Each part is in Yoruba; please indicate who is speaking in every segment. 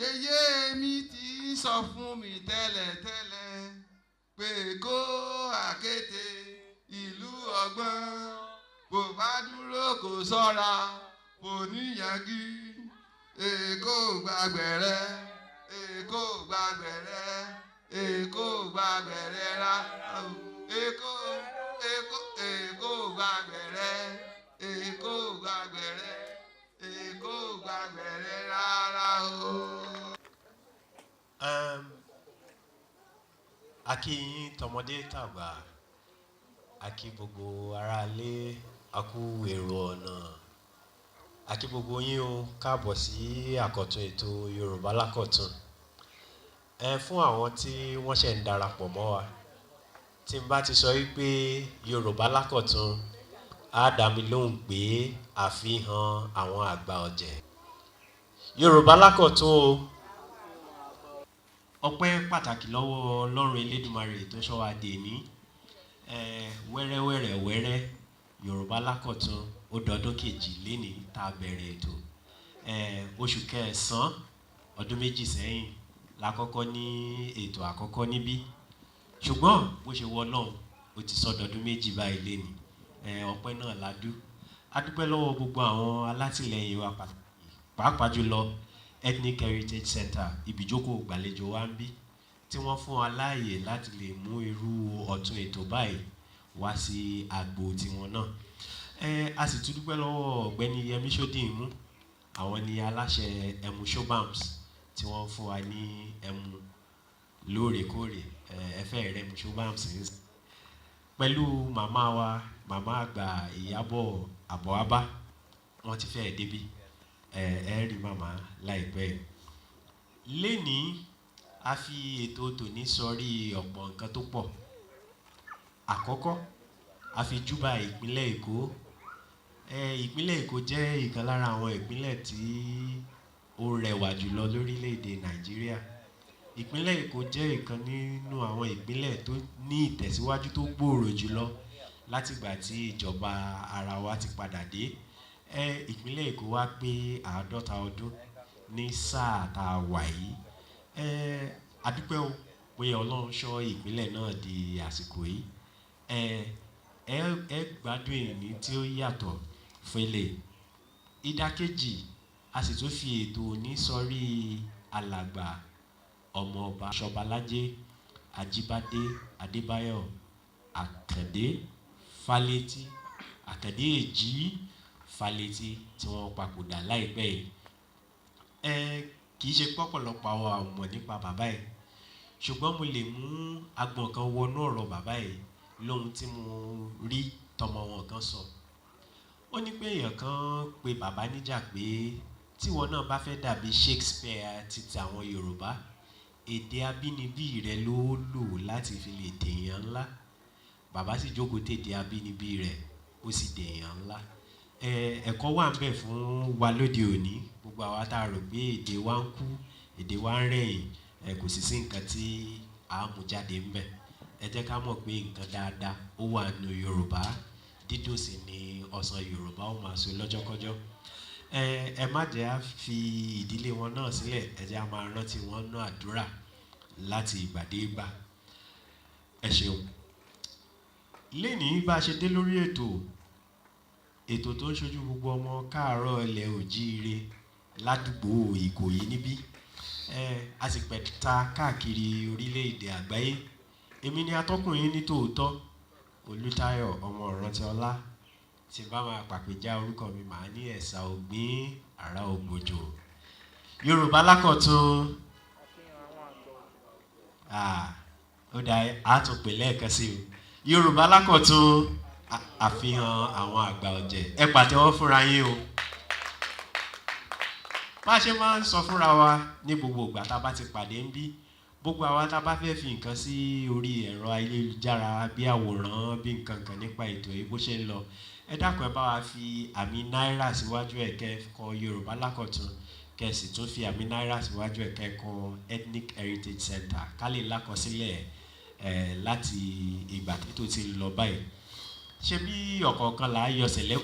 Speaker 1: Yèyé mi ti sọ fún mi tẹ́lẹ̀tẹ́lẹ̀ pé kó àkété ìlú ọgbọ́n, bó bá dúró kò sọ́ra kò níyànjú. Èkó gbàgbẹ̀rẹ̀, Èkó gbàgbẹ̀rẹ̀, Èkó gbàgbẹ̀rẹ̀ rà, Èkó, Èkó, Èkó gbàgbẹ̀rẹ̀, Èkó gbàgbẹ̀rẹ̀, Èkó gbàgbẹ̀rẹ̀ rárá o.
Speaker 2: A kí yín tọmọdé tàgbà, a kí gbogbo aráalé, a kú èrò ọ̀nà, a kí gbogbo yín o káàbọ̀ sí àkọ́tún ètò Yorùbá Lákọ̀tun. Ẹ fún àwọn tí wọ́n ṣẹ̀ ń darapọ̀ mọ́ wa, tí n bá ti sọ wípé Yorùbá Lákọ̀tun, á dá mi lóhùn pé àfihàn àwọn àgbà ọ̀jẹ̀. Yorùbá Lákọ̀tun o. Ọpẹ́ pàtàkì lọ́wọ́ Ọlọ́run Elédùmarè tó ṣọ́ wa dèní. Wẹ́rẹ́wẹ́rẹ́ wẹ́rẹ́ Yorùbá Lákọ̀tun ó dọdún kejì lénìí tá a bẹ̀rẹ̀ ètò. Oṣù kẹsàn-án ọdún 2 sẹ́yìn la kọ́kọ́ ní ètò àkọ́kọ́ níbí. Ṣùgbọ́n bó ṣe wọ Ọlọ́run, ó ti sọ dọdún 2 báyìí lénìí. Ọpẹ́ náà la dú. A dúpẹ́ lọ́wọ́ gbogbo àwọn alátìlẹyìn wa pàtàkì, pàápàá jùlọ Ethnic Heritage Center, ibìjókòó ìgbàlejò wa ń bí, tí wọ́n fún wa láàyè láti lè mú irú ọ̀tun ètò báyìí wá sí agbo tiwọn náà. A sì tún dúpẹ́ lọ́wọ́ Ọ̀gbẹ́ni Yẹmí Ṣódìmú, àwọn ni aláṣẹ Ẹmu Shobams tí wọ́n fún wa ní ẹmu lóòrèkóòrè. Ẹ fẹ́ rẹ Ẹmu Shobams ní pẹ̀lú màmá wa, màmá àgbà Ìyábọ̀ Àbọ̀wábá, wọ́n ti fẹ́ débí. Ẹ rí màmá láìpẹ́. Lénìí, a fi ètò tòní sọrí ọ̀pọ̀ nǹkan tó pọ̀. Àkọ́kọ́, a fi júbà ìpínlẹ̀ Èkó. Ìpínlẹ̀ Èkó jẹ́ ìkan lára àwọn ìpínlẹ̀ tí ó rẹwà jùlọ lórílẹ̀ èdè Nàìjíríà. Ìpínlẹ̀ Èkó jẹ́ ìkan nínú àwọn ìpínlẹ̀ tó ní ìtẹ̀síwájú tó gbòòrò jùlọ láti ìgbà tí ìjọba ara wa ti padà dé. Ìpínlẹ̀ Èkó wá pé 50 ọdún ní sáà tá a wà yìí. A dúpẹ́ o pé Ọlọ́run ṣọ́ ìpínlẹ̀ náà di àsìkò yìí. Ẹ gbádùn ìní tí ó yàtọ̀ fún ilé. Ìdákẹ́jì, a sì tún fi ètò òní sọrí alàgbà ọmọọba Ṣọbalájé Ajíbádé Adébáyọ̀ Àkàndé Fálétí, Àkàndé Èjì Fálétí tí wọ́n papòdà láìpẹ́ yìí. Kì í ṣe pọ̀pọ̀lọpọ̀ àwọn ò mọ̀ nípa bàbá yìí, ṣùgbọ́n mo lè mú agbọ̀n kan wọnú ọ̀rọ̀ bàbá yìí lóhun tí mo rí tọmọ wọn kan sọ. Ó ní pé èèyàn kan pe bàbá níjà pé tíwọ náà bá fẹ́ dàbí Shakespeare titi àwọn Yorùbá, èdè abínibí rẹ ló lò láti fi lè dèèyàn ńlá. Bàbá sì jókòó tèdè abínibí rẹ̀, ó sì dèèyàn ńlá. Ẹ̀kọ́ wà níbẹ̀ fún wa lóde òní. Gbogbo àwa tá a rò pé èdè wa ń kú, èdè wa ń rẹ̀yìn, kò sì sí nǹkan tí a mú jáde níbẹ̀. Ẹ jẹ́ ká mọ̀ pé nǹkan dáadáa ó wà nínú Yorùbá. Dídùn sí ni ọsàn Yorùbá ó máa so lọ́jọ́kọ́jọ́. Ẹ má jẹ́ á fi ìdílé wọn náà sílẹ̀, ẹ jẹ́ á máa rántí wọn nínú àdúrà láti ìgbà dé ìgbà. Ẹ ṣeun. Lénìí bá ṣe dé lórí ètò, ètò tó ń ṣojú gbogbo ọmọ káàárọ̀ ilẹ̀ òjíire ládùúgbò Ìkòyí níbí. A sì pẹ̀ta káàkiri orílẹ̀ èdè àgbáyé. Èmi ni atọ́kùn yín ní tòótọ́, Olútáyọ̀ ọmọ Ìrántí Ọlá. Tí n bá máa pàpéjá orúkọ mi, màá ní Ẹ̀sà Ògbín Àrà Ògbòjò. Yorùbá Lákọ̀tun. Ó dá a tún pè lẹ́ẹ̀kan sí o. Yorùbá Lákọ̀tun, àfihàn àwọn àgbà ọ̀jẹ̀. Ẹ pàtẹ́wọ́ fúnra yín o. Bá ṣe máa ń sọ fúnra wa ní gbogbo ìgbà tá a bá ti pàdé ń bí, gbogbo àwa tá a bá fẹ́ fi nǹkan sí orí ẹ̀rọ ayélujára bí àwòrán, bí nǹkan kan nípa ètò yìí bó ṣe ń lọ, ẹ dákun ẹ bá wa fi àmì náírà síwájú ẹ̀ kẹ́ kọ Yorùbá Lákọ̀tun, kẹ́ sì tún fi àmì náírà síwájú ẹ̀ kẹ́ kọ Ethnic Heritage Center ká lè lákọsílẹ̀ láti ìgbà tó ti ń lọ báyìí. Ṣé bí ọ̀kọ̀ọ̀kan là á yọ sẹ̀lẹ̀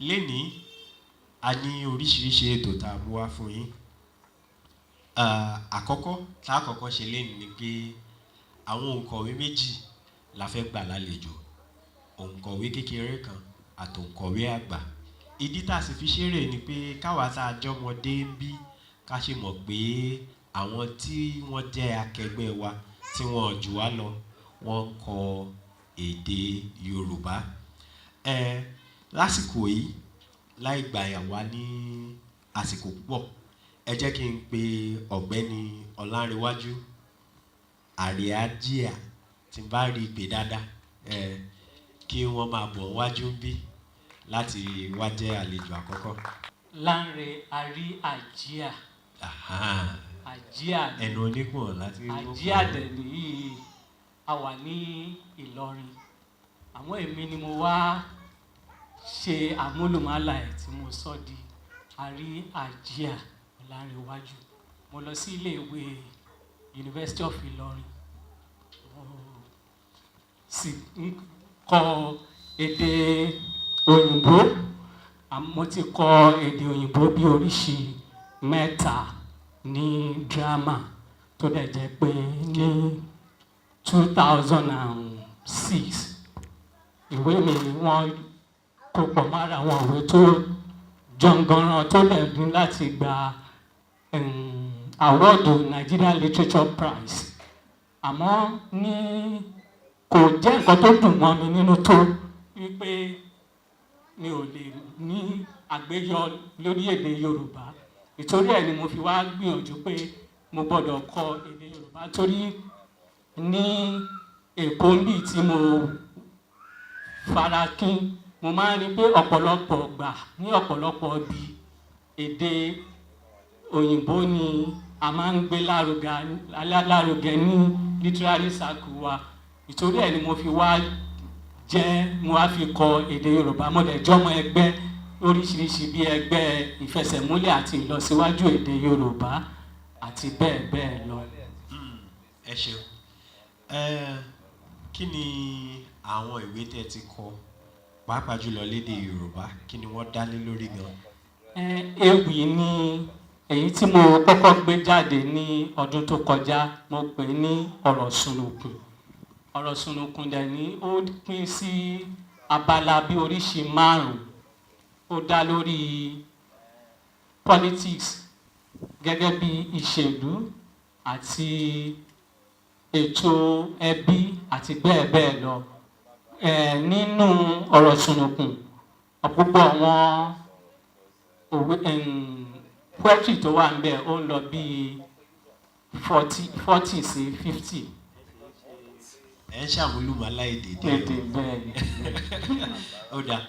Speaker 2: lénìí, a ní oríṣiríṣi ètò tá a mú wá fún yín. Àkọ́kọ́ tá a kọ́kọ́ ṣe lénìí ni pé àwọn òǹkọ̀wé méjì la fẹ́ gbà lálejò, òǹkọ̀wé kékeré kan àti òǹkọ̀wé àgbà. Ìdí tá a sì fi ṣeré ni pé káwa tá a jọmọdé ń bí ká ṣe mọ̀ pé àwọn tí wọ́n jẹ́ akẹgbẹ́ wa tí wọ́n jù wá lọ, wọ́n ń kọ èdè Yorùbá. Lásìkò yìí, láì gbà yà wá ní àsìkò púpọ̀, ẹ jẹ́ kí n pe Ọ̀gbẹ́ni Ọlánrewájú Àríájíà, tí n bá rí i pé dáadáa, kí wọ́n máa bọ̀ wájú ń bí láti wá jẹ́ àlejò àkọ́kọ́.
Speaker 3: Lánre Àrí Àjíà. Àjíà ni.
Speaker 2: Ẹnu onípọ̀n láti rí gbọ́.
Speaker 3: Àjíà dẹ̀ nìyí, a wà ní Ìlọrin. Àmọ́ èmi ni mo wá ṣe àmúlùmálà ẹ̀ tí mo sọ di Àrí Àjíà Ọlánrewájú. Mo lọ sí iléèwé University of Ìlọrin. Mo sì ń kọ èdè òyìnbó. Mo ti kọ èdè òyìnbó bí oríṣi 3 ní drama, tó dẹ̀ jẹ́ pé ní 2006 ìwé mi wọ́n kó pọ̀ mọ́ra àwọn ìwé tó jọ̀ngànràn tó dẹ̀ ní láti gba award Nigerian Literature Prize. Àmọ́ ní kò jẹ́ nǹkan tó dùn mọ́ mi nínú tó wípé mi ò lè ní àgbéyọ lórí èdè Yorùbá. Ìtorí ẹ̀ ni mo fi wá gbìyànjú pé mo gbọ́dọ̀ kọ èdè Yorùbá, torí ní Èkó níbí tí mo farakín, mo máa ń rí pé ọ̀pọ̀lọpọ̀ gbà ní ọ̀pọ̀lọpọ̀ ibi èdè òyìnbó ni a máa ń gbé lárugẹ ní literary circle wa. Ìtorí ẹ̀ ni mo fi wá jẹ́ mo wá fi kọ èdè Yorùbá. Mo dẹ̀ jọ́mọ ẹgbẹ́ oríṣiríṣi bí ẹgbẹ́ ìfẹsẹ̀múlẹ̀ àti ìlọsíwájú èdè Yorùbá àti bẹ́ẹ̀ bẹ́ẹ̀ lọ.
Speaker 2: Ẹ ṣeun. Kí ni àwọn ìwé tẹ́ ti kọ, pàápàá jùlọ lédè Yorùbá, kí ni wọ́n dá lé lórí gan?
Speaker 3: Ewì ni èyí tí mo kọ́kọ́ gbé jáde ní ọdún tó kọjá. Mo pè ní Ọ̀rọ̀ Sùnùkùn. Ọ̀rọ̀ Sùnùkùn dẹ̀ ní ó pín sí abala bí oríṣi 5. Ó dá lórí politics gẹ́gẹ́ bí ìṣèlú àti ètò ẹbí àti bẹ́ẹ̀ bẹ́ẹ̀ lọ. Nínú Ọ̀rọ̀ Sùnùkùn, ọ̀pọ̀pọ̀ àwọn òwe, poetry tó wà níbẹ̀ ó ń lọ bí 40 sí 50.
Speaker 2: Ẹ ń ṣàmúlùmálà èdè díẹ̀.
Speaker 3: Èdè bẹ́ẹ̀ ni.
Speaker 2: Ó dáa,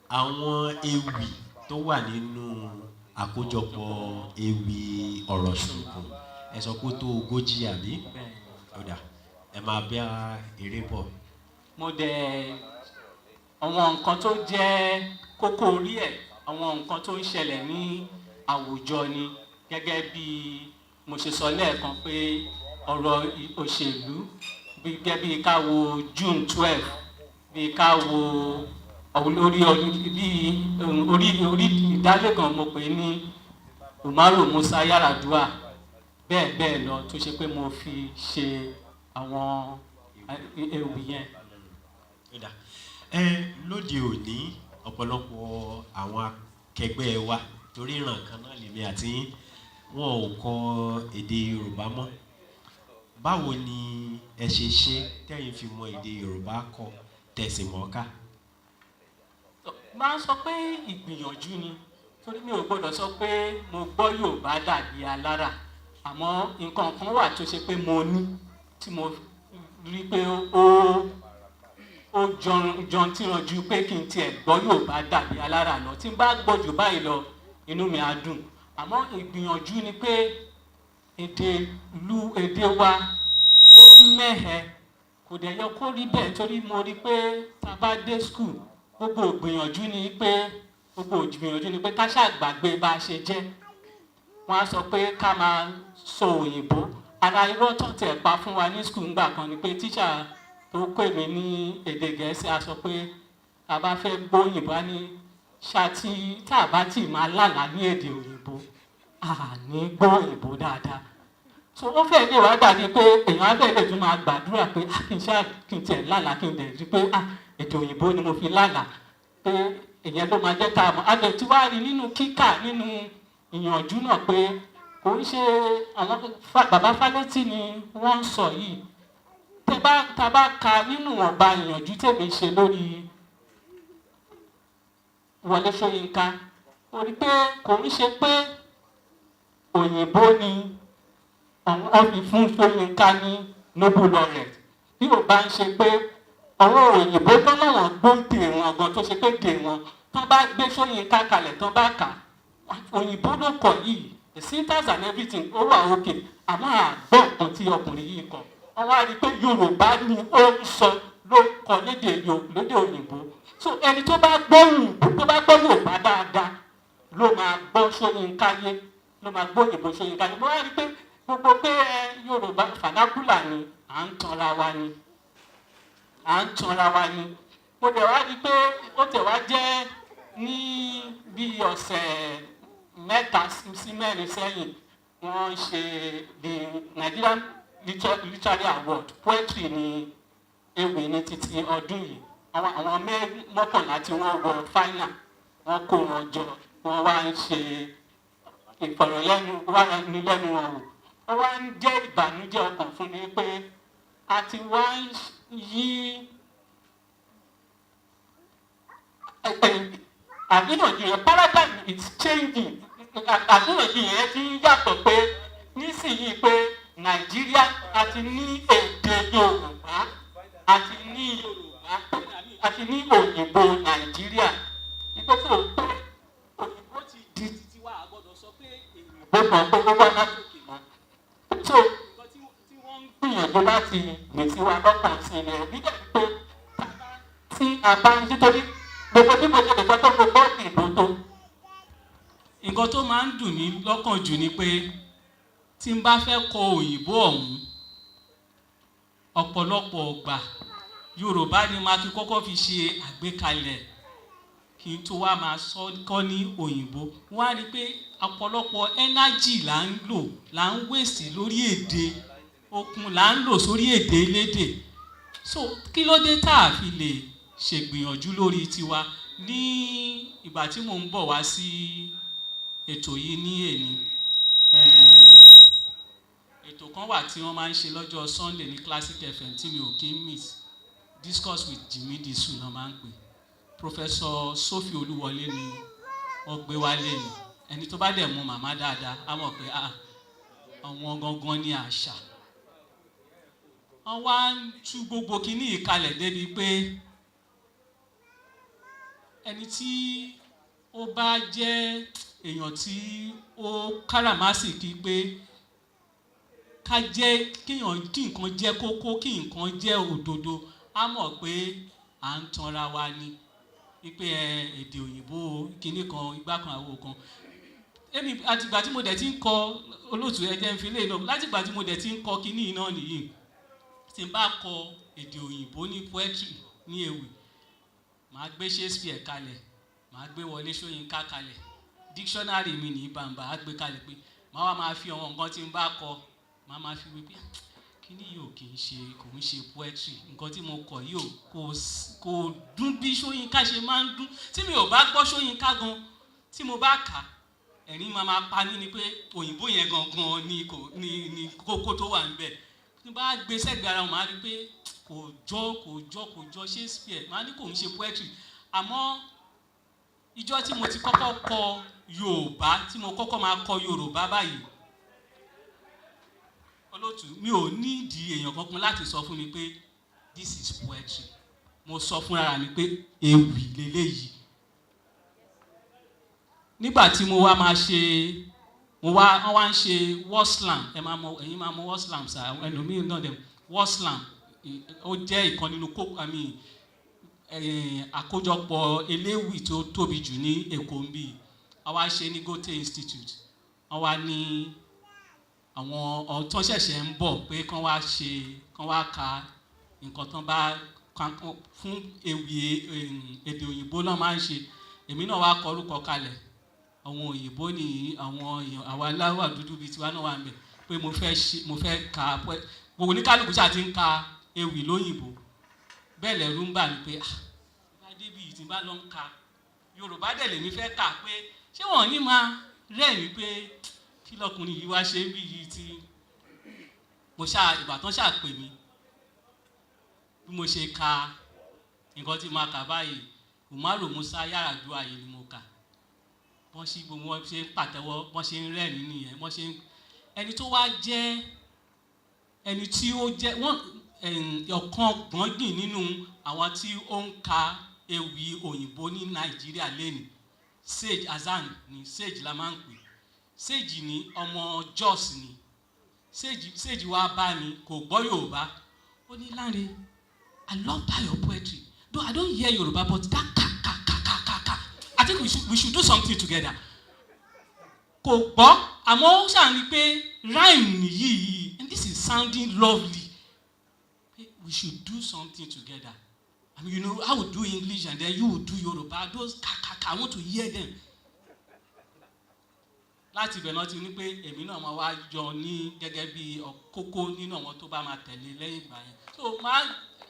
Speaker 2: àwọn ewì tó wà nínú àkójọpọ̀ ewì Ọ̀rọ̀ Sùnùkùn, ẹ sọ pé ó tó 40, àbí?
Speaker 3: Bẹ́ẹ̀ ni.
Speaker 2: Ó dáa, ẹ máa bá eré bọ̀.
Speaker 3: Mo dẹ̀ àwọn nǹkan tó jẹ́ kókó orí ẹ̀, àwọn nǹkan tó ń ṣẹlẹ̀ ní àwùjọ ni, gẹ́gẹ́ bí mo ṣe sọ lẹ́ẹ̀kan pé ọ̀rọ̀ òṣèlú, gẹ́gẹ́ bí ká wo June 12, bí ká wo orí bí orí orí ìdálé kan mo pè ní Umaru Musa Yar'Adua, bẹ́ẹ̀ bẹ́ẹ̀ lọ, tó ṣe pé mo fi ṣe àwọn ewì yẹn.
Speaker 2: Lóde òní, ọ̀pọ̀lọpọ̀ àwọn akẹgbẹ́ wa, torí ìran kan náà lèmi àti yín, wọn ò kọ èdè Yorùbá mọ́. Báwo ni ẹ ṣe ṣe tẹ́yin fi mọ èdè Yorùbá kọ tẹ̀sí mọ́ká?
Speaker 3: Máa ń sọ pé ìgbìyànjú ni, torí mi ò gbọ́dọ̀ sọ pé mo gbọ́ Yorùbá dàbí alára. Àmọ́ nǹkan kan wà tó ṣe pé mo ní tí mo rí pé ó jọntíranjú pé kí n tiẹ̀ gbọ́ Yorùbá dàbí alára lọ. Tí n bá gbọ́ jù báyìí lọ, inú mi á dùn. Àmọ́ ìgbìyànjú ni pé èdè ìlú èdè wa ó mẹ́hẹ, kò dẹ̀ yẹ kó rí bẹ́ẹ̀, torí mo rí pé tá a bá dé school, gbogbo ìgbìyànjú ni pé ká ṣàgbàgbé bá a ṣe jẹ́. Wọ́n á sọ pé ká máa sọ òyìnbó. Ara irọ́ tó tẹ̀ pa fún wa ní school ńgbà kan ni pé tíṣà tó kọ́ èmi ní èdè Gẹ̀ẹ́sì á sọ pé tá a bá fẹ́ gbọ́ òyìnbó, á ní ṣáàtì tá a bá tì máa lálàá ní èdè òyìnbó, a ní gbọ́ òyìnbó dáadáa. So ó fẹ́ lè wá dàbí pé èèyàn á fẹ́ lè tún máa gbàdúrà pé, ah, kí n ṣáà kí n tiẹ̀ lálàá, kí n dẹ̀ rí pé, ah, èdè òyìnbó ni mo fi lálàá, pé ìyẹn ló máa jẹ́ ká mọ̀. A lè tún wá rí nínú kíkà, nínú ìyànjú náà, pé kò ń ṣe àwọn bàbá Fálétí ni wọ́n ń sọ yìí. Tẹ bá tá a bá ka nínú ọba ìyànjú tèmi ṣe lórí Wọlé Ṣóyínká, ó rí pé kò ń ṣe pé òyìnbó ni wọ́n fi fún Ṣóyínká ní Nobel laureate, bí ò bá ń ṣe pé àwọn òyìnbó tó láwọn gbóǹdè wọn gan, tó ṣe pé dè wọn tó bá gbé Ṣóyínká kalẹ̀, tó bá kà, òyìnbó ló kọ yìí, the syntax and everything ó wà okay, àmọ́ àgbọ̀ nǹkan tí ọkùnrin yìí kọ. Wọ́n wá rí i pé Yorùbá ni ó ń sọ ló kọ lédè òyìnbó. So ẹni tó bá gbọ́ òyìnbó, tó bá gbọ́ Yorùbá dáadáa, ló máa gbọ́ Ṣóyínká yé, ló máa gbọ́ òyìnbó Ṣóyínká yé. Mo wá rí i pé gbogbo pé ẹ Yorùbá vernacular ni, à ń tanra wa ni, à ń tanra wa ni. Mo dẹ̀ wá rí i pé ó tẹ̀ wá jẹ́ ní bí ọ̀sẹ̀ 3 sí 4 sẹ́yìn, wọ́n ṣe the Nigerian Literary Award poetry ní ewì ní títí ọdún yìí. Àwọn 11 tí wọ́n wọ final, wọ́n kó wọn jọ, wọ́n wá ń ṣe ìfọ̀rọ̀lẹ́nu wọn wò. Ó wá ń jẹ́ ìbànújẹ́ ọkàn fún mi pé a ti wá ń yí àríyànjiyàn, paradigm is changing, àríyànjiyàn ti ń yàtọ̀, pé nísìnyí pé Nàìjíríà a ti ní èdè Yorùbá, a ti ní Yorùbá, a ti ní òyìnbó Nàìjíríà, ìpè tó pé òyìnbó ti di títí wa, a gbọ́dọ̀ sọ pé òyìnbó kan pé ó wá láti òkè mọ́. So nǹkan tí wọ́n ń gbìyànjú láti gbè sí wa lọ́kàn sí ni nígbà pé tí a bá ń nítorí gbogbo bí mo ṣe lè sọ pé mo gbọ́ ìbò tó.
Speaker 4: Nǹkan tó máa ń dùn mí lọ́kàn jù ni pé tí n bá fẹ́ kọ òyìnbó ọ̀hún, ọ̀pọ̀lọpọ̀ ọgbà Yorùbá ni màá fi kọ́kọ́ fi ṣe àgbékalẹ̀ kí n tó wá máa sọ kọ́ ní òyìnbó. Wọ́n á rí i pé ọ̀pọ̀lọpọ̀ energy là ń lò, là ń waste lórí èdè, okun là ń lò sórí èdè elédè. So kí ló dé tá a fi lè ṣègbìyànjú lórí tiwa? Ní ìgbà tí mò ń bọ̀ wá sí ètò yìí ní èní, ètò kan wà tí wọ́n máa ń ṣe lọ́jọ́ Sunday ní Classic FM tí mi ò kí ń miss, Discourse with Jimmy Disu náà máa ń pè. Professor Sophie Olúwọlé ni wọ́n gbé wálé ni. Ẹni tó bá dẹ̀ mú màmá dáadáa á mọ̀ pé, ah, àwọn gangan ní àṣà. Wọ́n wá ń tú gbogbo kinní yìí kalẹ̀ débi pé ẹni tí ó bá jẹ́ èèyàn tí ó káràmásìkí pé ká jẹ́ kéèyàn kí nǹkan jẹ́ kókó, kí nǹkan jẹ́ òdodo, á mọ̀ pé à ń tanra wa ni, wípé ẹ èdè òyìnbó kinní kan, igbá kan, àwo kan. Èmi àtìgbà tí mo dẹ̀ ti ń kọ, olóòtú, ẹ jẹ́ n fi lè náà, látìgbà tí mo dẹ̀ ti ń kọ kinní yìí náà nìyí, tí n bá kọ èdè òyìnbó ní poetry, ní ewì, màá gbé Shakespeare kalẹ̀, màá gbé Wọlé Ṣóyínká kalẹ̀, dictionary mi ní bàǹbà á gbé kalẹ̀, pé màá wá máa fi àwọn nǹkan tí n bá kọ, màá máa fi wí pé kíní yìí ò kì í ṣe, kò ń ṣe poetry. Nǹkan tí mo kọ yìí ò kò dún bí Ṣóyínká ṣe máa ń dún. Tí mi ò bá gbọ́ Ṣóyínká gan, tí mo bá kà á, ẹ̀rín máa máa pa mí ni pé òyìnbó yẹn gangan ni kò ní kókó tó wà níbẹ̀. Tí n bá gbé sẹ́gbẹ̀ẹ́ ara wọn, màá rí pé kò jọ, kò jọ, kò jọ Shakespeare. Màá ní kò ń ṣe poetry. Àmọ́ ìjọ́ tí mo ti kọ́kọ́ kọ Yorùbá, tí mo kọ́kọ́ máa kọ Yorùbá báyìí, olóòtú, mi ò nídìí èèyàn kankan láti sọ fún mi pé this is poetry. Mo sọ fúnra mi pé ewì leléyìí. Nígbà tí mo wá máa ṣe, mo wá, wọ́n wá ń ṣe word slam. Ẹ máa mọ, ẹ̀yin máa mọ word slam sir, ẹlòmíín náà dẹ̀. Word slam, ó jẹ́ ìkan nínú kó, I mean, àkójọpọ̀ eléwì tó tóbi jù ní Èkó ń bí. Wọ́n wá ṣe ní Goethe Institute. Wọ́n wá ní àwọn ọ̀tọ́ ṣẹ̀ṣẹ̀ ń bọ̀ pé kán wá ṣe, kán wá ka nǹkan tán bá fún ewì èdè òyìnbó náà máa ń ṣe. Èmi náà wá kọ orúkọ kalẹ̀. Àwọn òyìnbó ní, àwọn èèyàn àwa aláwọ̀ dúdú bíi tiwa náà wà níbẹ̀, pé Pé mo fẹ́ ṣe, mo fẹ́ ka gbogbo oníkálukú ṣáà ti ń ka ewì lóyìnbó. Bẹ́ẹ̀ lẹ̀rù ń bà mí pé, ah, bá débi yìí tí n bá lọ ń ka Yorùbá dẹ̀ lèmi fẹ́ kà, pé ṣé wọ́n ní máa rẹ́rìn pé kí lọkùnrin yìí wá ṣe bí yìí? Tí mo ṣáà, ìgbà tán ṣáà pè mí, bí mo ṣe ka nǹkan tí màá kà báyìí, Umaru Musa Yar'Adua yìí ni mo kà. Wọ́n ṣí gbogbo wọn ṣe ń pàtẹ́wọ́, wọ́n ṣe ń rẹ́rìn nìyẹn. Wọ́n ṣe ń ẹni tó wá jẹ́ ẹni tí ó jẹ́ wọ́n ọ̀kan gbọ̀ngbìn nínú àwọn tí ó ń ka ewì òyìnbó ní Nàìjíríà lẹ́nu, Sage Hasan ni. Sage la máa ń pè. Sage ni, ọmọ Jos ni Sage. Sage wá bá mi, kò gbọ́ Yorùbá. Ó ní, "Lanre, I love that your poetry, though I don't hear Yoruba, but that ka ka ka ka ka ka, I think we should do something together." Kò gbọ́, àmọ́ ó ṣàn pé rhyme yìí, and this is sounding lovely, we should do something together. I mean, I would do English and then you would do Yoruba. Those ka ka ka, I want to hear them. Láti ibẹ̀ náà ti ní pé èmi náà máa wá yọ ní gẹ́gẹ́ bí kókó nínú àwọn tó bá máa tẹ̀lé lẹ́yìn ìgbà yẹn. So máa,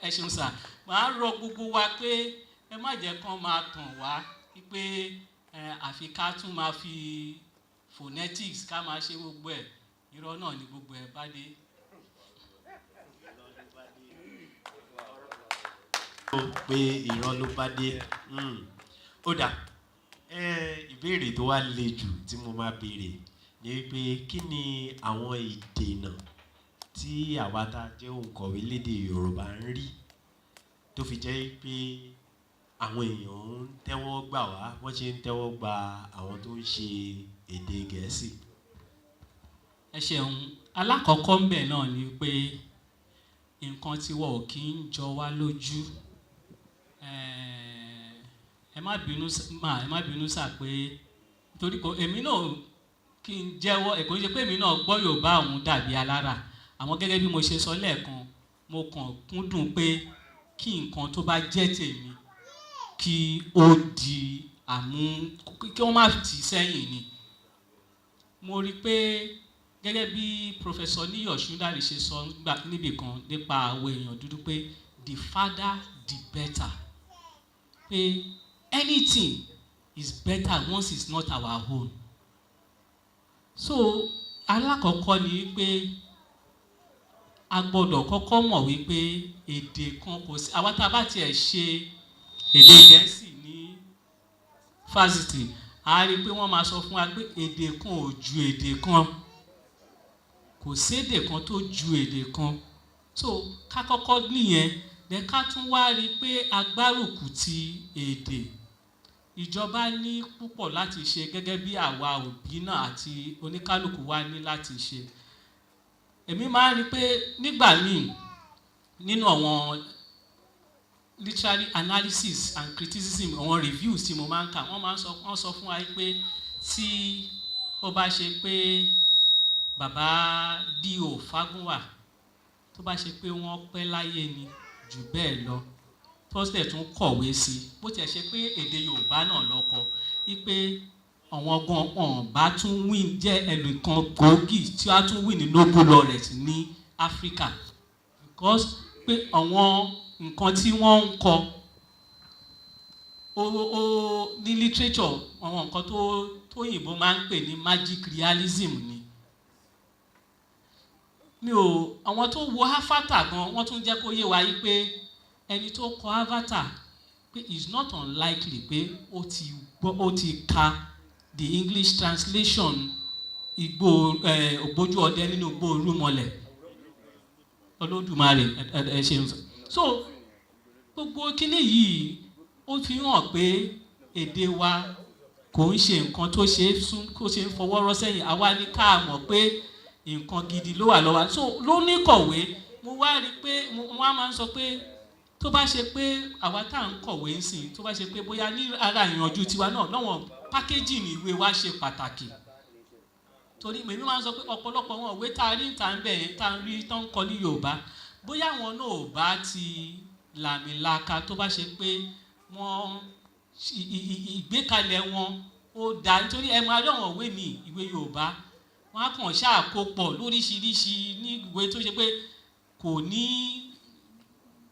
Speaker 4: ẹ ṣeun sà, máa rọ gbogbo wa pé ẹ má jẹ́ kán máa tàn wá pé àfi ká tún máa fi phonetics ká máa ṣe gbogbo ẹ̀. Irọ́ náà ni gbogbo ẹ̀ bá dé.
Speaker 2: Pé irọ́ ló bá dé. Ó dà, ìbéèrè tó wá le jù tí mo máa béèrè ni wípé, kí ni àwọn ìdènà tí àwa tá a jẹ́ òǹkọ̀wé lédè Yorùbá ń rí tó fi jẹ́ pé àwọn èèyàn ń tẹ́wọ́ gbà wá, wọ́n ṣe ń tẹ́wọ́ gba àwọn tó ń ṣe èdè Gẹ̀ẹ́sì?
Speaker 4: Ẹ ṣeun. Alákọ̀ọ́kọ́ ń bẹ̀ náà ni pé nǹkan tí wọ́n ò kí ń jọ wá lójú. Ẹ má bínú mà, ẹ má bínú sà, pé torí kò èmi náà kí n jẹ́wọ́, èkó ṣe pé èmi náà gbọ́ Yorùbá òun dàbí alára. Àmọ́ gẹ́gẹ́ bí mo ṣe sọ lẹ́ẹ̀kan, mo kàn kúndùn pé kí nǹkan tó bá jẹ́ tèmi kí ó di àmú, kí wọ́n má tì í sẹ́yìn ni. Mo rí i pé gẹ́gẹ́ bí Professor Níyì Ọ̀ṣúndàrè ṣe sọ níbì kan nípa àwọn èèyàn dúdú pé the farther the better, pé anything is better once it's not our own. So alákọ̀ọ́kọ́ ni wípé a gbọ́dọ̀ kọ́kọ́ mọ̀ wípé èdè kan kò sí. Àwa tá a bá tiẹ̀ ṣe èdè Gẹ̀ẹ́sì ní fásitì, a rí i pé wọ́n máa sọ fún wa pé èdè kan ò ju èdè kan, kò sédè kan tó ju èdè kan. So ká kọ́kọ́ nìyẹn. Then ká tún wá rí i pé agbárùkù ti èdè, ìjọba ní púpọ̀ láti ṣe, gẹ́gẹ́ bí àwa òbí náà àti oníkálukú wa ní láti ṣe. Èmi máa ń rí i pé nígbà míì nínú àwọn literary analysis and criticism, àwọn reviews tí mo máa ń kà, wọ́n máa ń sọ, wọ́n sọ fún wa pé tí ó bá ṣe pé bàbá D.O. Fágúnwà, tó bá ṣe pé wọ́n pẹ́ láyé ni jù bẹ́ẹ̀ lọ, tó sì tún kọ̀wé sí i, bó tiẹ̀ ṣe pé èdè Yorùbá náà ló kọ, wípé àwọn gan ọ̀n bá tún win, jẹ́ ẹnìkan gbòógì tí wọ́n á tún win ní Nobel laureate ní Africa, because pé àwọn nǹkan tí wọ́n ń kọ ó ní literature, àwọn nǹkan tó tóyìnbó máa ń pè ní magic realism ni. Mi ò, àwọn tó wo Avatar gan, wọ́n tún jẹ́ kó yé wa yí pé ẹni tó kọ Avatar, pé it's not unlikely pé ó ti gbọ́, ó ti ka the English translation igbó Ògbójú Ọdẹ nínú Igbó Irúnmọlẹ̀ Olódùmarè. Ẹ ṣeun. So gbogbo kíní yìí, ó fi hàn pé èdè wa kò ń ṣe nǹkan tó ṣe é sún, kó ṣe ń fọwọ́ rọ́ sẹ́yìn. Àwa ní ká mọ̀ pé nǹkan gidi ló wà lọ́wọ́. So ló ní kọ̀wé, mo wá rí i pé mo wá máa ń sọ pé tó bá ṣe pé àwa tá à ń kọ̀wé ń sìn, tó bá ṣe pé bóyá ní ara ìyànjú tiwa náà lọ́wọ́n, packaging ìwé wa ṣe pàtàkì, torí èmi máa ń sọ pé ọ̀pọ̀lọpọ̀ àwọn ìwé tá a rí níta ń bẹ̀ yẹn, tá a rí tó ń kọ ní Yorùbá, bóyá àwọn náà ò bá ti làmìlaka, tó bá ṣe pé wọ́n ìgbékalẹ̀ wọn ó dáa, nítorí ẹ máa rí àwọn ìwé mi, ìwé Yorùbá. Wọ́n á kàn ṣàkópọ̀ lóríṣiríṣi ní ìwé tó ṣe pé kò ní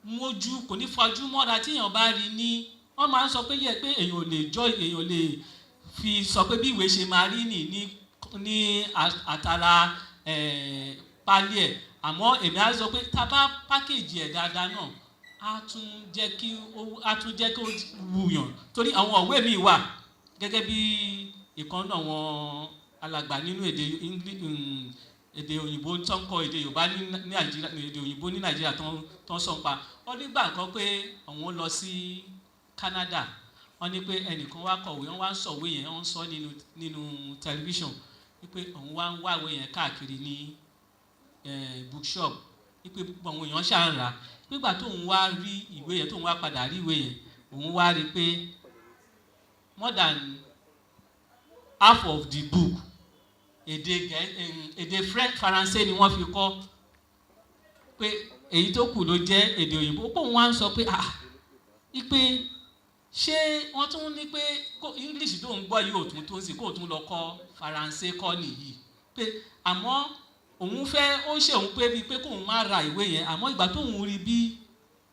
Speaker 4: mójú, kò ní fajú mọ́ra tí èèyàn bá rí ní. Wọ́n máa ń sọ pé yẹ pé èèyàn ò lè jọ, èèyàn ò lè fi sọ pé bí ìwé ṣe máa rí nì ní àtàrà pálí ẹ̀. Àmọ́ èmi á sọ pé tá a bá pákéjì ẹ̀ dáadáa náà, á tún jẹ́ kí ó wùyàn, torí àwọn ọ̀wé mi wà gẹ́gẹ́ bí ìkan náà wọn alàgbà nínú èdè èdè òyìnbó tó ń kọ èdè Yorùbá ní Nàìjíríà, èdè òyìnbó ní Nàìjíríà tó ń sọ pa wọ́n nígbà kan pé àwọn lọ sí Canada. Wọ́n ní pé ẹnìkan wá kọ̀wé, wọ́n wá ń sọ̀wé yẹn, wọ́n ń sọ nínú tẹlifíṣàn wípé òun wá ń wáwé yẹn káàkiri ní bookshop, wípé gbogbo àwọn èèyàn ṣáà ń rà á. Nígbà tóun wá rí ìwé yẹn, tóun wá padà rí ìwé yẹn, òun wá rí pé more than half of the book, èdè French, Faransé ni wọ́n fi kọ, pé èyí tó kù ló jẹ́ èdè òyìnbó. Pé òun wá ń sọ pé, ah, wípé ṣé wọ́n tún ní pé English tó ń gbọ́ yìí ò tún tó ń sìn, kó tún lọ kọ́ Faransé kọ́ nìyí? Pé àmọ́ òun fẹ́ ó ṣe òun pé bíi pé kóun má ra ìwé yẹn, àmọ́ ìgbà tóun rí bí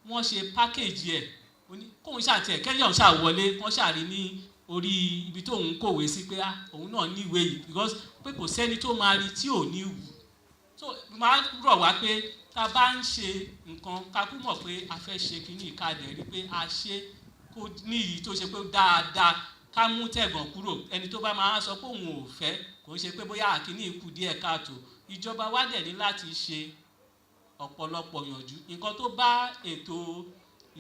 Speaker 4: wọ́n ṣe package ẹ̀, kóun ṣàtì ẹ̀ kẹ́yọ̀ ṣáà wọlé, kán ṣàrí ní orí ibi tóun kọ̀wé sí pé, ah, òun náà ní ìwé yìí, because pé kò sẹ́ni tó máa rí tí ò ní wù. So máa rọ̀ wá pé tá a bá ń ṣe nǹkan, ká kú mọ̀ pé a fẹ́ ṣe kínní, ká dẹ̀ rí pé a ṣe kó níyì tó ṣe pé dáadáa, ká mú tẹ̀gàn kúrò. Ẹni tó bá máa sọ pé òun ò fẹ́, kò ń ṣe pé bóyá àkíní kù díẹ̀ káàtó. Ìjọba wa dẹ̀ ní láti ṣe ọ̀pọ̀lọpọ̀ yànjú. Nǹkan tó bá ètò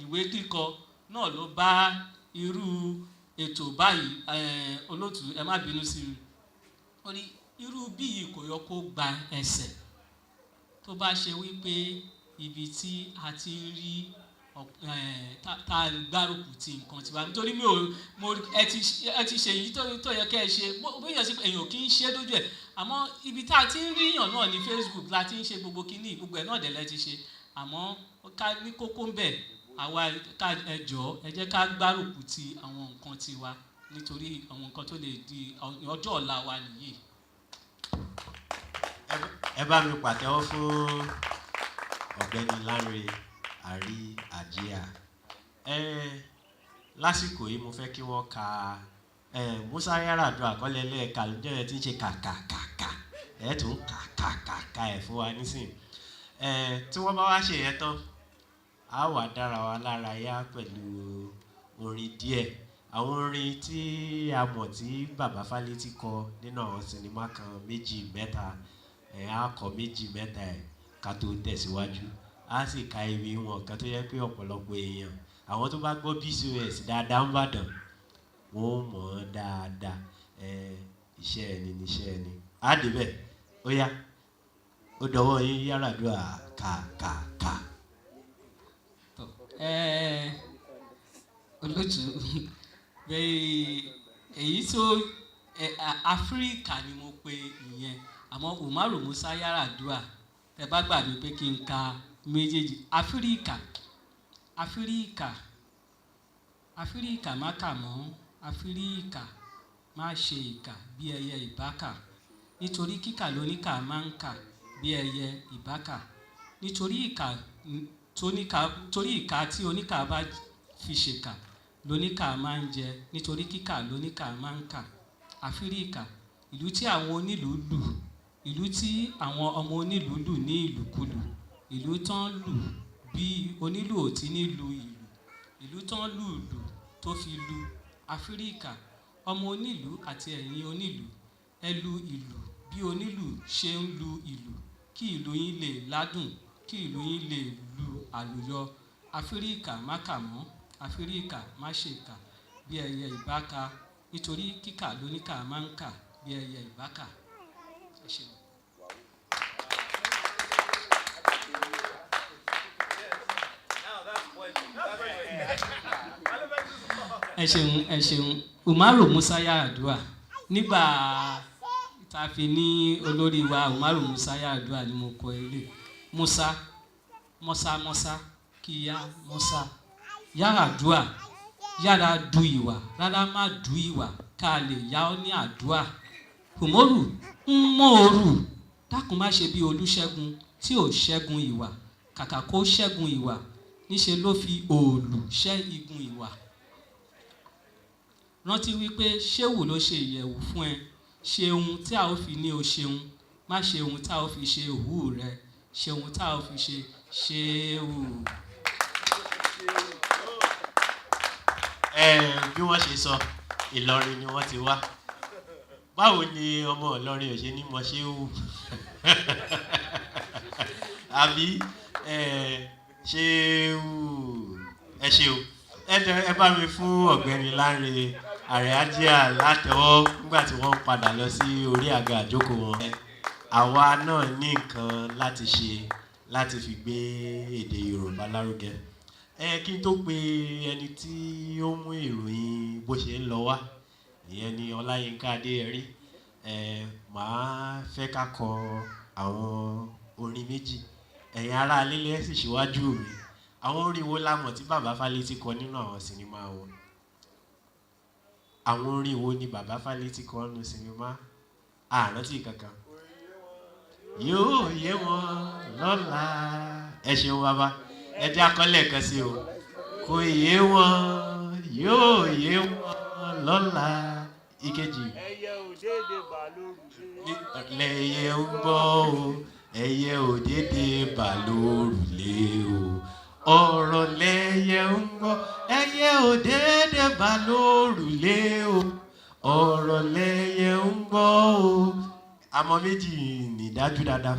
Speaker 4: ìwé kíkọ náà ló bá irú ètò báyìí. Olóòtú, ẹ má bínú sí mi, ó ní irú bí yìí kò yọ kó gba ẹsẹ̀ tó bá ṣe wípé ibi tí a ti ń rí tá a gbárùkù ti nǹkan tiwa, nítorí mi ò mo ẹ ti ṣe èyí tó yẹ kẹ́ ẹ ṣe, bóyá sí èèyàn kì í ṣe dójú ẹ̀. Àmọ́ ibi tá a ti ń ríyàn náà ní Facebook la ti ń ṣe gbogbo kínní, gbogbo ẹ̀ náà dẹ̀ lẹ́ ti ṣe. Àmọ́ ká ní kókó ń bẹ̀, àwa ká ẹ jọ̀ọ́, ẹ jẹ́ ká gbárùkù ti àwọn nǹkan tiwa, nítorí àwọn nǹkan tó lè di ọjọ́ ọ̀la wa nìyí.
Speaker 2: Ẹ bá mi pàtẹ́wọ́ fún Ọ̀gbẹ́ni Lanre Àrí Àjíà. Lásìkò yìí, mo fẹ́ kí wọ́n ka Musa Yar'Adua kọ́lẹ̀ lẹ́ẹ̀ka lójọ́ ẹ ti ń ṣe kàkàkàkà, ẹ tún kàkàkàkà ẹ̀ fún wa nísìnyí. Tí wọ́n bá wá ṣe yẹn tán, a wà dára wa lára yá pẹ̀lú orin díẹ̀, àwọn orin tí a mọ̀ tí Bàbá Fálétí kọ nínú àwọn sinimá kan méjì mẹ́ta. Ẹ̀ á kọ méjì mẹ́ta ẹ̀ ká tó tẹ̀síwájú. Á sì ka ewì wọn kan tó yẹ pé ọ̀pọ̀lọpọ̀ èèyàn, àwọn tó bá gbọ́ BCOS dáadáa ń bàdàn, wọ́n mọ̀ ọ́n dáadáa. Iṣẹ́ ẹni ni iṣẹ́ ẹni. Á débẹ̀, ó yá, ó dọwọ́ yín, Yar'Adua, kà kà kà.
Speaker 4: Olótú, bẹ́ẹ̀ èyí tó Áfíríkà ni mo pe ìyẹn, àmọ́ Umaru Musa Yar'Adua, tẹ bá gbà mí pé kí n ka méjèèjì. Áfíríkà, Áfíríkà, Áfíríkà má kà mọ́, Áfíríkà má ṣe ìkà bí ẹyẹ ìbákà, nítorí kíkà lóníkà máa ń kà bí ẹyẹ ìbákà, nítorí ìkà tóníkà, torí ìkà tí oníkà bá fi ṣèkà lóníkà máa ń jẹ, nítorí kíkà lóníkà máa ń kà. Áfíríkà, ìlú tí àwọn onílùú lù, ìlú tí àwọn ọmọ onílùú lù ní ìlùkulù, ìlú tán lù bí onílù ò tí ní lu ìlù, ìlú tán lù lù tó fi lu. Áfíríkà, ọmọ onílùú àti ẹ̀yin onílùú, ẹ lu ìlù bí onílù ṣe ń lu ìlù, kí ìlú yín lè ládùn, kí ìlú yín lè lu àlùyọ. Áfíríkà má kà mọ́, Áfíríkà má ṣe kà bí ẹyẹ ìbáka, nítorí kíkà lóníkà máa ń kà bí ẹyẹ ìbáka. Ẹ ṣeun. Ẹ ṣeun, ẹ ṣeun. Umaru Musa Yar'Adua, nígbà tá a fi ní olórí wa Umaru Musa Yar'Adua ni mo kọ ilé. Musa Musa Musa kíá Musa Yar'Adua, yára du ìwà, rárá má du ìwà ká lè yá ọ ní àdúà. Umoru Nmoru, dákun má ṣe bí Olúṣẹ́gun tí ò ṣẹ́gun ìwà, kàkà kó ṣẹ́gun ìwà, níṣe ló fi òòlù ṣẹ́ igun ìwà. Rántí wípé ṣéwù ló ṣe ìyẹ̀wù fún ẹ, ṣe ohun tí a ó fi ní o ṣeun, má ṣe ohun tí a ó fi ṣe òwú rẹ, ṣe ohun tí a ó fi ṣe ṣéwù.
Speaker 2: Ẹ bí wọ́n ṣe sọ, Ìlọrin ni wọ́n ti wá. Báwo ni ọmọ Ìlọrin ò ṣe ní mọ ṣéwù? Àbí ṣéwù? Ẹ ṣeun. Ẹ jẹ́ ẹ bá mi fún Ọ̀gbẹ́ni Lánre Àrẹ̀ájíà látẹ̀wọ́ nígbà tí wọ́n ń padà lọ sí orí àga àjókòó wọn. Àwa náà ní nǹkan láti ṣe láti fi gbé èdè Yorùbá lárugẹ. Ẹ kí n tó pe ẹni tí ó mú ìròyìn bó ṣe ń lọ wá, ìyẹn ni Ọláyínká Adéyẹrí. Màá fẹ́ ká kọ àwọn orin méjì. Ẹ̀yin ará ilé lẹ sì ṣíwájú mi. Àwọn orin wo la mọ̀ tí bàbá Fálétí kọ nínú àwọn sinimá wọn? Àwọn orin wo ni bàbá Fálétí kọ nínú sinimá? A rántí kankan. Yóò yé wọn lọ́la. Ẹ ṣeun bàbá. Ẹ jẹ́ akọ́lẹ̀ kan sí o. Kò yé wọn, yóò yé wọn lọ́la. Ìkejì.
Speaker 5: Ẹyẹ òdédé bà lórùlé.
Speaker 2: Lẹyẹ ń bọ̀ o, ẹyẹ òdédé bà lórùlé o. Ọ̀rọ̀ lẹyẹ ń gbọ́, ẹyẹ òdédé bà lórùlé o. Ọ̀rọ̀ lẹyẹ ń gbọ́ o. Àmọ́ méjì nìdájú dáadáa.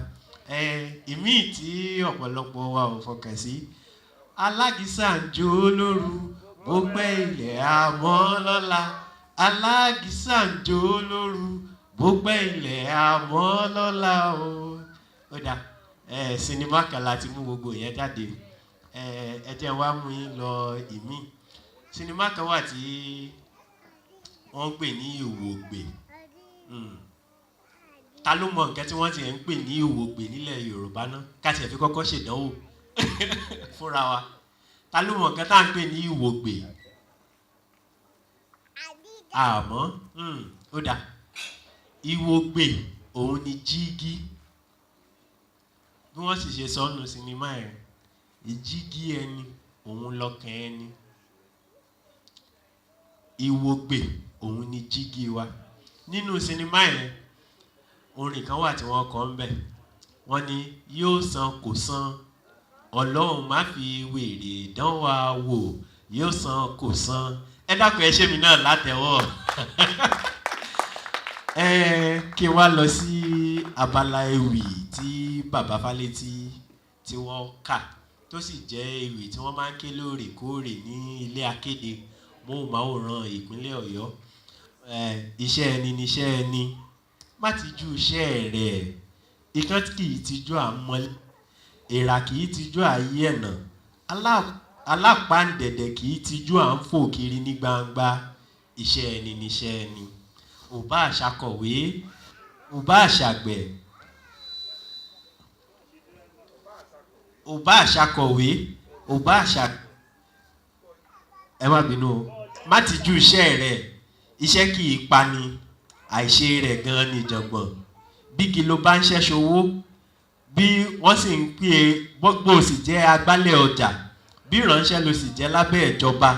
Speaker 2: Ìmíì tí ọ̀pọ̀lọpọ̀ wa ò fọkàn sí. Alágísà ń jó lóru, bó pẹ́ ilẹ̀ àmọ́ lọ́la. Alágísà ń jó lóru, bó pẹ́ ilẹ̀ àmọ́ lọ́la o. Ó dáa, sinimá kan la ti mú gbogbo ìyẹn jáde. Ẹ jẹ́ wá mú yín lọ ìmíì. Sinimá kan wà tí wọ́n ń pè ní Ìwògbè. Ta ló mọ nǹkan tí wọ́n ti ń pè ní Ìwògbè nílẹ̀ Yorùbá náà? Ká tiẹ̀ fi kọ́kọ́ ṣèdánwò fúnra wa. Ta ló mọ nǹkan tá à ń pè ní Ìwògbè? Àmọ́, ó dáa. Ìwògbè òun ni jígí. Bí wọ́n sì ṣe sọ nínú sinimá yẹn, ìjígí ẹni òun lọkàn ẹni. Ìwògbè òun ni jígí wa. Nínú sinimá yẹn, orin kan wà tí wọ́n kọ ń bẹ̀. Wọ́n ní yóò san kò san, Ọlọ́run má fi wèrè dán wa wò, yóò san kò san. Ẹ dákun ẹ ṣé mi náà látẹ̀wọ́. Kí n wá lọ sí abala ewì tí bàbá Fálétí tí wọ́n kà, tó sì jẹ́ ewì tí wọ́n máa ń ké lóòrèkóòrè ní ilé akéde móhùnmáwòrán ìpínlẹ̀ Ọ̀yọ́. Iṣẹ́ ẹni ni iṣẹ́ ẹni, má tijú iṣẹ́ rẹ̀. Ikán kì í tijú àmọ́lé, èèrà kì í tijú ayé ẹ̀nà, alápàǹdẹ̀dẹ̀ kì í tijú à ń fò kiri ní gbangba. Iṣẹ́ ẹni ni iṣẹ́ ẹni. Ò bá àṣàkọ̀wé, ò bá àṣàgbẹ̀, ò bá àṣàkọ̀wé, ò bá àṣà, ẹ má bínú o, má tijú iṣẹ́ rẹ̀. Iṣẹ́ kì í pani, àìṣe rẹ̀ gan-an ni ìjàngbọ̀n. Bí kí ló bá ń ṣẹ́ṣowó, bí wọ́n sì ń pè é, gbogbo sì jẹ́ agbálẹ̀ ọjà, bí ìránṣẹ́ ló sì jẹ́ lábẹ́ ìjọba.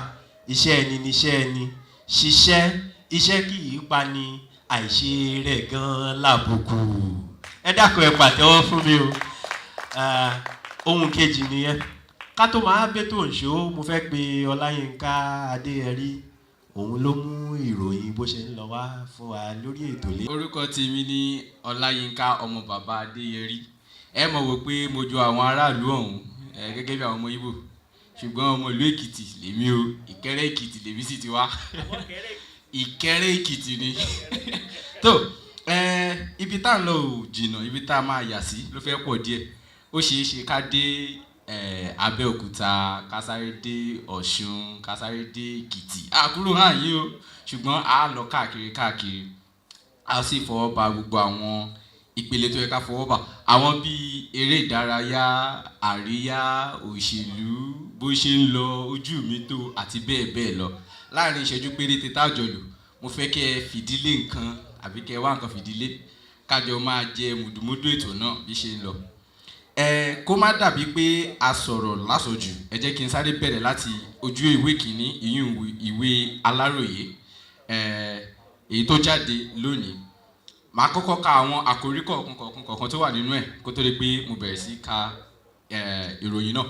Speaker 2: Iṣẹ́ ẹni ni iṣẹ́ ẹni. Ṣiṣẹ́, iṣẹ́ kì í pani, àìṣe rẹ̀ gan-an làbùkù. Ẹ dákun ẹ pàtẹ́wọ́ fún mi o. Ohun kejì nìyẹn. Ká tó máa bẹ́tò ǹṣó, mo fẹ́ pe Ọláyínká Adéyẹrí. Òun ló mú ìròyìn bó ṣe ń lọ wá fún wa lórí ètò lé.
Speaker 6: Orúkọ tèmi ni Ọláyínká ọmọ bàbá Adéyẹrí. Ẹ mọ̀ wò pé mo jọ àwọn aráàlú ọ̀hún, gẹ́gẹ́ bí àwọn ọmọ Ìgbò. Ṣùgbọ́n ọmọ ìlú Èkìtì lèmi o, Ìkẹ́rẹ́ Èkìtì lèmi sì ti wá. Ìkẹ́rẹ́ Èkìtì ni. Tó, ibi tá ń lọ ò jìnnà, ibi tá a máa yà sí ló fẹ́ pọ̀ díẹ̀. Ó ṣeé ṣe ká dé Abẹ́òkúta, ká sáré dé Ọ̀ṣun, ká sáré dé Èkìtì. A kúrò hàn yín o, ṣùgbọ́n a lọ káàkiri káàkiri. A sì fọwọ́ ba gbogbo àwọn ìpele tó yẹ ká fọwọ́ bà. Àwọn bí eré ìdárayá, àríyá, òṣèlú, bó ṣe ń lọ, ojú mi tó àti bẹ́ẹ̀ bẹ́ẹ̀ lọ. Láàárín ìṣẹ́jú péréte tá jọ lò, mo fẹ́ kí ẹ fìdílé nǹkan àbí kẹ́ ẹ wá nǹkan fìdílé, kájọ máa jẹ mùdùmúdù ètò náà bí ṣe ń lọ. Ẹ kó má dàbí pé a sọ̀rọ̀ lásọjù, ẹ jẹ́ kí n sáré bẹ̀rẹ̀ láti ojú ìwé kìíní, ìyún ìwé Aláròyé, èyí tó jáde lónìí. Màá kọ́kọ́ ka àwọn àkòrí kọ̀ọ̀kan kọ̀ọ̀kan kọ̀ọ̀kan tó wà nínú ẹ̀ kó tó di pé mo bẹ̀rẹ̀ sí ka ìròyìn náà.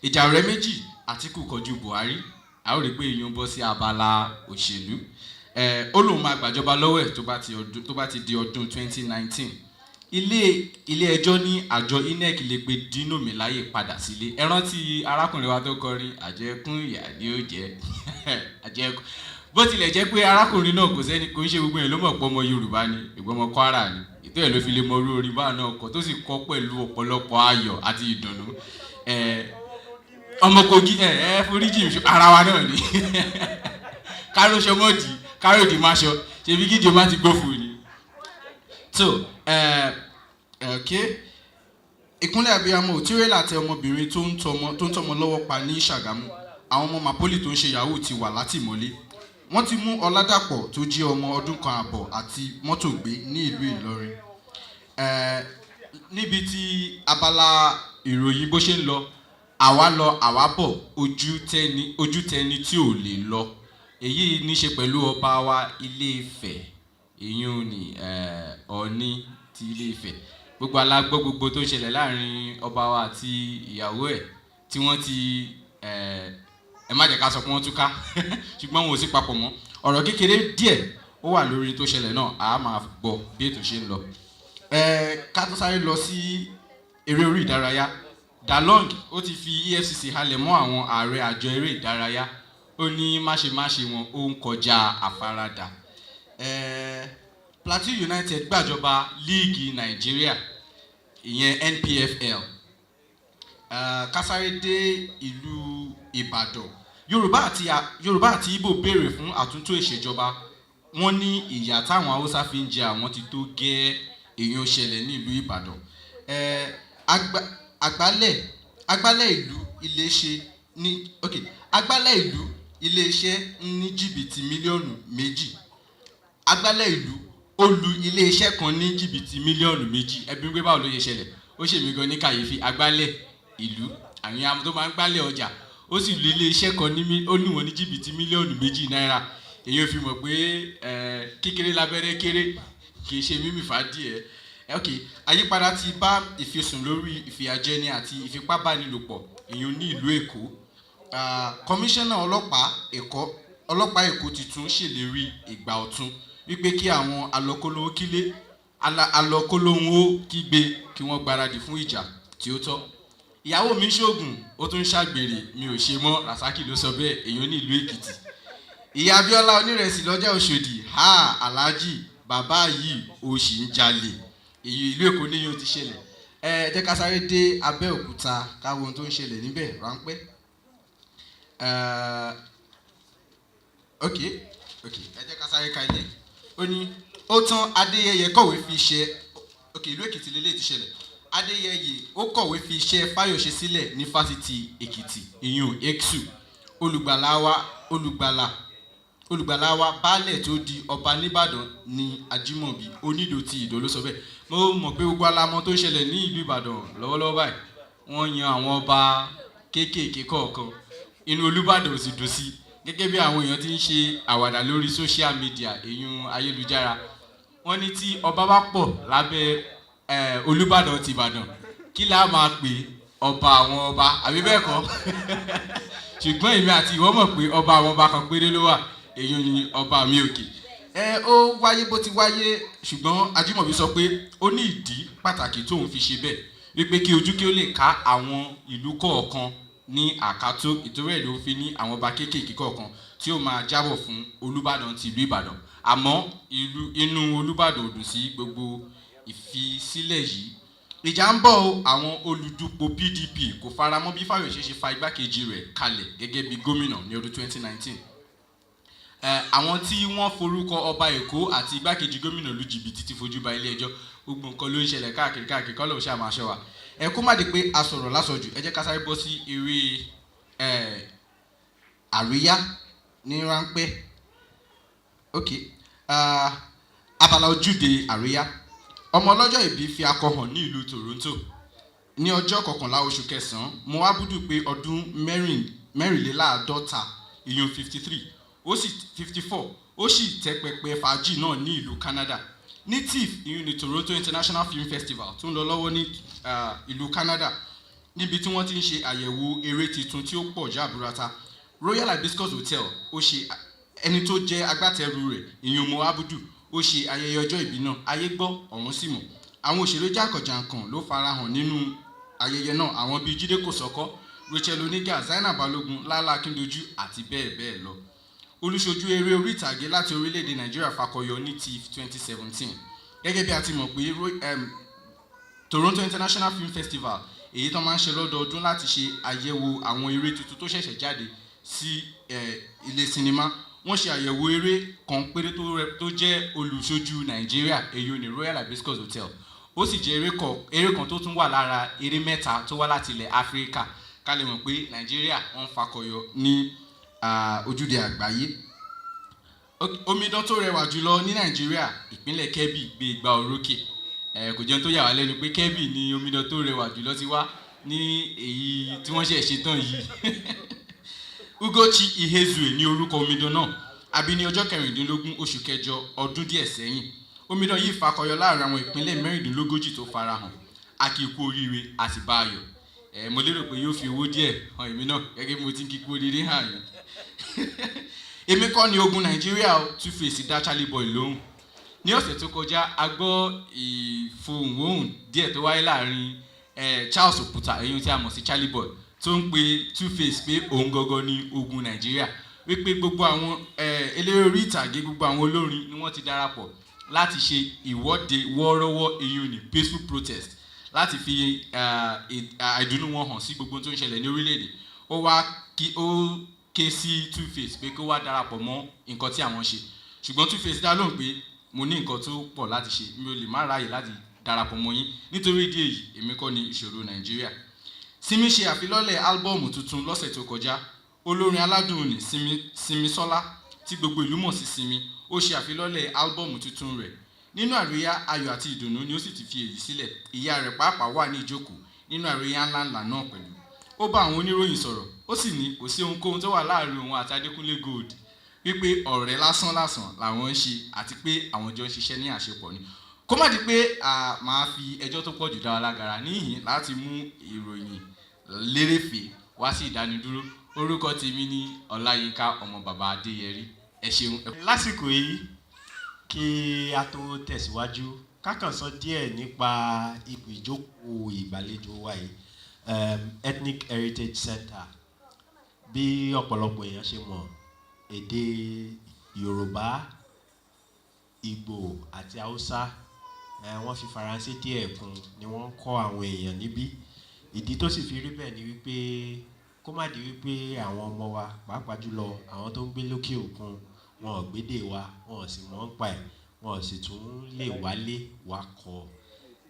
Speaker 6: Ìjà ọ̀rẹ́ méjì, Àtíkù kọjú Buhari. A ó rí i pé ìyún bọ́ sí abala òṣèlú. Ó lóun máa gbàjọba lọ́wọ́ ẹ̀ tó bá ti di ọdún 2019. Ilé ẹjọ́ ní àjọ INEC lè pe Dino Melaye padà sílé. Ẹ rántí arákùnrin wa tó kọrin àjẹkún ìyà ni ó jẹ àjẹkún. Bó tilẹ̀ jẹ́ pé arákùnrin náà kò sẹ́ni, kò ń ṣe gbogbo yẹn ló mọ̀ pé ọmọ Yorùbá ni, ìgbọ́n ọmọ Kwara ni. Ètò ẹ̀ ló fi lè mọ orú orin báà náà kọ, tó sì kọ pẹ̀lú ọ̀pọ̀lọpọ̀ ayọ̀ àti ìdùnnú. Ọmọ Kogi, ẹ foríjì mi, ara wa náà ni. Káró ṣọmọdì, káròdì máṣọ, ṣebí kíjọ má ti gbófo ni. So, ok, ìkúnlẹ̀ abiyamọ, tírélà tẹ ọmọbìnrin tó ń tọmọ lọ́wọ́ pa ní Ṣàgámù. Àwọn ọmọ Mapoli tó ń ṣe yahoo ti wà látìmọ́lé. Wọ́n ti mú Ọládàpọ̀ tó jí ọmọ ọdún 1.5 àti mọ́tò gbé ní ìlú Ìlọrin. Níbi tí abala ìròyìn bó ṣe ń lọ, àwa lọ àwa bọ̀, ojú tẹni tí ò lè lọ. Èyí ní ṣe pẹ̀lú ọba wa Ilé Ifẹ̀, ìyún ni Ọọ̀ni ti Ilé Ifẹ̀. Gbogbo alágbọ́ gbogbo tó ń ṣẹlẹ̀ láàrin ọba wa àti ìyàwó ẹ̀ tí wọ́n ti, ẹ má jẹ́ ká sọ pé wọ́n túká, ṣùgbọ́n wọn ò sí papọ̀ mọ́. Ọ̀rọ̀ kékeré díẹ̀ ó wà lórí tó ṣẹlẹ̀ náà, a máa gbọ́ bí ètò ṣe ń lọ. Ká tó sáré lọ sí eré orí ìdárayá, Dalong ó ti fi EFCC halẹ̀ mọ́ àwọn ààrẹ àjọ eré ìdárayá. Ó ní máṣemáṣe wọn ó ń kọjá àfaradà. Plateau United gbàjọba líìgì Nàìjíríà, ìyẹn NPFL. Ká sáré dé ìlú Ìbàdàn. Yorùbá àti Ìgbò béèrè fún àtúntò ìṣèjọba. Wọ́n ní ìyà táwọn Haúsá fi ń jẹ àwọn ti tó gẹ́. Èèyàn ṣẹlẹ̀ ní ìlú Ìbàdàn. Agbálẹ̀ ìlú iléeṣẹ́ ní, ok, agbálẹ̀ ìlú iléeṣẹ́ ń ní jìbìtì mílíọ̀nù 2. Agbálẹ̀ ìlú ó lu iléeṣẹ́ kan ní jìbìtì mílíọ̀nù 2. Ẹbí pé báwo ló ṣe ṣẹlẹ̀? Ó ṣèmí gan ní kàyéfì. Agbálẹ̀ ìlú, àwọn amọ̀ tó máa ń gbálẹ̀ ọjà, ó sì lu iléeṣẹ́ kan ní ó lù wọ́n ní jìbìtì mílíọ̀nù 2 náírà. Èyí ò fi mọ̀ pé kékeré lábẹ́rẹ́ kéré, kì í ṣe mímì fàdíẹ̀. Ok, àyípadà ti bá ìfisùn lórí ìfìyàjẹni àti ìfipábánilòpọ̀, ìyún ní ìlú Èkó. Kọmíṣánná ọlọ́pàá Èkó ti tún ṣèlérí ìgbà ọ̀tun wípé kí àwọn alọ́kólóhùn ó kígbe kí wọ́n gbáradì fún ìjà tí ó tọ́. Ìyàwó mi ṣoògùn, ó tún ṣàgbèrè, mi ò ṣe mọ́, Rasaki ló sọ bẹ́ẹ̀, èèyàn ní ìlú Èkìtì. Ìyá Abíọ́lá onírẹsì lọ́jà Òṣòdì, ha Alhaji, bàbá yìí ó sì ń jalè. Èyí ìlú Èkó ní yóò ti ṣẹlẹ̀. Ẹ jẹ́ ká sáré dé Abẹ́òkúta ká wo ohun tó ń ṣẹlẹ̀ níbẹ̀ ráńpẹ́. Ok, ok, ẹ jẹ́ ká sáré ka ilé. Ó ní ó tán, Adéyẹyẹ kọ̀wé fi iṣẹ́, ok, ìlú Èkìtì lélẹ̀ ti ṣẹlẹ̀. Adéyẹyẹ ó kọ̀wé fi iṣẹ́ Fáyọ̀ṣe sílẹ̀ ní fásitì Èkìtì, ìyún EKSU. Olùgbàlà wa baálẹ̀ tó di ọba nìbàdàn ní Ajímọ̀bí, Onídò ti Ìdó ló sọ bẹ́ẹ̀. Mo mọ̀ pé gbogbo alamọ tó ń ṣẹlẹ̀ ní ìlú Ìbàdàn lọ́wọ́lọ́wọ́ báyìí, wọ́n yan àwọn ọba kéékèèké kọ̀ọ̀kan, inú Olúbàdàn ò sì dùn sí, gẹ́gẹ́ bí àwọn èèyàn ti ń ṣe àwàdà lórí social media, èyún ayélujára. Wọ́n ní tí ọba bá pọ̀ lábẹ́ Olúbàdàn ti Ìbàdàn, kí la máa pè ọba àwọn ọba, àbí bẹ́ẹ̀ kọ́? Ṣùgbọ́n èmi àti ìwọ mọ̀ pé ọba àwọn ọba kan péré ló wà, èyí ni ọba mi òkè. Ó wáyé bó ti wáyé, ṣùgbọ́n Ajímọ̀bí sọ pé ó ní ìdí pàtàkì tóun fi ṣe bẹ́ẹ̀, wípé kí ojú kí ó lè ká àwọn ìlú kọ̀ọ̀kan ní àkátó. Ìtorí ẹ̀ ló fi ní àwọn ọba kéékèèké kọ̀ọ̀kan tí ó máa jábọ̀ fún Olúbàdàn ti ìlú Ìbàdàn. Àmọ́ inú Olúbàdàn ò dùn sí gbogbo ìfisílẹ̀ yìí. Ìjà ń bọ̀ o, àwọn olùdúpọ̀ PDP kò faramọ́ bí Fáyọ̀ṣe ṣe fa igbákejì rẹ̀ kalẹ̀ gẹ́gẹ́ bí gómìnà ní ọdún 2019. Àwọn tí wọ́n forúkọ ọba Èkó àti igbákejì gómìnà lu jìbìtì ti fojú ba ilé ẹjọ́. Gbogbo nǹkan ló ń ṣẹlẹ̀ káàkiri káàkiri, kọ́ lóun ṣáà máa ṣọ́ wa. Ẹ kó má di pé a sọ̀rọ̀ lásọjù, ẹ jẹ́ ká sáré bọ́ sí eré àríyá ní ráńpẹ́. Ok, Abala ojúde àríyá. Ọmọ ọlọ́jọ́ ìbí fi akọ hàn ní ìlú Toronto ní ọjọ́ 11 oṣù kẹsàn-án. Mo Abudu pé ọdún 54, ìyún 53, ó sì 54, ó sì tẹ́ pẹpẹ fàájì náà ní ìlú Canada ní TIFF, ìyún ní Toronto International Film Festival tó ń lọ lọ́wọ́ ní ìlú Canada, níbi tí wọ́n ti ń ṣe àyẹ̀wò eré tuntun tí ó pọ̀ jaburata. Royal Hibiscus Hotel, ó ṣe ẹni tó jẹ́ agbátẹrù rẹ̀, ìyún Mo Abudu, ó ṣe ayẹyẹ ọjọ́ ìbí náà. Ayé gbọ́, ọ̀run sì mọ̀. Àwọn òṣèré jàǹkànjàǹkàn ló farahàn nínú ayẹyẹ náà, àwọn bíi Jídé Kòsọ́kọ́, Rachel Oniga, Zainab Balogun, Lálá Akíndojú àti bẹ́ẹ̀ bẹ́ẹ̀ lọ. Olùṣojú eré orí ìtàgé láti orílẹ̀-èdè Nàìjíríà fakọyọ ní TIFF 2017. Gẹ́gẹ́ bí a ti mọ̀ pé Toronto International Film Festival, èyí tó máa ń ṣe lọ́dọọdún láti ṣe àyẹ̀wò àwọn eré tuntun tó ṣẹ̀ṣẹ̀ jáde sí ilé sinimá, wọ́n ṣe àyẹ̀wò eré kan péré tó jẹ́ olùṣojú Nàìjíríà, èyí ní Royal Hibiscus Hotel. Ó sì jẹ́ eré kan tó tún wà lára eré mẹ́ta tó wá láti ilẹ̀ Áfíríkà. Ká lè mọ̀ pé Nàìjíríà, wọ́n ń fakọyọ ní ojúde àgbáyé. Omidan tó rẹwà jùlọ ní Nàìjíríà, ìpínlẹ̀ Kebbi gbé igba orókè. Kò jẹun tó yà wá lẹ́nu pé Kebbi ni omidan tó rẹwà jùlọ ti wá ní èyí tí wọ́n ṣẹ̀ ṣe tán yìí. Ugochi Ihezue ní orúkọ omidan náà, àbí ní ọjọ́ 16 oṣù kẹjọ ọdún díẹ̀ sẹ́yìn. Omidan yìí fakọyọ láàrin àwọn ìpínlẹ̀ 36 tó farahàn. A kì í kú oríire, a sì bá a yọ̀. Mo lérò pé yóò fi owó díẹ̀ hàn èmi náà gẹ́gẹ́ bí mo ti ń kíkú oríire hàn yín. Èmi kọ́ ni ogun Nàìjíríà o, 2Face dá Charlie Boy lóhùn. Ní ọ̀sẹ̀ tó kọjá, a gbọ́ ìfohùnwóhùn díẹ̀ tó wáyé láàrin Charles Oputa, eyín tí a mọ̀ sí Charlie Boy, tó ń pe 2Face pé òun gangan ni ogun Nàìjíríà, wípé gbogbo àwọn eléré orí ìtàgé, gbogbo àwọn olórin ni wọ́n ti darapọ̀ láti ṣe ìwọ́de wọ́ọ́rọ́wọ́, eyín ní peaceful protest, láti fi àìdùnnú wọn hàn sí gbogbo ohun tó ń ṣẹlẹ̀ ní orílẹ̀-èdè. Ó wá kí ó ké sí 2Face pé kó wá darapọ̀ mọ́ nǹkan tí àwọn ṣe, ṣùgbọ́n 2Face dá lóhùn pé mo ní nǹkan tó pọ̀ láti ṣe, mi ò lè má ráàyè láti darapọ̀ mọ́ yín. Nítorí ìdí èyí, èmi kọ́ ni ìṣòro Nàìjíríà. Simi ṣe àfilọ́lẹ̀ álbọ́ọ̀mù tuntun lọ́sẹ̀ tó kọjá. Olórin aládùn ní Simi, Simisola, tí gbogbo ìlú mọ̀ sí Simi, ó ṣe àfilọ́lẹ̀ álbọ́ọ̀mù tuntun rẹ̀. Nínú àríyá ayọ̀ àti ìdùnnú ni ó sì ti fi èyí sílẹ̀. Ìyá rẹ̀ pàápàá wà ní ìjókòó nínú àríyá ńláńlá náà pẹ̀lú. Ó bá àwọn oníròyìn sọ̀rọ̀, ó sì ní kò sí ohunkóhun tó wà láàrin òun àti Adékúnlé Gold, wípé ọ̀rẹ́ lásán lásán làwọn ń ṣe àti pé àwọn jọ ń ṣiṣẹ́ ní àṣepọ̀ ni. Kó má di pé a máa fi ẹjọ́ tó pọ̀ jù dá wa lágara níhìn láti mú ìròyìn lérèfé wá sí ìdánidúró, orúkọ tèmi ní Ọláyínká ọmọ bàbá Adéyẹrí. Ẹ ṣeun.
Speaker 2: Lásìkò yìí, kí a tó tẹ̀síwájú, ká kàn sọ díẹ̀ nípa ipò ìjókòó ìgbàlejò wa yìí, Ethnic Heritage Center. Bí ọ̀pọ̀lọpọ̀ èèyàn ṣe mọ̀, èdè Yorùbá, Ìgbò àti Haúsá, wọ́n fi Faransé díẹ̀ kún, ni wọ́n ń kọ́ àwọn èèyàn níbí. Ìdí tó sì fi rí bẹ́ẹ̀ ni wípé kó má di wípé àwọn ọmọ wa, pàápàá jùlọ àwọn tó ń gbé lókè òkun, wọn ò gbédè wa, wọn ò sì mọ̀ ń pa ẹ̀, wọn ò sì tún lè wálé wa kọ́.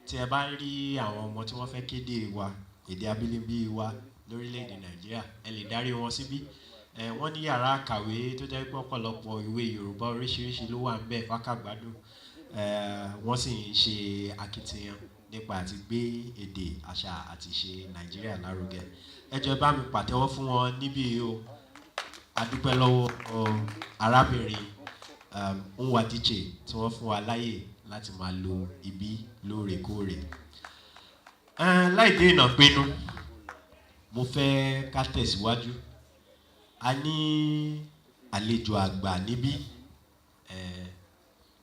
Speaker 2: Tí ẹ bá rí àwọn ọmọ tí wọ́n fẹ́ kéde wa, èdè abínibí wa lórílẹ̀‐èdè Nàìjíríà, ẹ lè darí wọn síbí. Wọ́n ní yàrá àkàwé tó jẹ́ pé ọ̀pọ̀lọpọ̀ ìwé Yorùbá oríṣiríṣi ló wà níbẹ̀ fákàgbádùn. Wọ́n sì ń ṣe akitiyan nípa àti gbé èdè, àṣà àti ìṣe Nàìjíríà lárugẹ. Ẹ jọ̀ọ́, ẹ bá mi pàtẹ́wọ́ fún wọn níbí o. A dúpẹ́ lọ́wọ́ arábìnrin Nwadiche tí wọ́n fún wa láyè láti máa lo ibi lóòrèkóòrè. Láì dé ìnà pinnu, mo fẹ́ ká tẹ̀síwájú. A ní àlejò àgbà níbí,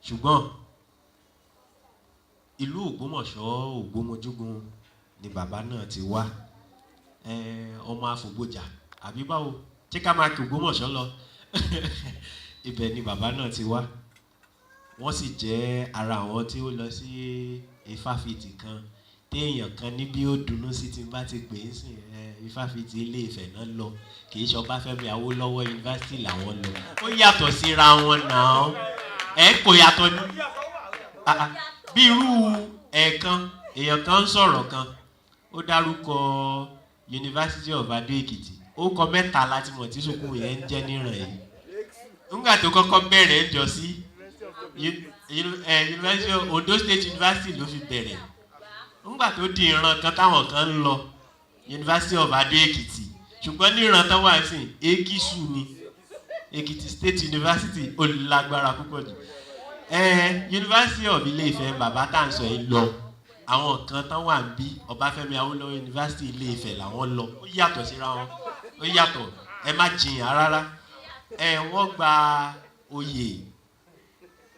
Speaker 2: ṣùgbọ́n ìlú Ògbómọ̀ṣọ́, Ògbómojúgun ni bàbá náà ti wá. Ọmọ Àfògbòjà àbí báwo? Ṣé ká máa kí Ògbómọ̀ṣọ́ lọ? Ibẹ̀ ni bàbá náà ti wá. Wọ́n sì jẹ́ ara àwọn tí ó lọ sí ifáfitì kan téèyàn kan níbí ó dunnú sí tí n bá ti pè é sìn. Ifáfitì Ilé Ifẹ̀ náà lọ, kì í ṣe Ọbáfẹ́mi Awólọ́wọ̀ Yunifásitì làwọn lọ. Ó yàtọ̀ síra wọn náà. Ẹ kò yàtọ̀ ní. Ah, ah. Bí irú ẹ̀ẹ̀kan, èèyàn kan ń sọ̀rọ̀ kan, ó dárúkọ University of Ado Ekiti. Ó kọ mẹ́ta láti mọ̀ tí sùkúù yẹn ń jẹ́ níran yìí. Nígbà tó kọ́kọ́ bẹ̀rẹ̀ ń jọ sí University of Ondo State University ló fi bẹ̀rẹ̀. Ńgbà tó di ìran kan táwọn kan ń lọ University of Ado Ekiti, ṣùgbọ́n ní ìran tán wà sí Ekisu ni Ekiti State University, ó lágbára púpọ̀ jù. University of Ilé-Ifẹ̀ bàbá tá à ń sọ yìí lọ. Àwọn kan tán wà ń bí Ọbáfẹ́mi Awólọ́wọ̀ University Ilé-Ifẹ̀ làwọn lọ. Ó yàtọ̀ síra wọn, ó yàtọ̀, ẹ má jiyàn rárá. Wọ́n gba oyè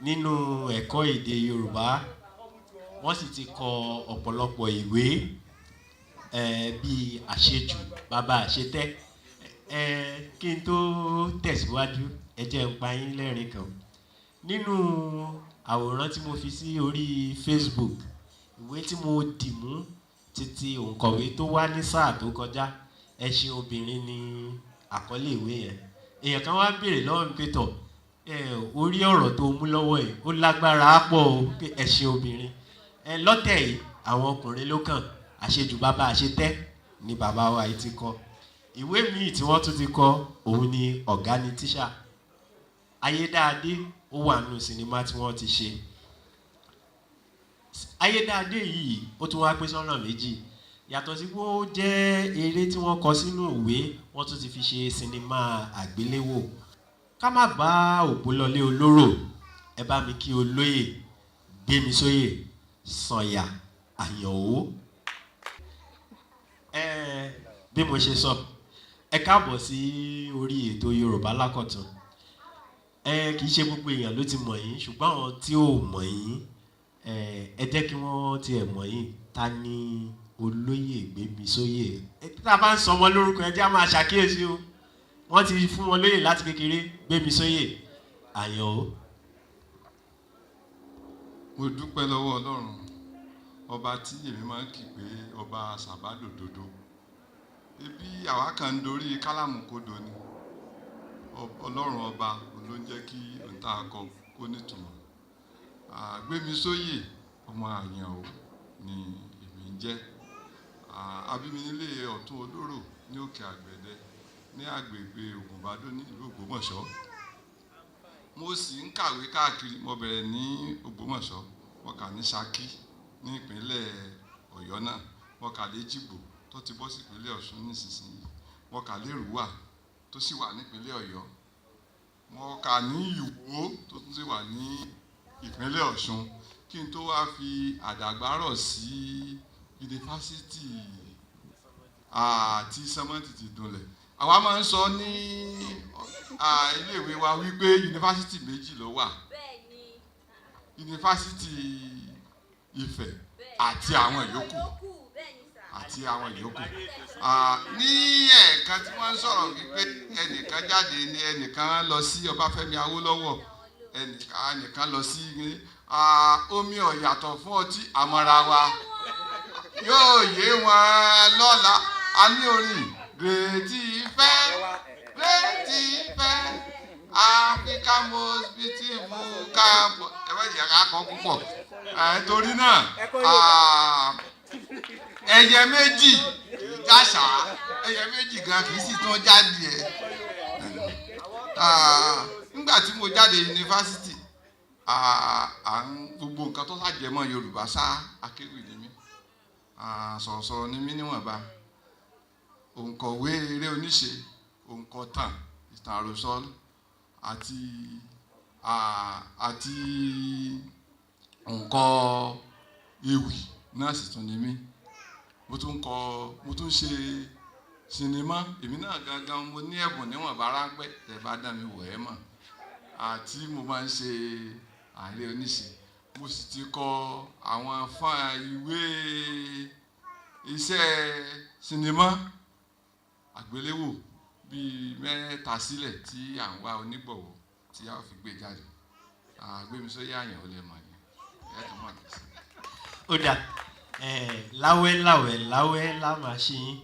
Speaker 2: nínú ẹ̀kọ́ èdè Yorùbá, wọ́n sì ti kọ ọ̀pọ̀lọpọ̀ ìwé bíi Àṣejù Bàbá Àṣetẹ́. Kí n tó tẹ̀síwájú, ẹ jẹ́ n pa yín lẹ́rìn kan nínú àwòrán tí mo fi sí orí Facebook. Ìwé tí mo dì mú títí òǹkọ̀wé tó wá ní sáà tó kọjá, Ẹṣin Obìnrin ni àkọlé ìwé yẹn. Èèyàn kan wá ń béèrè lọ́wọ́ mi pé tọ̀ orí ọ̀rọ̀ tó mú lọ́wọ́ yìí ó lágbára pọ̀ o, pé ẹṣin obìnrin. Lọ́tẹ̀ yìí, àwọn ọkùnrin ló kàn. Àṣejù Bàbá Àṣetẹ́ ni bàbá wa yìí ti kọ. Ìwé míì tí wọ́n tún ti kọ òun ni Ọ̀gá ni Tíṣà. Ayédáadé ó wà nínú sinimá tí wọ́n ti ṣe. Ayédáadé yìí ó tún wá pín sọ́nà méjì. Yàtọ̀ sí pé ó jẹ́ eré tí wọ́n kọ sínú ìwé, wọ́n tún ti fi ṣe sinimá àgbéléwò. Ká má bá òpó lọlé olóró, ẹ bá mi kí olóyè Gbémisóyè Sànyà Àyànwó. Bí mo ṣe sọ, ẹ káàbọ̀ sí orí ètò Yorùbá Lákọ̀tun. Kì í ṣe gbogbo èèyàn ló ti mọ̀ yín, ṣùgbọ́n àwọn tí ò mọ̀ yín, ẹ jẹ́ kí wọ́n tiẹ̀ mọ̀ yín. Ta ni olóyè Gbémisóyè? Tá a bá ń sọ ọmọ lórúkọ, ẹ jẹ́ á máa ṣàkíyèsí o. Wọ́n ti fún wọn lóyè láti kékeré. Gbémisóyè Àyànwó.
Speaker 1: Mo dúpẹ́ lọ́wọ́ Ọlọ́run ọba tí èmi máa ń kì pé ọba sàbádòdodo. Ebi àwa kan ń dorí kálámù kodò ni. Ọlọ́run ọba ló ń jẹ́ kí ohun tá a kọ kó nítumọ̀. Gbémisóyè ọmọ Àyànwó ni èmi ń jẹ́. A bí mi nílé Ọ̀tún Olóró ní Òkè Àgbẹ̀dẹ ní agbègbè Ògùnbádó ní ìlú Ògbómọ̀ṣọ́. Mo sì ń kàwé káàkiri. Mo bẹ̀rẹ̀ ní Ògbómọ̀ṣọ́, mo kà ní Ṣakí ní ìpínlẹ̀ Ọ̀yọ́ náà, mo kà l'Éjìgbò tó ti bọ́ sí ìpínlẹ̀ Ọ̀ṣun nísinsìnyí, mo kà l'Èrúwà tó sì wà nípínlẹ̀ Ọ̀yọ́, mo kà ní Ìwó tó tún sì wà ní ìpínlẹ̀ Ọ̀ṣun, kí n tó wá fi àdàgbárọ̀ sí yunifásítì àti sẹ́mọ́ǹtì ti dunlẹ̀. Àwa máa ń sọ ní iléèwé wa wípé yunifásítì méjì ló wà: yunifásítì Ifẹ̀ àti àwọn yòókù, àti àwọn yòókù. Ní ẹ̀ẹ̀kan tí wọ́n ń sọ̀rọ̀ wípé ẹnìkan jáde ní ẹnìkan lọ sí Ọbáfẹ́mi Awólọ́wọ̀, ẹnìkan lọ sí omi ọ̀yàtọ̀ fún ọtí àmọ́ra wa yóò yé wọn lọ́la. A ní orin Great Ifẹ̀, Great Ifẹ̀, Africa most beautiful campus. Ẹ má jẹ́ ká kọ́ púpọ̀ torí náà ẹyẹ méjì kì í jáṣà, ẹyẹ méjì gan kì í sì tún jáde. Nígbà tí mo jáde yunifásitì, gbogbo nǹkan tó ṣàjẹmọ́ Yorùbá sá, akéwì ni mí, sọ̀rọ̀sọ̀rọ̀ ni mí níwọ̀nba, òǹkọ̀wé eré oníṣe, òǹkọ̀tàn ìtàn àròsọ àti òǹkọ ewì náà sì tún ni mí. Mo tún kọ, mo tún ṣe sinimá. Èmi náà gangan mo ní ẹ̀bùn níwọ̀nba ráńpẹ́, tẹ́ bá dán mi wò ẹ́ mọ̀. Àti mo máa ń ṣe àárẹ̀ oníṣe, mo sì ti kọ àwọn fún ìwé iṣẹ́ sinimá àgbéléwò bíi 3 sílẹ̀ tí à ń wá onígbọ̀wọ́ tí a fi gbé jáde. Gbémisóyè Àyànwó lè mọ̀ yẹn, ẹ̀ tún mọ̀ ní sí.
Speaker 2: Ó dà láwẹ́ láwẹ́ láwẹ́ lá máa ṣe yín.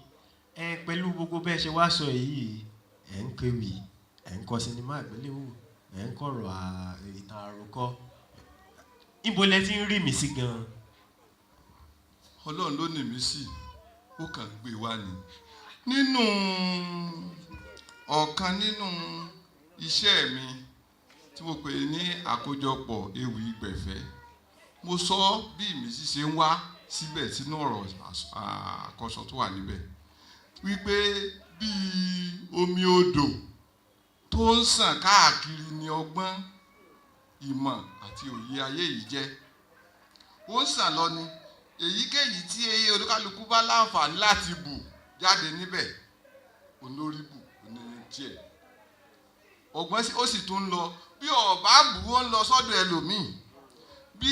Speaker 2: Pẹ̀lú gbogbo bẹ́ẹ̀ ṣe wá sọ yìí, ẹ̀ ń kéwì, ẹ̀ ń kọ sinimá àgbéléwò, ẹ̀ ń kọ̀rọ̀ ìtàn àròkọ. Ibo lẹ ti ń rí mi sí gan-an?
Speaker 1: Ọlọ́run ló ní mi sí, ó kàn gbé wá ni. Nínú ọ̀kan nínú iṣẹ́ mi tí tí mo pè ní àkójọpọ̀ ewì ìgbẹ̀fẹ́, mo sọ bí ìmísí ṣe ń wá síbẹ̀ sínú ọ̀rọ̀ àkọsọ tó wà níbẹ̀, wípé bí omi odò tó ń sàn káàkiri ni ọgbọ́n, ìmọ̀ àti òye ayé yìí jẹ́. Ó ń sàn lọ ni. Èyíkéyìí tí olúkálukú bá láǹfààní láti bù jáde níbẹ̀, olórí bù ní tiẹ̀. Ọgbọ́n ó sì tún ń lọ. Bí ọ̀bá bù, ó ń lọ sọ́dọ̀ ẹlòmíì. Bí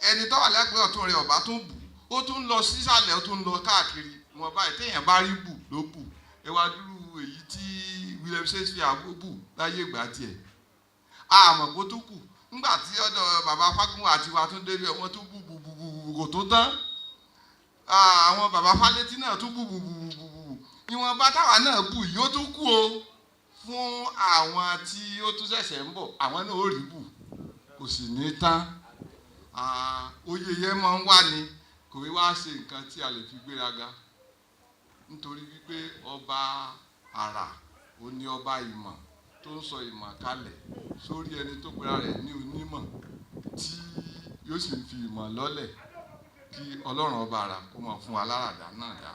Speaker 1: ẹni tó wà lẹ́gbẹ̀ẹ́ ọ̀tún rẹ̀ ọ̀bá tún bù, ó tún ń lọ sísàlẹ̀, ó tún ń lọ káàkiri. Wọn báyìí téèyàn bá rí bù ló bù. Ẹ wá dúró èyí tí William Shakespeare bù láyé ìgbà tiẹ̀. Àmọ́ kó tún kù. Nígbà tí ọ̀dọ̀ bàbá Fágúnwà àti wa tún débẹ̀, wọ́n tún bù bù bù bù bù, kò tó tán. Àwọn bàbá Fálétí náà tún bù bù bù bù bù. Ìwọ̀nba táwa náà bù yìí ó tún kù o fún àwọn tí ó tún ṣẹ̀ṣẹ̀ ń bọ̀, àwọn náà ó rí bù, kò sì ní tán. Oyè yẹn máa ń wá ni, kò wí wá ṣe nǹkan tí a lè fi gbéraga, nítorí wípé ọba àrà ó ní ọba ìmọ̀ tó ń sọ ìmọ̀ kalẹ̀ sórí ẹni tó pera rẹ̀ ní onímọ̀ tí yóò sì fi ìmọ̀ lọ́lẹ̀. Kí Ọlọ́run ọba àrà kó máa fún wa láràdá náà dá.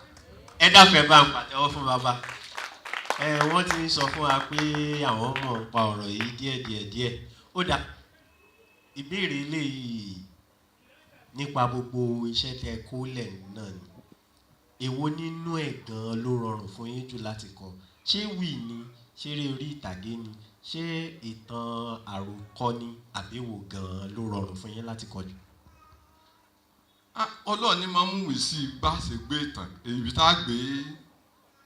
Speaker 2: Ẹ dákun, bá ń pàtẹ́wọ́ fún bàbá. Ẹ wọ́n ti ń sọ fún wa pé àwọn mọ̀ ń pa ọ̀rọ̀ yìí díẹ̀ díẹ̀ díẹ̀. Ó dà, ìbéèrè eléyìí nípa gbogbo iṣẹ́ tẹ kó lẹ̀ náà ni: èwo nínú ẹ̀ gan-an ló rọrùn fún yín jù láti kọ? Ṣé wì ni, ṣé eré orí ìtàgé ni, ṣé ìtàn àròkọ ni, àbí èwo gan-an ló rọrùn fún yín láti kọ jù?
Speaker 1: Ọlọ́run ní máa ń mú ìsí bá ṣe gbé ìtàn, ibi tá a gbé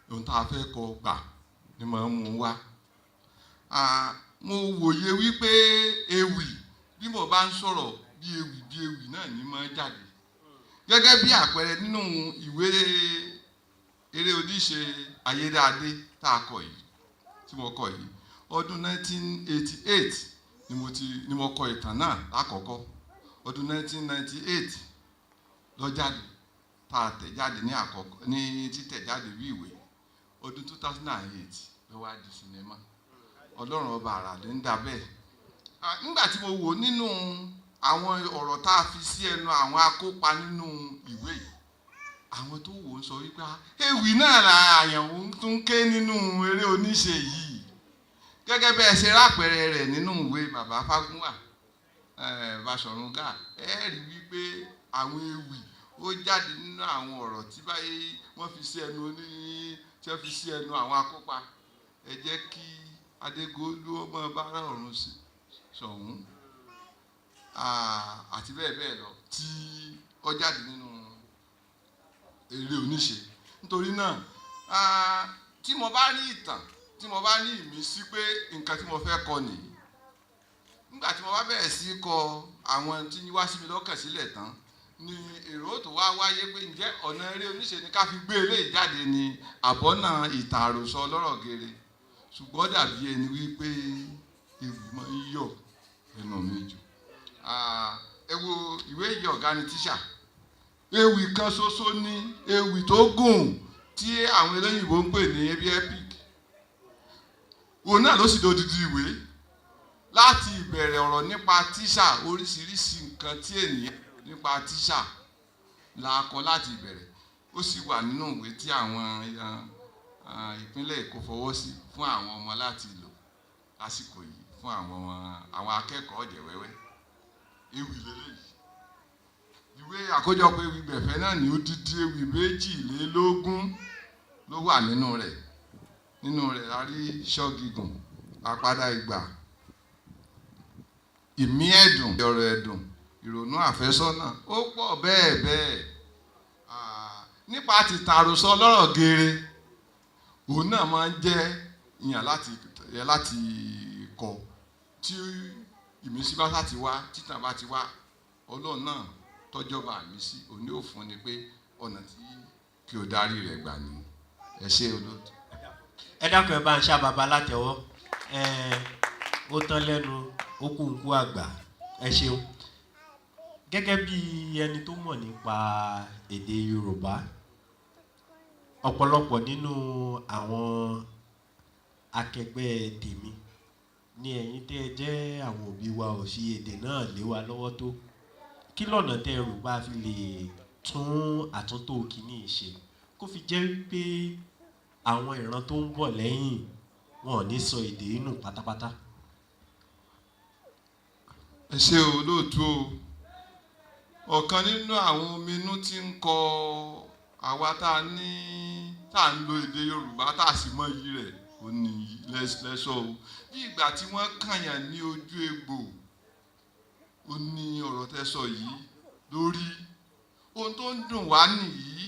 Speaker 1: ohun tá a fẹ́ kọ gbà ni máa ń mú wá. Mo wòye wípé ewì, bí mo bá ń sọ̀rọ̀, bí ewì bí ewì náà ni máa ń jáde. Gẹ́gẹ́ bí àpẹẹrẹ, nínú ìwé eré oníṣe Ayédáadé tá a kọ yìí, tí mo kọ yìí, ọdún 1988 ni mo kọ ìtàn náà lákọ̀ọ́kọ́. Ọdún 1998 ló jáde, tá a tẹ̀ jáde ní àkọ́kọ́ ní títẹ̀ jáde bí ìwé. Ọdún 2008 ló wá di sinimá. Ọlọ́run ọba àrà ló ń dà bẹ́ẹ̀. Nígbà tí mo wò nínú àwọn ọ̀rọ̀ tá a fi sí ẹnu àwọn akópa nínú ìwé yìí, àwọn tó wò ń sọ wípé ewì náà la àyànwó tún ké nínú eré oníṣe yìí. Gẹ́gẹ́ bẹ́ẹ̀ ṣe rápẹrẹ rẹ̀ nínú ìwé bàbá Fágúnwà, Baṣọ̀run Gáà, ẹ rí wípé àwọn ewì ó jáde nínú àwọn ọ̀rọ̀ tí báyìí wọ́n fi sí ẹnu ní tí wọ́n fi sí ẹnu àwọn akópa. Ẹ jẹ́ kí Adégolú ọmọ bára ọ̀run sọ̀hún àti bẹ́ẹ̀ bẹ́ẹ̀ lọ tí ó jáde nínú eré oníṣe. Nítorí náà, tí mo bá ní ìtàn, tí mo bá ní ìmísí pé nǹkan tí mo fẹ́ kọ nìyí, nígbà tí mo bá bẹ̀rẹ̀ sí í kọ àwọn tí wá sí mi lọ́kàn sílẹ̀ tán ni èrò tó wá wáyé pé ǹjẹ́ ọ̀nà eré oníṣe ni ká fi gbé eléyìí jáde ni àbọ̀nà ìtàn àròsọ ọlọ́rọ̀ gere. Ṣùgbọ́n dàbí ẹni wípé ewì máa ń yọ̀ ẹnu mi jù. Ẹ wo ìwé ìyá ọ̀gá ni tíṣà, ewì kan ṣoṣo ní ewì tó gùn tí àwọn eléyìnbó ń pè ní epic. Òun náà ló sì dodidi ìwé láti ìbẹ̀rẹ̀ ọ̀rọ̀ nípa tíṣà. Oríṣiríṣi nǹkan tí ènìyàn nípa tíṣà la kọ láti ìbẹ̀rẹ̀, ó sì wà nínú ìwé tí àwọn ìpínlẹ̀ Èkó fọwọ́ sí fún àwọn ọmọ láti lò lásìkò yìí, fún àwọn akẹ́kọ̀ọ́ ọ̀jẹ̀ wẹ́wẹ́. Ewì lélẹ́yìí. Ìwé àkójọpọ̀ ewì gbẹ̀fẹ́ náà ní odidi ewì 22 ló wà nínú rẹ̀. Nínú rẹ̀ la rí ṣọ́gígùn, àpadà ìgbà, ìmí ẹ̀dùn, ọ̀rọ̀ ẹ̀dùn, ìrònú àfẹ́sọ́nà, ó pọ̀ bẹ́ẹ̀ bẹ́ẹ̀. Nípa ti tàròsọ lọ́rọ̀ geere, òun náà máa ń jẹ́ ìyàn láti kọ. Tí ìmísí bá ti wá, títàn bá ti wá, Ọlọ́run náà tọ́jọba àmísí, òun yóò fún ni pé ọ̀nà tí kí o darí rẹ̀ gbà ni. Ẹ ṣé olóòtú.
Speaker 2: Ẹ dákun, ẹ bá ń ṣá baba látẹ̀wọ́. Ẹ ó tán lẹ́nu, ó kú ń kú àgbà. Ẹ ṣeun. Gẹ́gẹ́ bí ẹni tó mọ̀ nípa èdè Yorùbá, ọ̀pọ̀lọpọ̀ nínú àwọn akẹgbẹ́ tèmi Ni ẹ̀yin tẹ́ ẹ jẹ́ àwọn òbí wa ò fi èdè náà lé wa lọ́wọ́ tó. Kí lọ̀nà tẹ́ ẹ rò pé a fi lè tún àtúntò kínní yìí ṣe kó fi jẹ́ wípé àwọn ìran tó ń bọ̀ lẹ́yìn wọn ò ní sọ èdè yìí nù pátápátá?
Speaker 1: Ẹ ṣe o, olóòtú o. Ọ̀kan nínú àwọn ominú tí ń kọ àwa tá a ní tá a ń lo èdè Yorùbá tá a sì mọ iyì rẹ̀ ò ní lẹ́sọ̀ o. Bí ìgbà tí wọ́n kàyàn ní ojú egbò, ó ní ọ̀rọ̀ tẹ́ sọ yìí lórí ohun tó ń dùn wá nìyí.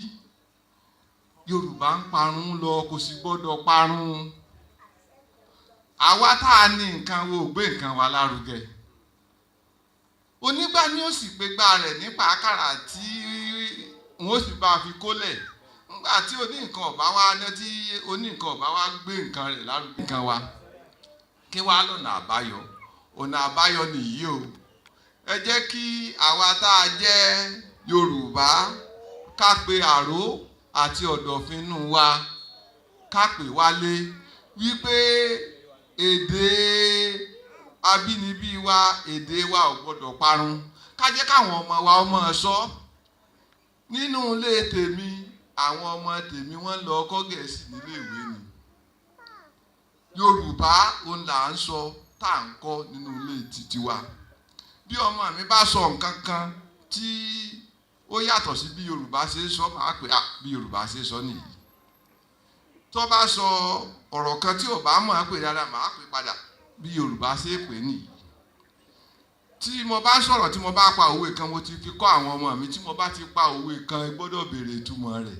Speaker 1: Yorùbá ń parun lọ, kò sì gbọ́dọ̀ parun. Àwa tá a ní nǹkan wo ò gbé nǹkan wa lárugẹ. Onígbà ni ó sì pe gbá rẹ̀ nípa àkàrà tí wọ́n sì bá fi kólẹ̀ nígbà tí oní nǹkan ọ̀bá wa ní, tí oní nǹkan ọ̀bá wa gbé nǹkan rẹ̀ lárugẹ nǹkan wa. Kí wá lọ́nà àbáyọ? Ọ̀nà àbáyọ nìyí o. Ẹ jẹ́ kí àwa tá a jẹ́ Yorùbá ká pe àró àti ọ̀dọ̀fínú wa, ká pè wálé wípé èdè abínibí wa, èdè wa ò gbọdọ̀ parun. Ká jẹ́ káwọn ọmọ wa ọmọ sọ. Nínú ilé tèmi, àwọn ọmọ tèmi wọ́n lọ kọ́ Gẹ̀ẹ́sì nílé ìwé ni. Yorùbá òun là ń sọ tá à ń kọ́ nínú ilé títí wa. Bí ọmọ mi bá sọ nǹkan kan tí ó yàtọ̀ sí bí Yorùbá ṣe ń sọ, máa pè á bí Yorùbá ṣe ń sọ nìyí. Tó bá sọ ọ̀rọ̀ kan tí ò bá mọ̀ á pè dáadáa, máa pè padà bí Yorùbá ṣe é pè nìyí. Tí mo bá sọ̀rọ̀, tí mo bá pa òwe kan, mo ti fi kọ́ àwọn ọmọ mi, tí mo bá ti pa òwe kan, ẹ gbọ́dọ̀ béèrè ìtumọ̀ rẹ̀.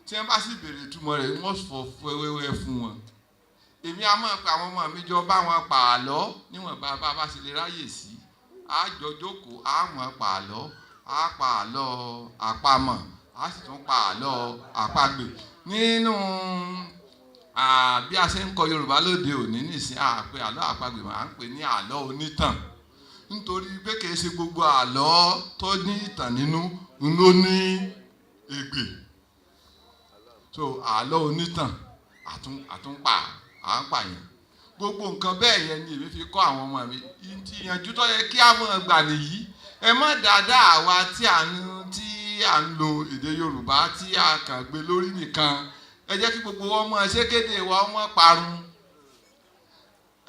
Speaker 1: Tí wọ́n bá sì béèrè ìtumọ̀ rẹ̀, wọ́n fọ wẹ́wẹ́ fún wọn. Èmi á máa pe àwọn ọmọ mi jọ, bá wọn pa àlọ́ níwọ̀n bá bá bá ṣe lè ráyè sí. Á jọ jókòó, á mọ̀ pa àlọ́, á pa àlọ́ àpamọ̀, á sì tún pa àlọ́ àpagbè. Nínú bí a ṣe ń kọ Yorùbá lóde òní nìsín, à pé àlọ́ àpagbè mà, à ń pè ní àlọ́ onítàn, nítorí pé kì í ṣe gbogbo àlọ́ tó ní ìtàn nínú ló ní ègbè. So àlọ́ onítàn àtúnpà à ń pààyàn. Gbogbo nǹkan bẹ́ẹ̀ yẹn ni èmi fi kọ́ àwọn ọmọ mi. Ìyànjú tó yẹ kí á mọ̀ gbà nìyí. Ẹ má dáadáa àwa tí à ń lo èdè Yorùbá tí a kàn gbé lórí nìkan. Ẹ jẹ́ kí gbogbo wọn mọ̀ ṣé kéde wa ọmọ parun.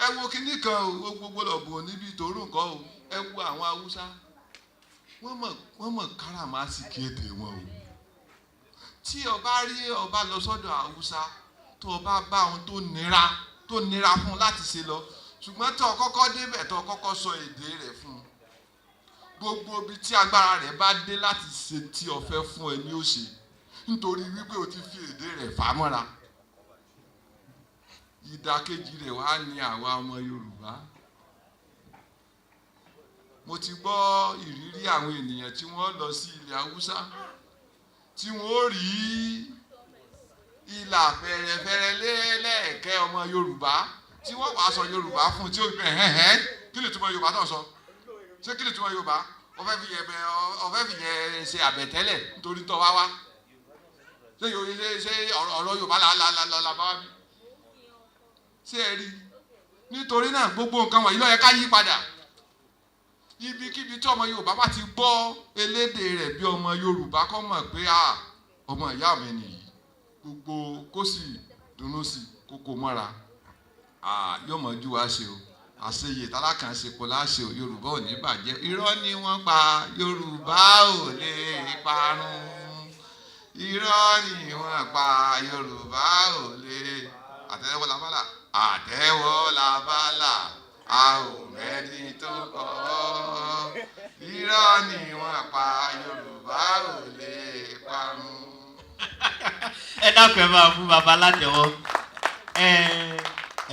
Speaker 1: Ẹ wo kinní kan o, gbogbo lọ́bùn níbi ìtòrú nǹkan o. Ẹ wo àwọn Haúsá, wọ́n mọ̀ káràmásìkí èdè wọn o. Tí ọba rí ọba lọ sọ́dọ̀ Haúsá, tó ọba bá ohun tó nira fún un láti ṣe lọ, ṣùgbọ́n tó kọ́kọ́ débẹ̀, tó kọ́kọ́ sọ èdè rẹ̀ fún un, gbogbo ibi tí agbára rẹ̀ bá dé láti ṣe tí o fẹ́ fún ẹ ní ó ṣe, nítorí wípé o ti fi èdè rẹ̀ fà á mọ́ra. Ìdàkejì rẹ̀ wá ní àwa ọmọ Yorùbá. Mo ti gbọ́ ìrírí àwọn ènìyàn tí wọ́n lọ sí ilẹ̀ Haúsá, tí wọ́n ó rí ìlà fẹ̀rẹ̀fẹ̀rẹ̀ lẹ́ẹ̀kẹ́ ọmọ Yorùbá, tí wọ́n wàá sọ Yorùbá fún un, tí ó fi bẹ̀ hẹ́hẹ́. Kí ni ìtumọ̀ Yorùbá tó ń sọ? Ṣé kí ni ìtumọ̀ Yorùbá? Ọ̀fẹ́ fi yẹn ṣe àbẹ̀tẹ́lẹ̀ nítorí tó wá wá. Ṣé ṣe ọ̀rọ̀ Yorùbá la la la la bá wá bí? Ṣé ẹ rí? Nítorí náà, gbogbo nǹkan wọ̀nyí ló yẹ ká yí padà. Ibikíbi tí ọmọ Yorùbá bá ti gbọ́ elédè rẹ̀ bí ọmọ Yorùbá, kó mọ̀ pé a ọmọ ìyá mi nìyí, gbogbo kó sì dunnú sí kókó mọ́ra. Yóò mọ̀ ju wa ṣe o. Àṣeyè tálákàn ṣe kò láṣẹ o. Yorùbá ò ní bàjẹ́. Irọ́ ni wọ́n pa, Yorùbá ò lè parun. Irọ́ ni wọ́n pa, Yorùbá ò lè. Àtẹ́wọ́ labálà, àtẹ́wọ́ labálà, a ò mẹ́ni tó kọ́. Irọ́ ni wọ́n pa, Yorùbá ò lè parun.
Speaker 2: Ẹ dákun, ẹ máa fún baba látẹ́wọ́.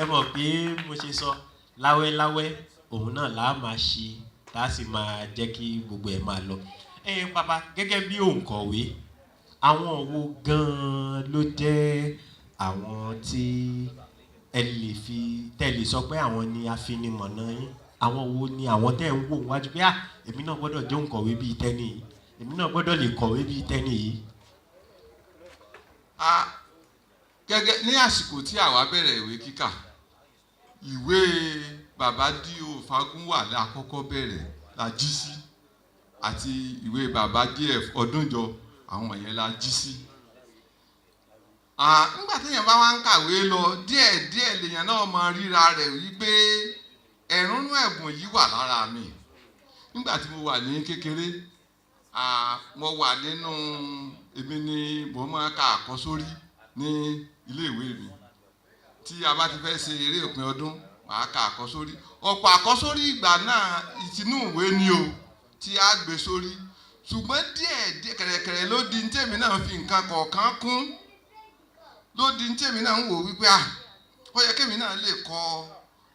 Speaker 2: Ẹ mọ̀ pé mo ṣe sọ láwẹ́láwẹ́, òun náà là á máa ṣe, tá a sì máa jẹ́ kí gbogbo ẹ̀ máa lọ. Ẹ bàbá, gẹ́gẹ́ bí òǹkọ̀wé, àwọn wo gan-an ló jẹ́ àwọn tí ẹ lè fi tẹ́ lè sọ pé àwọn ni afinimọ̀nà yín? Àwọn wo ni àwọn tẹ́ ń wò wájú pé, "Ah, èmi náà gbọ́dọ̀ jẹ́ òǹkọ̀wé bíi tẹ́ni yìí, èmi náà gbọ́dọ̀ lè kọ̀wé bíi tẹ́ni yìí"?
Speaker 1: A gẹ́gẹ́ ní àsìkò tí àwa bẹ̀rẹ̀ ìwé kíkà Ìwé bàbá D.O. Fágúnwà la kọ́kọ́ bẹ̀rẹ̀ la jí sí, àti ìwé bàbá D.F. Ọdúnjọ, àwọn yẹn la jí sí. Nígbà téèyàn bá wá ń kàwé lọ díẹ̀ díẹ̀, lèèyàn náà mọ ríra rẹ̀ wípé ẹ̀rúnú ẹ̀bùn yìí wà lára mi. Nígbà tí mo wà ní kékeré, mo wà nínú, èmi ni mo máa ka àkọ́sórí ní iléèwé mi. Tí a bá ti fẹ́ ṣe eré òpin ọdún, màá ka àkọ́sórí. Ọ̀pọ̀ àkọ́sórí ìgbà náà, ìtinú ìwé ni o tí a gbé sórí, ṣùgbọ́n díẹ̀ díẹ̀, kẹ̀rẹ̀kẹ̀rẹ̀ ló di ní tèmi náà fi nǹkan kọ̀ọ̀kan kún, ló di ní tèmi náà ń wò wípé ó yẹ kémi náà lè kọ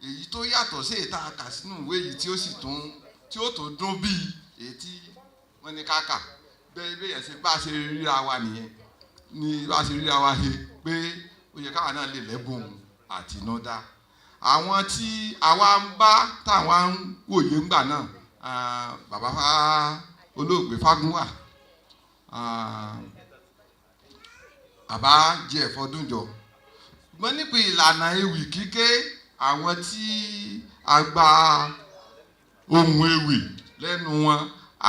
Speaker 1: èyí tó yàtọ̀ sí èyí tá a kà sínú ìwé yìí, tí ó sì tún tí ó tún dún bíi èyí tí wọ́n ní ká kà. Bẹ́ẹ̀ bẹ́ẹ̀ yẹn ṣe bá a ṣe ríra wa nìyẹn, ní bá a ṣe ríra wa he pé ó yẹ káwa náà lè lẹ́bùn àtinúdá. Àwọn tí àwa ń bá táwa ń wòye ńgbà náà, bàbá olóògbé Fágúnwà, bàbá J.F. Ọdúnjọ. Ṣùgbọ́n nípa ìlànà ewì kíké, àwọn tí a gba ohun ewì lẹ́nu wọn,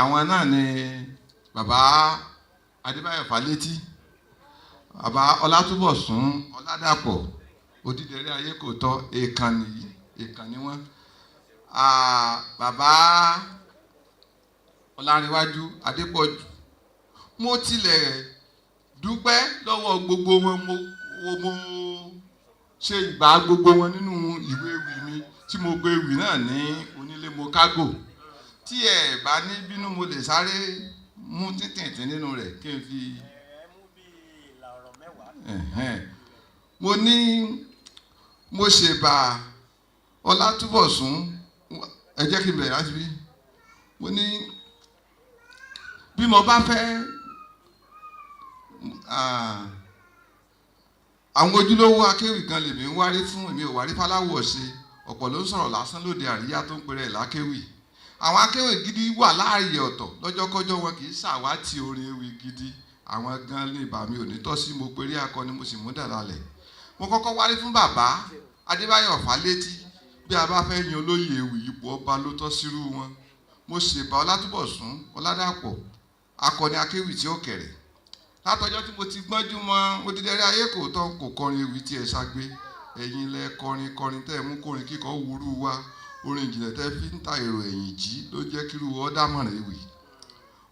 Speaker 1: àwọn náà ni bàbá Adébáyọ̀ Fálétí, bàbá Ọlátúbọ̀sún Ọládàpọ̀, Odídẹrẹ́ ayé kò tọ́, èèkàn nìyí, èèkàn ni wọ́n. Bàbá Ọlárẹ̀wájú Adépọ̀jù. Mo tilẹ̀ dúpẹ́ lọ́wọ́ gbogbo wọn, mo ṣe ìbá gbogbo wọn nínú ìwé ewì mi tí mo pe ewì náà ní Onílé Mo Kágò. Tí ẹ bá ní bínú, mo lè sáré mú tíntìntín nínú rẹ̀ kí n fi. Mo ní mo ṣèbà Ọlátúbọ̀sún, ẹ jẹ́ kí n bẹ̀rẹ̀ láti bí. Mo ní bí mo bá fẹ́ àwọn ojúlówó akéwì kan lèmi ń wárí fún, èmi ò wárí fáláwọ̀ ṣe. Ọ̀pọ̀ ló ń sọ̀rọ̀ lásán lóde àríyá tó ń pèrè lákéwì. Àwọn akéwì gidi wà láàyè ọ̀tọ̀, lọ́jọ́kọ́jọ́ wọn kì í ṣàwátì orin ewì gidi. Àwọn gan ní ìbà mi ò ní tọ́ sí. Mo péré akọni, mo sì mú dàda lẹ̀. Mo kọ́kọ́ wárí fún bàbá Adébáyọ̀ Fálétí. Bí a bá fẹ́ yan olóyè ewì, ipò ọba ló tọ́ sírú wọn. Mo ṣèbà Ọlátúbọ̀sún Ọládàpọ̀, akọni akéwì tí ó kẹ̀rẹ̀ látọjọ́ tí mo ti gbọ́njú mọ́. Odídẹrẹ́ ayé kò tọ́ kò kọrin ewì tí ẹ ṣagbe. Ẹ̀yin lẹ kọrin kọrin tẹ́ ẹ mú kọrin kíkọ́ wúrú wa. Orin ìjìnlẹ̀ tẹ́ fi ń ta èrò ẹ̀yìn jí ló jẹ́ kíru ọ dámọ̀ràn ewì.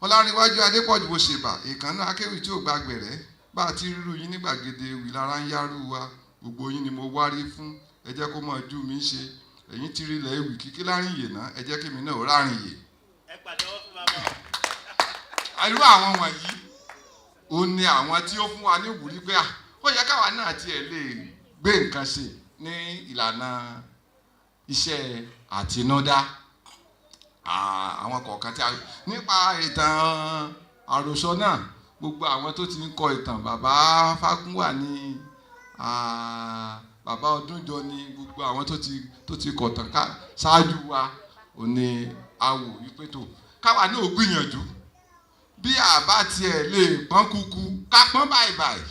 Speaker 1: Ọlárẹ̀wájú Adépọ̀jù, mo ṣèbà, ìkànnà akéwì tí ò gba gbẹ̀rẹ́. Bá a ti rírú yín ní gbàgede ewì lára ń yárú wa. Gbogbo yín ni mo wárí fún, ẹ jẹ́ kó mọ̀ ojú mi ṣe. Ẹ̀yin ti rí ilẹ̀ ewì kíkí láàrin yè náà, ẹ jẹ́ kémi náà ó rárin yè.
Speaker 5: Ẹ pàtẹ́wọ́ fún bàbá.
Speaker 1: Irú àwọn wọ̀nyí ó ní àwọn tí ó fún wa ní ìwúrí pé ó yẹ káwa náà tiẹ̀ lè gbé nǹkan ṣe ní ìlànà iṣẹ́ àtinúdá. Àwọn kọ̀ọ̀kan tí a nípa ìtàn àròsọ náà, gbogbo àwọn tó ti ń kọ ìtàn, bàbá Fágúnwà ní, bàbá Ọdúnjọ ní, gbogbo àwọn tó ti kọ̀tàn ṣáájú wa, ò ní a wò wípé tó káwa náà ó gbìyànjú. Bí a bá tiẹ̀ lè pọ́n kúkú, ká pọ́n báyìí,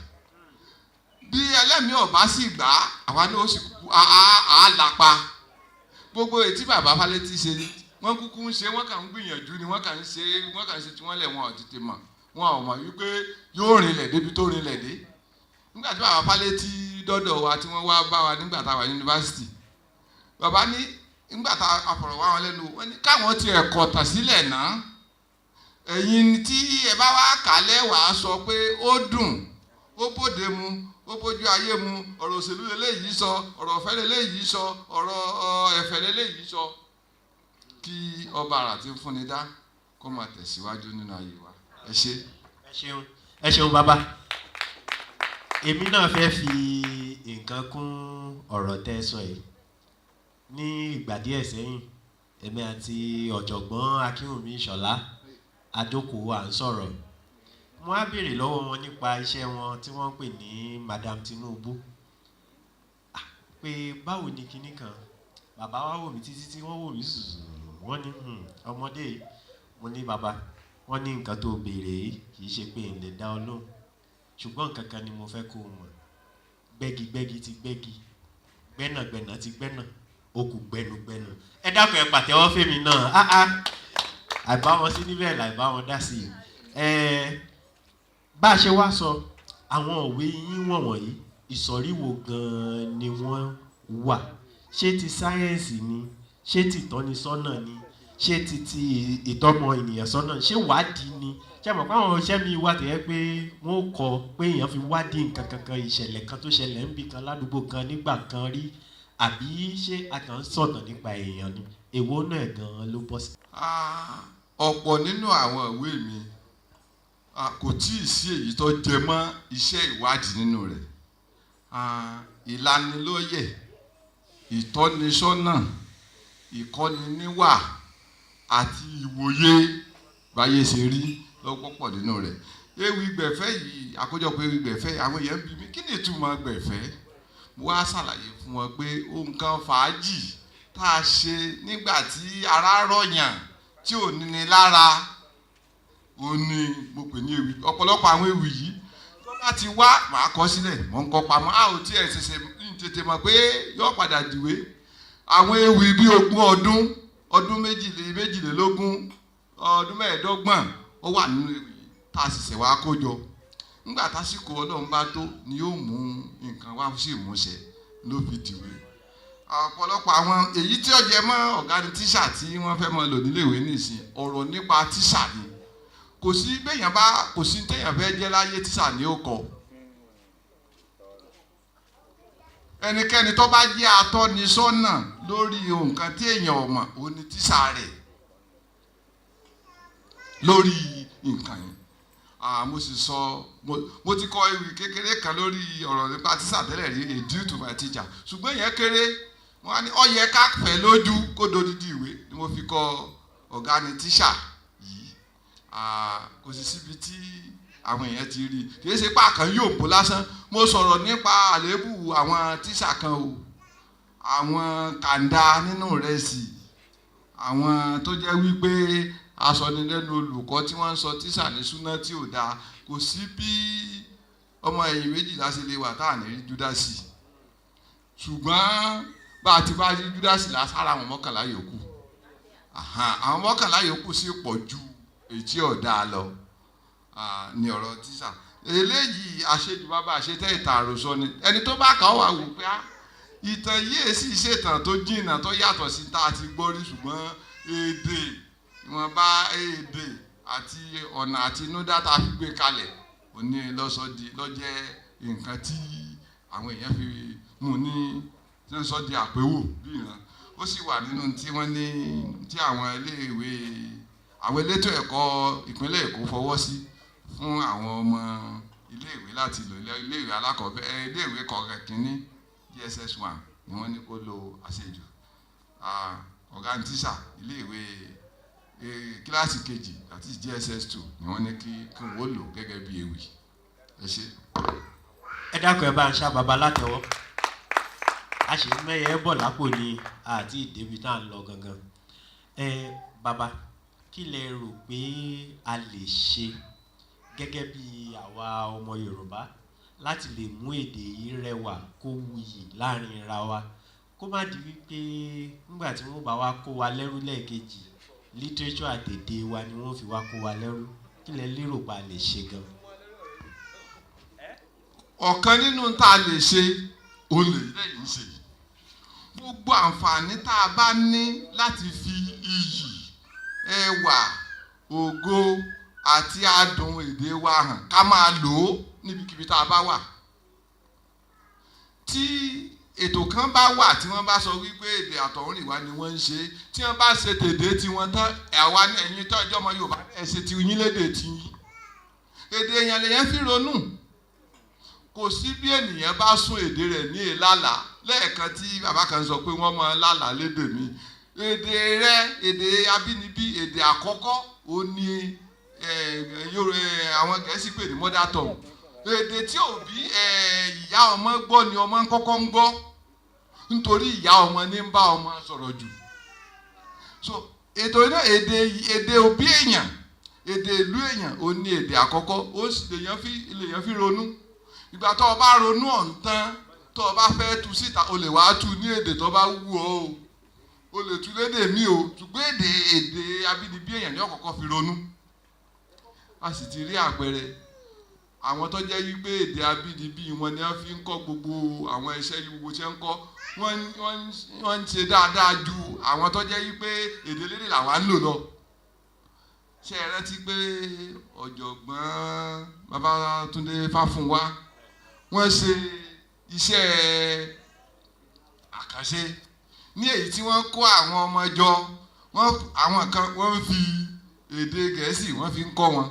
Speaker 1: bí ẹlẹ́mìí ọ̀bá sì gbà á, àwa náà ó sì kúkú á lápa. Gbogbo ètí bàbá Fálétí ṣe, wọ́n kúkú ń ṣe, wọ́n kàn ń gbìyànjú ni, wọ́n kàn ń ṣe, wọ́n kàn ń ṣe tí wọ́n lẹ̀. Wọ́n ò tètè mọ̀, wọn ò mọ̀ wípé yóò rinlẹ̀ débi tó rinlẹ̀ dé. Nígbà tí bàbá Fálétí dọ́dọ̀ wa, tí wọ́n wá bá wa nígbà tá a wà ní yunifásitì, bàbá ní, nígbà tá a fọ̀rọ̀ wá wọn lẹ́nu, wọ́n ní káwọn tiẹ̀ kọ̀tàn sílẹ̀ náà, ẹ̀yin tí ẹ bá wá kálẹ̀ wàá sọ pé ó dùn, ó bóde mu, ó bójú ayé mu. Ọ̀rọ̀ òṣèlú lélẹ́yìí sọ, ọ̀rọ̀ ọ̀fẹ́ lélẹ́yìí sọ, ọ̀rọ̀ ẹ̀fẹ̀ lélẹ́yìí sọ. Kí ọba àrà tí ń fúnni dá kó máa tẹ̀síwájú nínú ayé wa. Ẹ ṣé.
Speaker 2: Ẹ ṣeun, ẹ ṣeun bàbá. Èmi náà fẹ́ fi nǹkan kún ọ̀rọ̀ tẹ́ ẹ sọ yìí. Ní ìgbà díẹ̀ sẹ́yìn, èmi àti ọ̀jọ̀gbọ́n Akínwùmí Ìṣọ̀lá Adókòwò à ń sọ̀rọ̀. Mo á béèrè lọ́wọ́ wọn nípa iṣẹ́ wọn tí wọ́n ń pè ní Madam Tinubu, pé báwo ni kinní kan. Bàbá wa wò mí títí tí wọ́n wò mí sùsù, wọ́n ní, "Ọmọdé yìí." Mo ní, "Bàbá." Wọ́n ní, "Nǹkan tó béèrè yìí, kì í ṣe pé n lè dá ọ lóhùn, ṣùgbọ́n nǹkan kan ni mo fẹ́ kó o mọ̀. Gbẹ́gigbẹ́gi ti gbẹ́gi, gbẹ́nàgbẹ́nà ti gbẹ́nà. Ó kù gbẹnugbẹnu. Ẹ dákun, ẹ pàtẹ́wọ́ fẹ́mi náà. Ah ah, àìbá wọn sí níbẹ̀ làìbá wọn dá sí i. Ẹ bá a ṣe wá sọ àwọn òwe yín wọ̀nyí, ìsọ̀rí wo gan-an ni wọ́n wà? Ṣé ti sáyẹ́ǹsì ni? Ṣé ti ìtọ́nisọ́nà ni? Ṣé ti ìtọ́mọ ènìyàn sọ́nà? Ṣé wádìí ni? Ṣé mọ̀ pé àwọn iṣẹ́ mi wà tó yẹ pé wọ́n kọ pé èèyàn fi wádìí nǹkan kankan, ìṣẹ̀lẹ̀ kan tó ṣẹlẹ̀ níbì kan, ládùúgbò kan, nígbà kan rí, àbí ṣé a kàn ń sọ̀tàn nípa èèyàn ni? Èwo náà gan-an ló bọ́ sí?
Speaker 1: Ọ̀pọ̀ nínú àwọn ìwé mi, kò tí ì sí èyí tó jẹ mọ́ iṣẹ́ ìwádìí nínú rẹ̀. Ìlanilóyẹ̀, ìtọ́nisọ́nà, ìkọ́ni níwà àti ìwòye báyé ṣe rí lọ́pọ̀ pọ̀ nínú rẹ̀. Ewì gbẹ̀fẹ́ yìí, àkójọpọ̀ ewì gbẹ̀fẹ́, àwọn èèyàn ń bi mí kí ni ìtumọ̀ gbẹ̀fẹ́. Mo wá ṣàlàyé fún wọn pé ohun kan fàájì tá a ṣe nígbà tí ara rọ̀yàn tí ò níni lára, ó ní mo pè ní ewì. Ọ̀pọ̀lọpọ̀ àwọn ewì yìí, tó bá ti wá, màá kọ sílẹ̀, mò ń kọ pamọ́. A ò tí ẹ̀ ṣẹ̀ṣẹ̀ ń tètè mọ̀ pé yóò padà dìwé. Àwọn ewì bíi 20 ọdún, ọdún 22, ọdún 25, ó wà nínú ewì yìí tá a ṣẹ̀ṣẹ̀ wá kó jọ. Nígbà tásìkò Ọlọ́run bá tó ni yóò mú nǹkan wá sí ìmúṣẹ ló fi dìwé. Ọ̀pọ̀lọpọ̀ àwọn èyí tí ó jẹ mọ́ ọ̀gá ni tíṣà tí wọ́n fẹ́ mọ́ lò níléèwé nísìn, ọ̀rọ̀ nípa tíṣà ni. Kò sí béèyàn bá, kò sí téèyàn fẹ́ jẹ́ láyé, tíṣà ni ó kọ. Ẹnikẹ́ni tó bá jẹ́ atọ́nisọ́nà lórí nǹkan tí èèyàn ò mọ̀, ó ní tíṣà rẹ̀ lórí nǹkan yẹn. Mo sì sọ, mo ti kọ ewì kékeré kan lórí ọ̀rọ̀ nípa tíṣà tẹ́lẹ̀ rí, "A Due to My Teacher", ṣùgbọ́n ìyẹn kéré. Wọ́n á ní ó yẹ ká fẹ́ lójú kó dodidi ìwé ni mo fi kọ ọ̀gá ni tíṣà yìí. Kò sì síbi tí àwọn èèyàn ti rí i. Kì í ṣe pé àkàn yóò bó lásán. Mo sọ̀rọ̀ nípa àléébù àwọn tíṣà kan o, àwọn kàńdá nínú ìrẹsì, àwọn tó jẹ́ wípé asọnilẹ́nu olùkọ́ tí wọ́n ń sọ tíṣà ní súná tí ò dáa. Kò sí bí ọmọ ẹ̀yìn 12 ṣe lè wà tá à ní rí Júdásì, ṣùgbọ́n bá a ti bá rí Júdásì lására, àwọn 11 yòókù, àwọn 11 yòókù sì pọ̀ ju èyí tí ò dáa lọ ní ọ̀rọ̀ tíṣà. Eléyìí, àṣejù bàbá àṣetẹ́, ìtàn àròsọ ni. Ẹni tó bá kà ó wà wò pé ìtàn yìí èsì ṣètàn tó jìnnà tó yàtọ̀ sí tá a ti gbọ́ rí, ṣùgbọ́n èdè, ìwọ̀nba èdè àti ọ̀nà àtinúdá tá a fi gbé kalẹ̀ òní lọ́sọ̀dì lọ́jẹ́ nǹkan tí àwọn èèyàn fi mú ní tí wọ́n sọ di àpéwò bí ìran. Ó sì wà nínú tí wọ́n ní tí àwọn iléèwé, àwọn elétò ẹ̀kọ́ ìpínlẹ̀ Èkó fọwọ́ sí fún àwọn ọmọ iléèwé láti lò. Iléèwé alákọ̀ọ́bẹ̀rẹ̀, iléèwé kọ̀ọ̀kan kínní, JSS 1, ni wọ́n ní kó lo àṣejù ọ̀gá tíṣà. Iléèwé kíláàsì kejì àti JSS 2 ni wọ́n ní kí wọ́n lò gẹ́gẹ́ bí ewì. Ẹ ṣé.
Speaker 2: Ẹ dákun, ẹ bá ń ṣá baba látẹwọ́. A sì ń mẹ́yẹ bọ̀ lápò ni àti ìdébi tá à ń lọ gangan. Ẹ bàbá, kí lẹ rò pé a lè ṣe gẹ́gẹ́ bí àwa ọmọ Yorùbá láti lè mú èdè yìí rẹwà, kó wuyì láàrin ra wa, kó má di wípé nígbà tí wọ́n bá wá kó wa lẹ́rú lẹ́ẹ̀kejì, literature àtèdè wa ni wọ́n fi wá kó wa lẹ́rú? Kí lẹ lérò pa lè ṣe gan?
Speaker 1: Ọ̀kan nínú tá a lè ṣe òun lè lẹ́yìn ṣe. Gbogbo àǹfààní tá a bá ní láti fi iyì, ẹwà, ògo àti adùn èdè wa hàn, ká máa lò ó níbikíbi tá a bá wà. Tí ètò kan bá wà tí wọ́n bá sọ wípé èdè àtọ̀húnrìnwá ni wọ́n ń ṣe, tí wọ́n bá ṣe tèdè tiwọn tán, àwa ní ẹ̀yin tó ẹjọ́ ọmọ Yorùbá, ẹ̀ ṣe ti yín lédè tiyín. Èdè èèyàn lèyàn fi ronú. Kò sí bí ènìyàn bá sún èdè rẹ̀ ní èlàlà. Lẹ́ẹ̀kan tí bàbá kan sọ pé wọ́n máa lálàá lédè mi, èdè rẹ, èdè abínibí, èdè àkọ́kọ́, ó ní àwọn Gẹ̀ẹ́sì pè ní mother tongue. Èdè tí òbí, ìyá ọmọ gbọ́ ni ọmọ ń kọ́kọ́ ń gbọ́, nítorí ìyá ọmọ ní ń bá ọmọ sọ̀rọ̀ jù. So ètò náà, èdè òbí èèyàn, èdè ìlú èèyàn, ó ní èdè àkọ́kọ́, ó sì lèèyàn fi ronú. Ìgbà tó o bá ronú ọ̀hún tán, tó o bá fẹ́ tu síta, o lè wá tu ní èdè tó bá wù ọ́ o. O lè tú lédè mi o, ṣùgbọ́n èdè abínibí èèyàn ní ọ̀kọ̀ọ̀kan fi ronú. A sì ti rí àpẹẹrẹ àwọn tó jẹ́ wípé èdè abínibí wọn ni wọ́n fi ń kọ́ gbogbo àwọn iṣẹ́ gbogbo tí wọ́n ń kọ́, wọ́n ń ṣe dáadáa ju àwọn tó jẹ́ wípé èdè lédè làwa ń lò lọ. Ṣé ẹ rántí pé ọ̀jọ̀gbọ́n Babátúndé Fáfúnwá wọ́n ṣe iṣẹ́ àkànṣe ní èyí tí wọ́n kó àwọn ọmọ jọ, wọ́n àwọn kan wọ́n fi èdè Gẹ̀ẹ́sì wọ́n fi ń kọ́ wọn,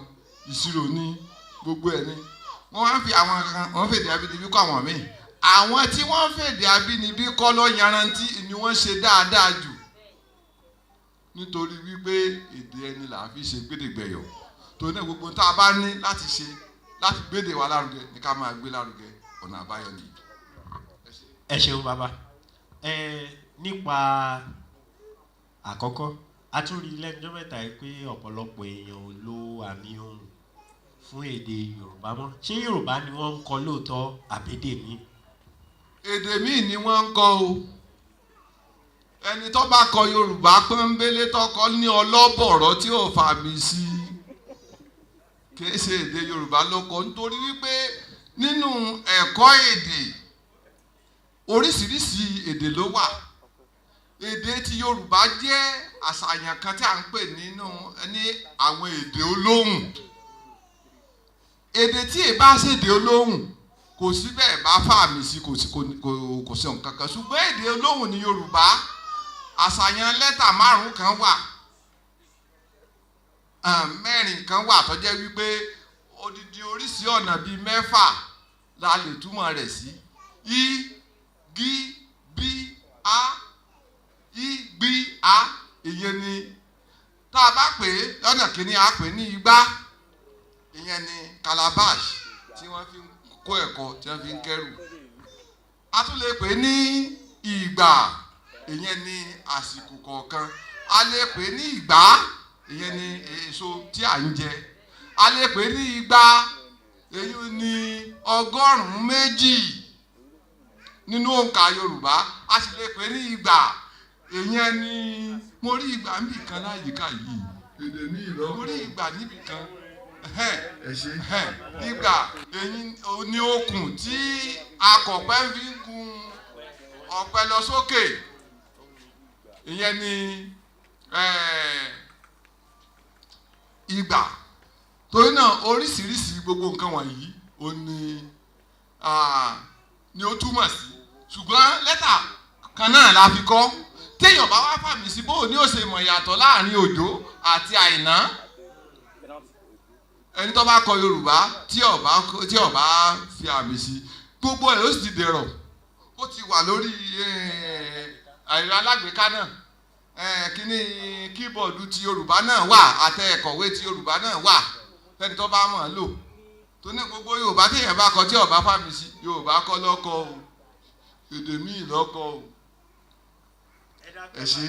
Speaker 1: ìṣirò ní gbogbo ẹ̀ ní. Wọ́n wá fi àwọn kan wọ́n fèdè abínibí kọ́ àwọn míì. Àwọn tí wọ́n fèdè abínibí kọ́ lọ yanrantí ni wọ́n ṣe dáadáa jù, nítorí wípé èdè ẹni là á fi ṣe gbédègbẹ̀yọ̀. Torí náà gbogbo tá a bá ní láti ṣe láti gbédè wa lárugẹ ní ká máa gbé lárugẹ, ọ̀nà àbáyọ nìyí.
Speaker 2: Ẹ ṣeun bàbá. Ẹ nípa àkọ́kọ́, a tún rí lẹ́jọ́ mẹ́ta yìí pé ọ̀pọ̀lọpọ̀ èèyàn ò lo àmì ohùn fún èdè Yorùbá mọ́. Ṣé Yorùbá ni wọ́n ń kọ lóòótọ́ àbédè míì?
Speaker 1: Èdè míì ni wọ́n ń kọ o. Ẹni tó bá kọ Yorùbá pọ́nbélé tó kọ ní ọlọ́bọ̀rọ̀ tí ò fàmì sí, kìí ṣe èdè Yorùbá ló kọ, nítorí wípé nínú ẹ̀kọ́ èdè oríṣiríṣi èdè ló wà. Èdè tí Yorùbá jẹ́ àṣàyàn kan tí à ń pè nínú ní àwọn èdè olóhùn. Èdè tí ì bá ṣèdè olóhùn kò sí bẹ́ẹ̀ bá fàmì sí, kò sí kò sí nǹkan kan. Ṣùgbọ́n èdè olóhùn ní Yorùbá, àṣàyàn lẹ́tà 5 kan wà, 4 kan wà tó jẹ́ wípé odidi oríṣi ọ̀nà bíi 6 la lè túmọ̀ rẹ̀ sí. I, G, B, A, I, B, A, ìyẹn ni tá a bá pè é lọ́nà kìíní, a pè é ní igbá, ìyẹn ni calabash tí wọ́n fi ń kó ẹ̀kọ́, tí wọ́n fi ń kẹ́rù. A tún lè pè é ní ìgbà, ìyẹn ni àsìkò kọ̀ọ̀kan. A lè pè é ní ìgbá, ìyẹn ni èso tí à ń jẹ. A lè pè é ní igba, èyí ni 200 nínú òǹkà Yorùbá. A sì lè pè é ní ìgbà, ìyẹn ni mo rí ìgbà níbì kan láyìíká yìí.
Speaker 7: Èdè ní ìlọ́po.
Speaker 1: Mo rí ìgbà níbì kan.
Speaker 7: Ẹ ṣé.
Speaker 1: Ìgbà èyí ni okùn tí akọ̀pẹ fi ń gun ọ̀pẹ lọ sókè, ìyẹn ni ìgbà. Torí náà oríṣiríṣi gbogbo nǹkan wọ̀nyí ó ní ni ó túmọ̀ sí, ṣùgbọ́n lẹ́tà kan náà la fi kọ́. Téèyàn bá wá fàmì sí, bóò ní ó ṣe mọ̀ ìyàtọ̀ láàrin Òjó àti Àìná? Ẹni tó bá kọ Yorùbá tí ó bá fi àmì sí, gbogbo ẹ̀ ló sì ti dẹ̀rọ̀. Ó ti wà lórí ẹ̀rọ alágbèéká náà, kíní kíbọ̀dù ti Yorùbá náà wà, àtẹ ẹ̀kọ̀wé ti Yorùbá náà wà fẹ́ni tó bá mọ̀ ọ́n lò. Tó ní gbogbo Yorùbá téèyàn bá kọ tí ó bá fàmì sí, Yorùbá kọ́ lọ́kọ o, èdè míì lọ́kọ o. Ẹ ṣé.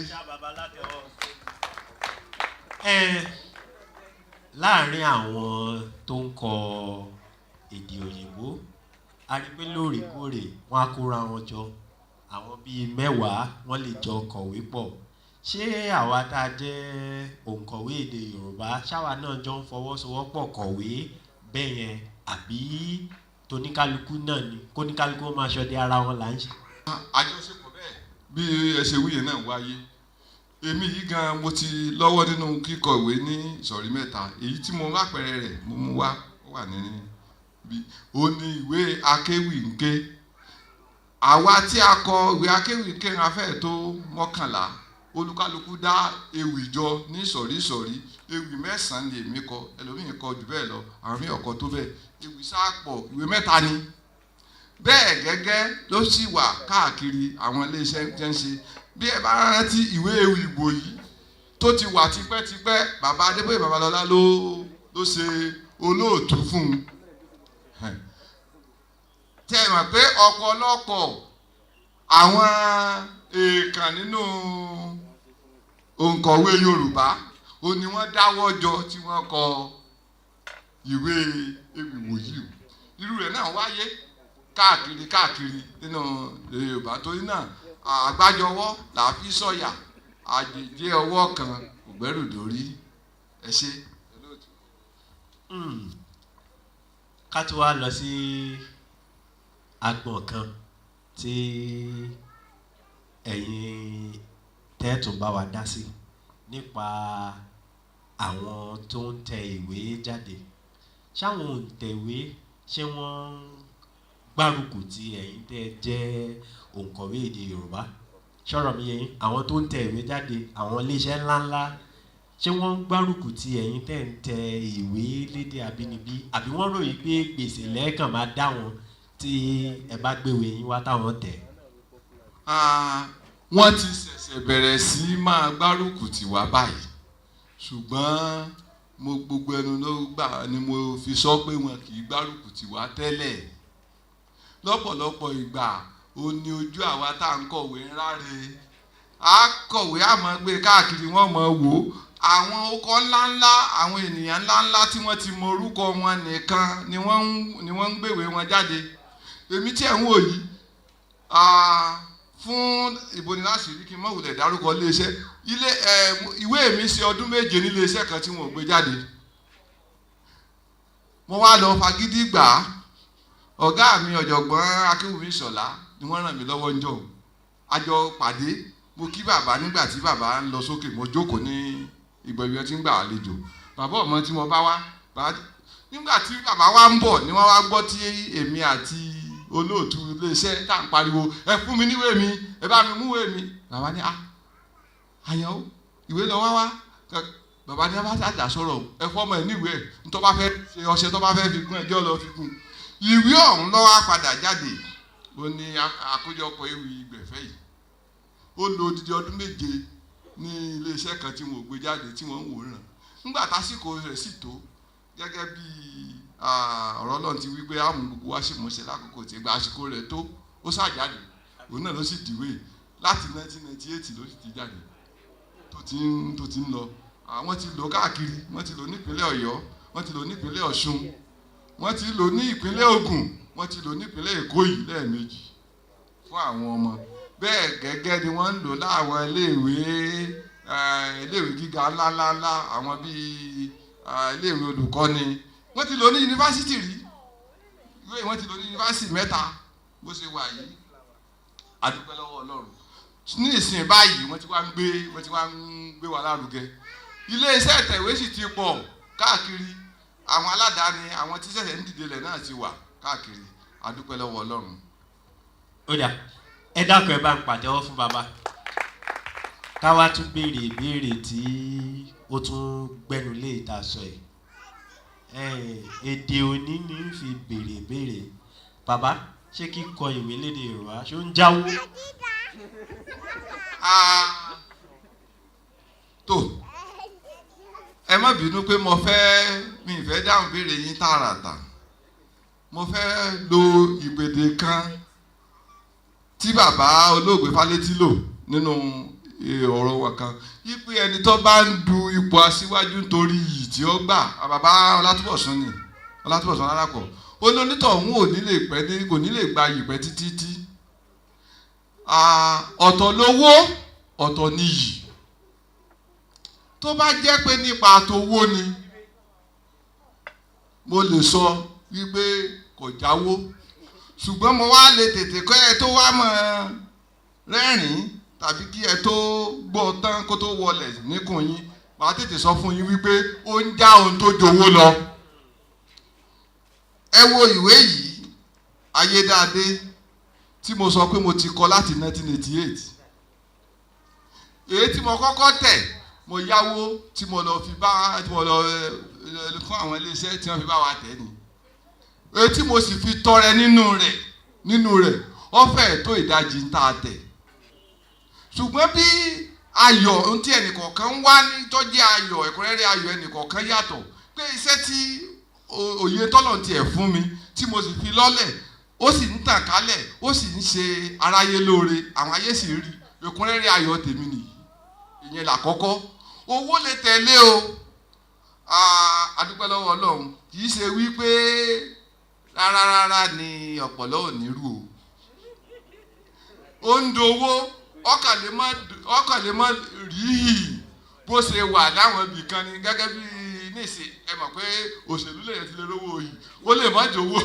Speaker 2: Láàárín àwọn tó ń kọ èdè òyìnbó, a rí pé lóòrèkóòrè wọ́n á kóra wọn jọ, àwọn bíi 10 wọ́n lè jọ kọ̀wé pọ̀. Ṣé àwa tá a jẹ́ òǹkọ̀wé èdè Yorùbá ṣáwa náà jọ ń fọwọ́sowọ́pọ̀ kọ̀wé bẹ́ẹ̀ yẹn, àbí toníkálukú náà ni kóníkálukú ó máa ṣọdẹ ara wọn là ń ṣe?
Speaker 1: Àjọṣepọ̀ bẹ́ẹ̀ bí ẹ ṣe wíyẹn náà wáyé. Èmi yìí gan mo ti lọ́wọ́ nínú kíkọ ìwé ní ìsọ̀rí 3. Èyí tí mo lápẹẹrẹ rẹ̀ mo mú wá, ó wà ní bí ó ní ìwé Akéwì Ńké. Àwa tí a kọ ìwé Akéwì Ńké ra fẹ́ẹ̀ tó 11. Olúkálukú dá ewì jọ ní ìsọ̀rí ìsọ̀rí. Ewì 9 ni èmi kọ, ẹlòmíì kọ jù bẹ́ẹ̀ lọ, àwọn míì kọ tó bẹ́ẹ̀. Ewì sáà pọ̀, ìwé 3 ni. Bẹ́ẹ̀ gẹ́gẹ́ ló sì wà káàkiri àwọn iléeṣẹ́ tí ń ṣe. Bí ẹ bá rántí ìwé ewì Ìgbò yìí tó ti wà tipẹ́tipẹ́, bàbá Adébóyè Babalọ́lá ló ṣe olóòtú fún un. Tẹ́ ẹ mọ̀ pé ọ̀pọ̀lọpọ̀ àwọn èèkàn nínú òǹkọ̀wé Yorùbá ó ní wọ́n dáwọ́ jọ tí wọ́n kọ ìwé ewì wòyí. Irú rẹ̀ náà wáyé káàkiri káàkiri nínú Yorùbá. Torí náà àgbájọwọ́ là á fi sọ̀yà. Àjèjì ọwọ́ kan kò gbẹ́rù dórí. Ẹ ṣé.
Speaker 2: Ká tó wá lọ sí agbọ̀n kan tí ẹ̀yin tẹ́ẹ̀tún bá wa dá sí nípa àwọn tó ń tẹ ìwé jáde. Ṣáwọn òǹtẹ̀wé, ṣé wọ́n ń gbárùkù ti ẹ̀yin tẹ́ jẹ́ òǹkọ̀wé èdè Yorùbá? Ṣọ́rọ̀ mi yé yín? Àwọn tó ń tẹ ìwé jáde, àwọn iléeṣẹ́ ńláńlá, ṣé wọ́n ń gbárùkù ti ẹ̀yin tẹ́ ń tẹ ìwé lédè abínibí, àbí wọ́n ròyìn pé gbèsè lẹ́ẹ̀kan máa dá wọn tí ẹ bá gbéwèé yín wá táwọn tẹ̀?
Speaker 1: Wọ́n ti ṣẹ̀ṣẹ̀ bẹ̀rẹ̀ sí máa gbárùkù tì wá báyìí, ṣùgbọ́n mo gbogbo ẹnu ló gbà ni mo fi sọ pé wọn kì í gbárùkù tì wá tẹ́lẹ̀. Lọ́pọ̀lọpọ̀ ìgbà ó ní ojú àwa tá à ń kọ̀wé ńláre, à kọ̀wé àmọ́ gbé káàkiri, wọ́n mọ̀ wò ó. Àwọn ọkọ̀ ńláńlá, àwọn ènìyàn ńláńlá tí wọ́n ti mọ orúkọ wọn nìkan ni wọ́n ń gbèwé wọn jáde. Èmi tí ẹ̀ ń wò yìí, fún ìboniláṣìírí kí n mọ̀ wulẹ̀ dárúkọ iléeṣẹ́, ilé ìwé mi ṣe ọdún 7 nílé iṣẹ́ kan tí wọn ò gbé jáde. Mo wá lọ fagídí gbà á. Ọ̀gá mi ọ̀jọ̀gbọ́n Akínwùmí Ìṣọ̀lá ni wọ́n ràn mí lọ́wọ́ ń jọ. A jọ pàdé, mo kí bàbá nígbà tí bàbá ń lọ sókè, mo jókòó ní ìgbà ibi tí ń gbà àlejò. Bàbá ọmọ tí mo bá wá, nígbà tí bàbá wa ń bọ̀ ni wọ́n wá gbọ́ tí èmi àti olóòtú iléeṣẹ́ tá à ń pariwo, ẹ fún mi níwèé mi, ẹ bá mi múwèé mi. Bàbá ní àyàn ó ìwé lọ wá wá. Bàbá ní bá dàda sọ̀rọ̀, ẹ fọ́mọ ẹ níwèé, ntọ́ bá fẹ́ ṣe ọṣẹ tó bá fẹ́ fi gún ẹjọ́ lọ fi gún. Ìwé ọ̀hún ló wá padà jáde. Ó ní àkójọpọ̀ ewì ìgbẹ̀fẹ́ yìí. Ó lo odidi ọdún 7 ní iléeṣẹ́ kan tí wọn ò gbé jáde, tí wọ́n ń wòran. Nígbà tásìkò rẹ̀ sì tó, gẹ́gẹ́ bí ọ̀rọ̀ Ọlọ́run ti wí pé àmú gbogbo wa sì múṣẹ lákòókò tí gba àsìkò rẹ̀ tó, ó ṣàjáde. Òun náà ló sì dìwé láti 1998 ló sì ti jáde tó ti ń lọ. Àwọn ti lò káàkiri, wọ́n ti lò nípínlẹ̀ Ọ̀yọ́, wọ́n ti lò nípínlẹ̀ Ọ̀ṣun, wọ́n ti lò ní ìpínlẹ̀ Ògùn, wọ́n ti lò nípínlẹ̀ Èkó yìí lẹ́ẹ̀mejì fún àwọn ọmọ. Bẹ́ẹ̀ gẹ́gẹ́ ni wọ́n ń lò láwọn iléèwé gíga ńláńláńlá, àwọn bíi iléèwé olùkọ́ni. Wọ́n ti lò ní yunifásitì rí, ìwé wọ́n ti lò ní yunifásitì 3 bó ṣe wà yìí. A dúpẹ́ lọ́wọ́ Ọlọ́run. Ní ìsìn báyìí wọ́n ti wá ń gbé wa lárugẹ. Iléeṣẹ́ ìtẹ̀wé sì ti pọ̀ káàkiri, àwọn aládàáni, àwọn tí ṣẹ̀ṣẹ̀ ń dìde lẹ̀ náà ti wà káàkiri. A dúpẹ́ lọ́wọ́ Ọlọ́run.
Speaker 2: Ó dà, ẹ dákun, ẹ bá ń pàtẹ́wọ́ fún bàbá. Ká wá tún béèrè ìbéèrè tí ó tún gbẹnu lé ìta sọ yìí. Èdè òní ní fi béèrè béèrè. Bàbá, ṣé kíkọ ìwé lédè Yorùbá ṣó ń jáwó?
Speaker 1: Tó, ẹ má bínú pé mo fẹ́ mi fẹ́ dáhùn béèrè yín tààràtà. Mo fẹ́ lo ìpèdè kan tí bàbá olóògbé Fálétí lò nínú ọ̀rọ̀ wọn kan, wípé ẹni tó bá ń du ipò aṣíwájú nítorí iyì tí ó gbà, bàbá Ọlátúbọ̀sún ni, Ọlátúbọ̀sún Alákọ̀, ó ní onítọ̀hún ò ní lè pẹ́ ní, kò ní lè gba iyì pẹ́ títí tí. Ọ̀tọ̀ lówó, ọ̀tọ̀ níyì. Tó bá jẹ́ pé nípa tówó ni, mo lè sọ wípé kò jáwó, ṣùgbọ́n mo wá lè tètè kọ́ ẹ tó wá mọ́ rẹ́rìn-ín tàbí kí ẹ tó gbọ́ tán kó tó wọlé níkùn yín, màá tètè sọ fún yín wípé ó ń já ohun tó jowó lọ. Ẹ wo ìwé yìí, Ayédáadé, tí mo sọ pé mo ti kọ láti 1988. Èyí tí mo kọ́kọ́ tẹ̀, mo yáwó tí mo lọ fi bá tí mo lọ fún àwọn iléeṣẹ́ tí wọ́n fi bá wa tẹ̀ ni. Èyí tí mo sì fi tọrẹ nínú rẹ̀ ó fẹ́ẹ̀ tó ìdajì ń tà tẹ̀. Ṣùgbọ́n bí ayọ̀ ohun tí ẹnìkọ̀ọ̀kan ń wá ní tó jẹ́ ayọ̀, ẹ̀kúnrẹ́rẹ́ ayọ̀ ẹnìkọ̀ọ̀kan yàtọ̀. Pé iṣẹ́ tí òye tọ́lọ̀ tiẹ̀ fún mi tí mo sì fi lọ́lẹ̀, ó sì ń tàn kálẹ̀, ó sì ń ṣe aráyé lóore, àwọn ayé sì ń rí ẹ̀kúnrẹ́rẹ́ ayọ̀ tèmi nìyí. Ìyẹn làkọ́kọ́. Owó lè tẹ̀lé o. A dúpẹ́ lọ́wọ́ Ọlọ́run, kì í ṣe wípé rárá ni ọ̀pọ̀lọ́ ò ní rú o. Ó ń dowó, Ọkàn lè má rí hì bó ṣe wà láwọn ibì kan ni. Gẹ́gẹ́ bí nísìn, ẹ mọ̀ pé òṣèlú lè ti lè rówó yìí, ó lè má jòwó,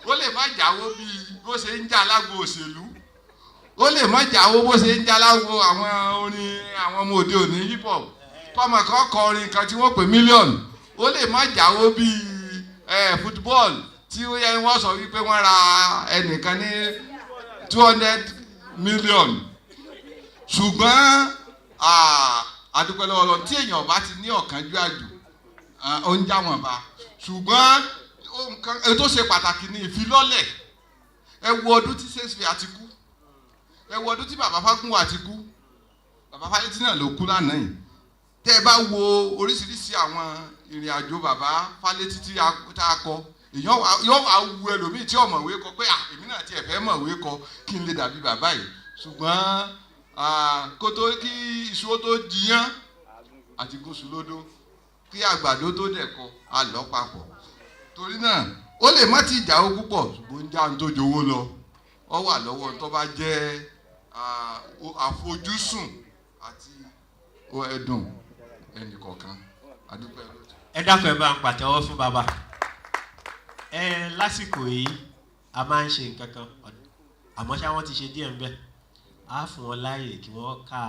Speaker 1: ó lè má jáwó bí bó ṣe ń jà lágbo òṣèlú, ó lè má jáwó bó ṣe ń jà lágbo àwọn orin àwọn ọmọ òde òní, hip hop, kọ́mọ kan kọ orin kan tí wọ́n pè mílíọ̀nù. Ó lè má jáwó bí football tí ó yẹ wọ́n sọ wípé wọ́n ra ẹnìkan ní 200 million. Ṣùgbọ́n àdúpẹ́ lọ́wọ́ lọ tí èèyàn bá ti ní ọ̀kánjú àjò, ó ń já wọn bá. Ṣùgbọ́n nǹkan tó ṣe pàtàkì ní ìfilọ́lẹ̀. Ẹ wo ọdún tí Shakespeare ti kú, ẹ wo ọdún tí bàbá Fágúnwà ti kú. Bàbá Fálétí náà ló kú lánàá yìí. Tẹ́ ẹ bá wo oríṣiríṣi àwọn ìrìn àjò bàbá Fálétí tí a kọ, èèyàn yóò wá wu ẹlòmíì tí ọ̀mọ̀wé kọ pé èmi náà tiẹ̀ fẹ́ mọ̀wé kọ kí n lè dàbí bàbá yìí. Ṣùgbọ́n kó tó kí iṣu ó tó jiyán àti gúnṣu lódó, kí àgbàdo tó dẹ̀kọ, a lọ papọ̀. Torí náà, ó lè má ti jáwó púpọ̀, ṣùgbọ́n ń já ń tó jowó lọ. Ọ wà lọ́wọ́ tó bá jẹ́ àfojúsùn àti ẹ̀dùn ẹnì kọ̀ọ̀kan. Adúpẹ́ lójú.
Speaker 2: Ẹ dákun, ẹ bá ń pàtẹ́wọ́ fún bàbá ẹ. Lásìkò yìí, a máa ń ṣe nǹkan kan, àmọ́ ṣá, wọ́n ti ṣe díẹ̀ ńbẹ̀. Á fún wọn láàyè kí wọ́n kà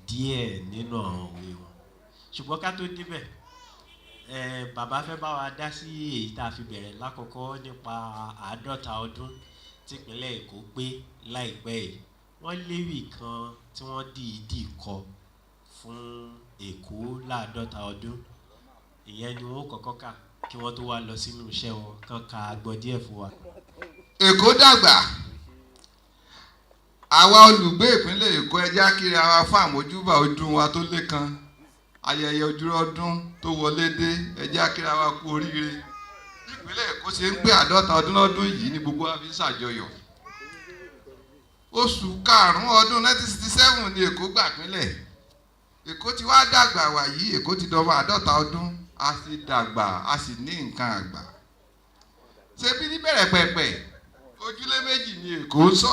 Speaker 2: díẹ̀ nínú àwọn òwe wọn. Ṣùgbọ́n ká tó débẹ̀, ẹ bàbá fẹ́ bá wa dá sí èyí tá a fi bẹ̀rẹ̀ lákọ̀ọ́kọ́ nípa 50 ọdún típínlẹ̀ Èkó pé láìpẹ́ yìí. Wọ́n léwì kan tí wọ́n dìídì kọ fún Èkó láàdọ́ta ọdún. Ìyẹn ni wọ́n kọ́kọ́ kà kí wọ́n tó wá lọ sínú iṣẹ́ wọn kán ka agbọ́n díẹ̀ fún wa.
Speaker 1: Èkó dàgbà. Àwa olùgbé ìpínlẹ̀ Èkó, ẹ jẹ́ kí ara fún àmójúbà ọdún wa tó lékan, ayẹyẹ ojúrọ́dún tó wọlé dé. Ẹ jẹ́ kí ara kú oríire. Bí ìpínlẹ̀ Èkó ṣe ń pé 50 ọdún lọ́dún yìí ní gbogbo wa fi ń ṣàjọyọ̀. Oṣù karùn-ún ọdún 1967 ni Èkó gbà pínlẹ̀. Èkó ti wá dàgbà wàyí. Èkó ti dọmọ 50 ọdún. A sì dàgbà, a sì ní nǹkan àgbà. Ṣebí níbẹ̀rẹ̀ pẹ̀pẹ̀, ojúlé méjì ni Èkó ń sọ.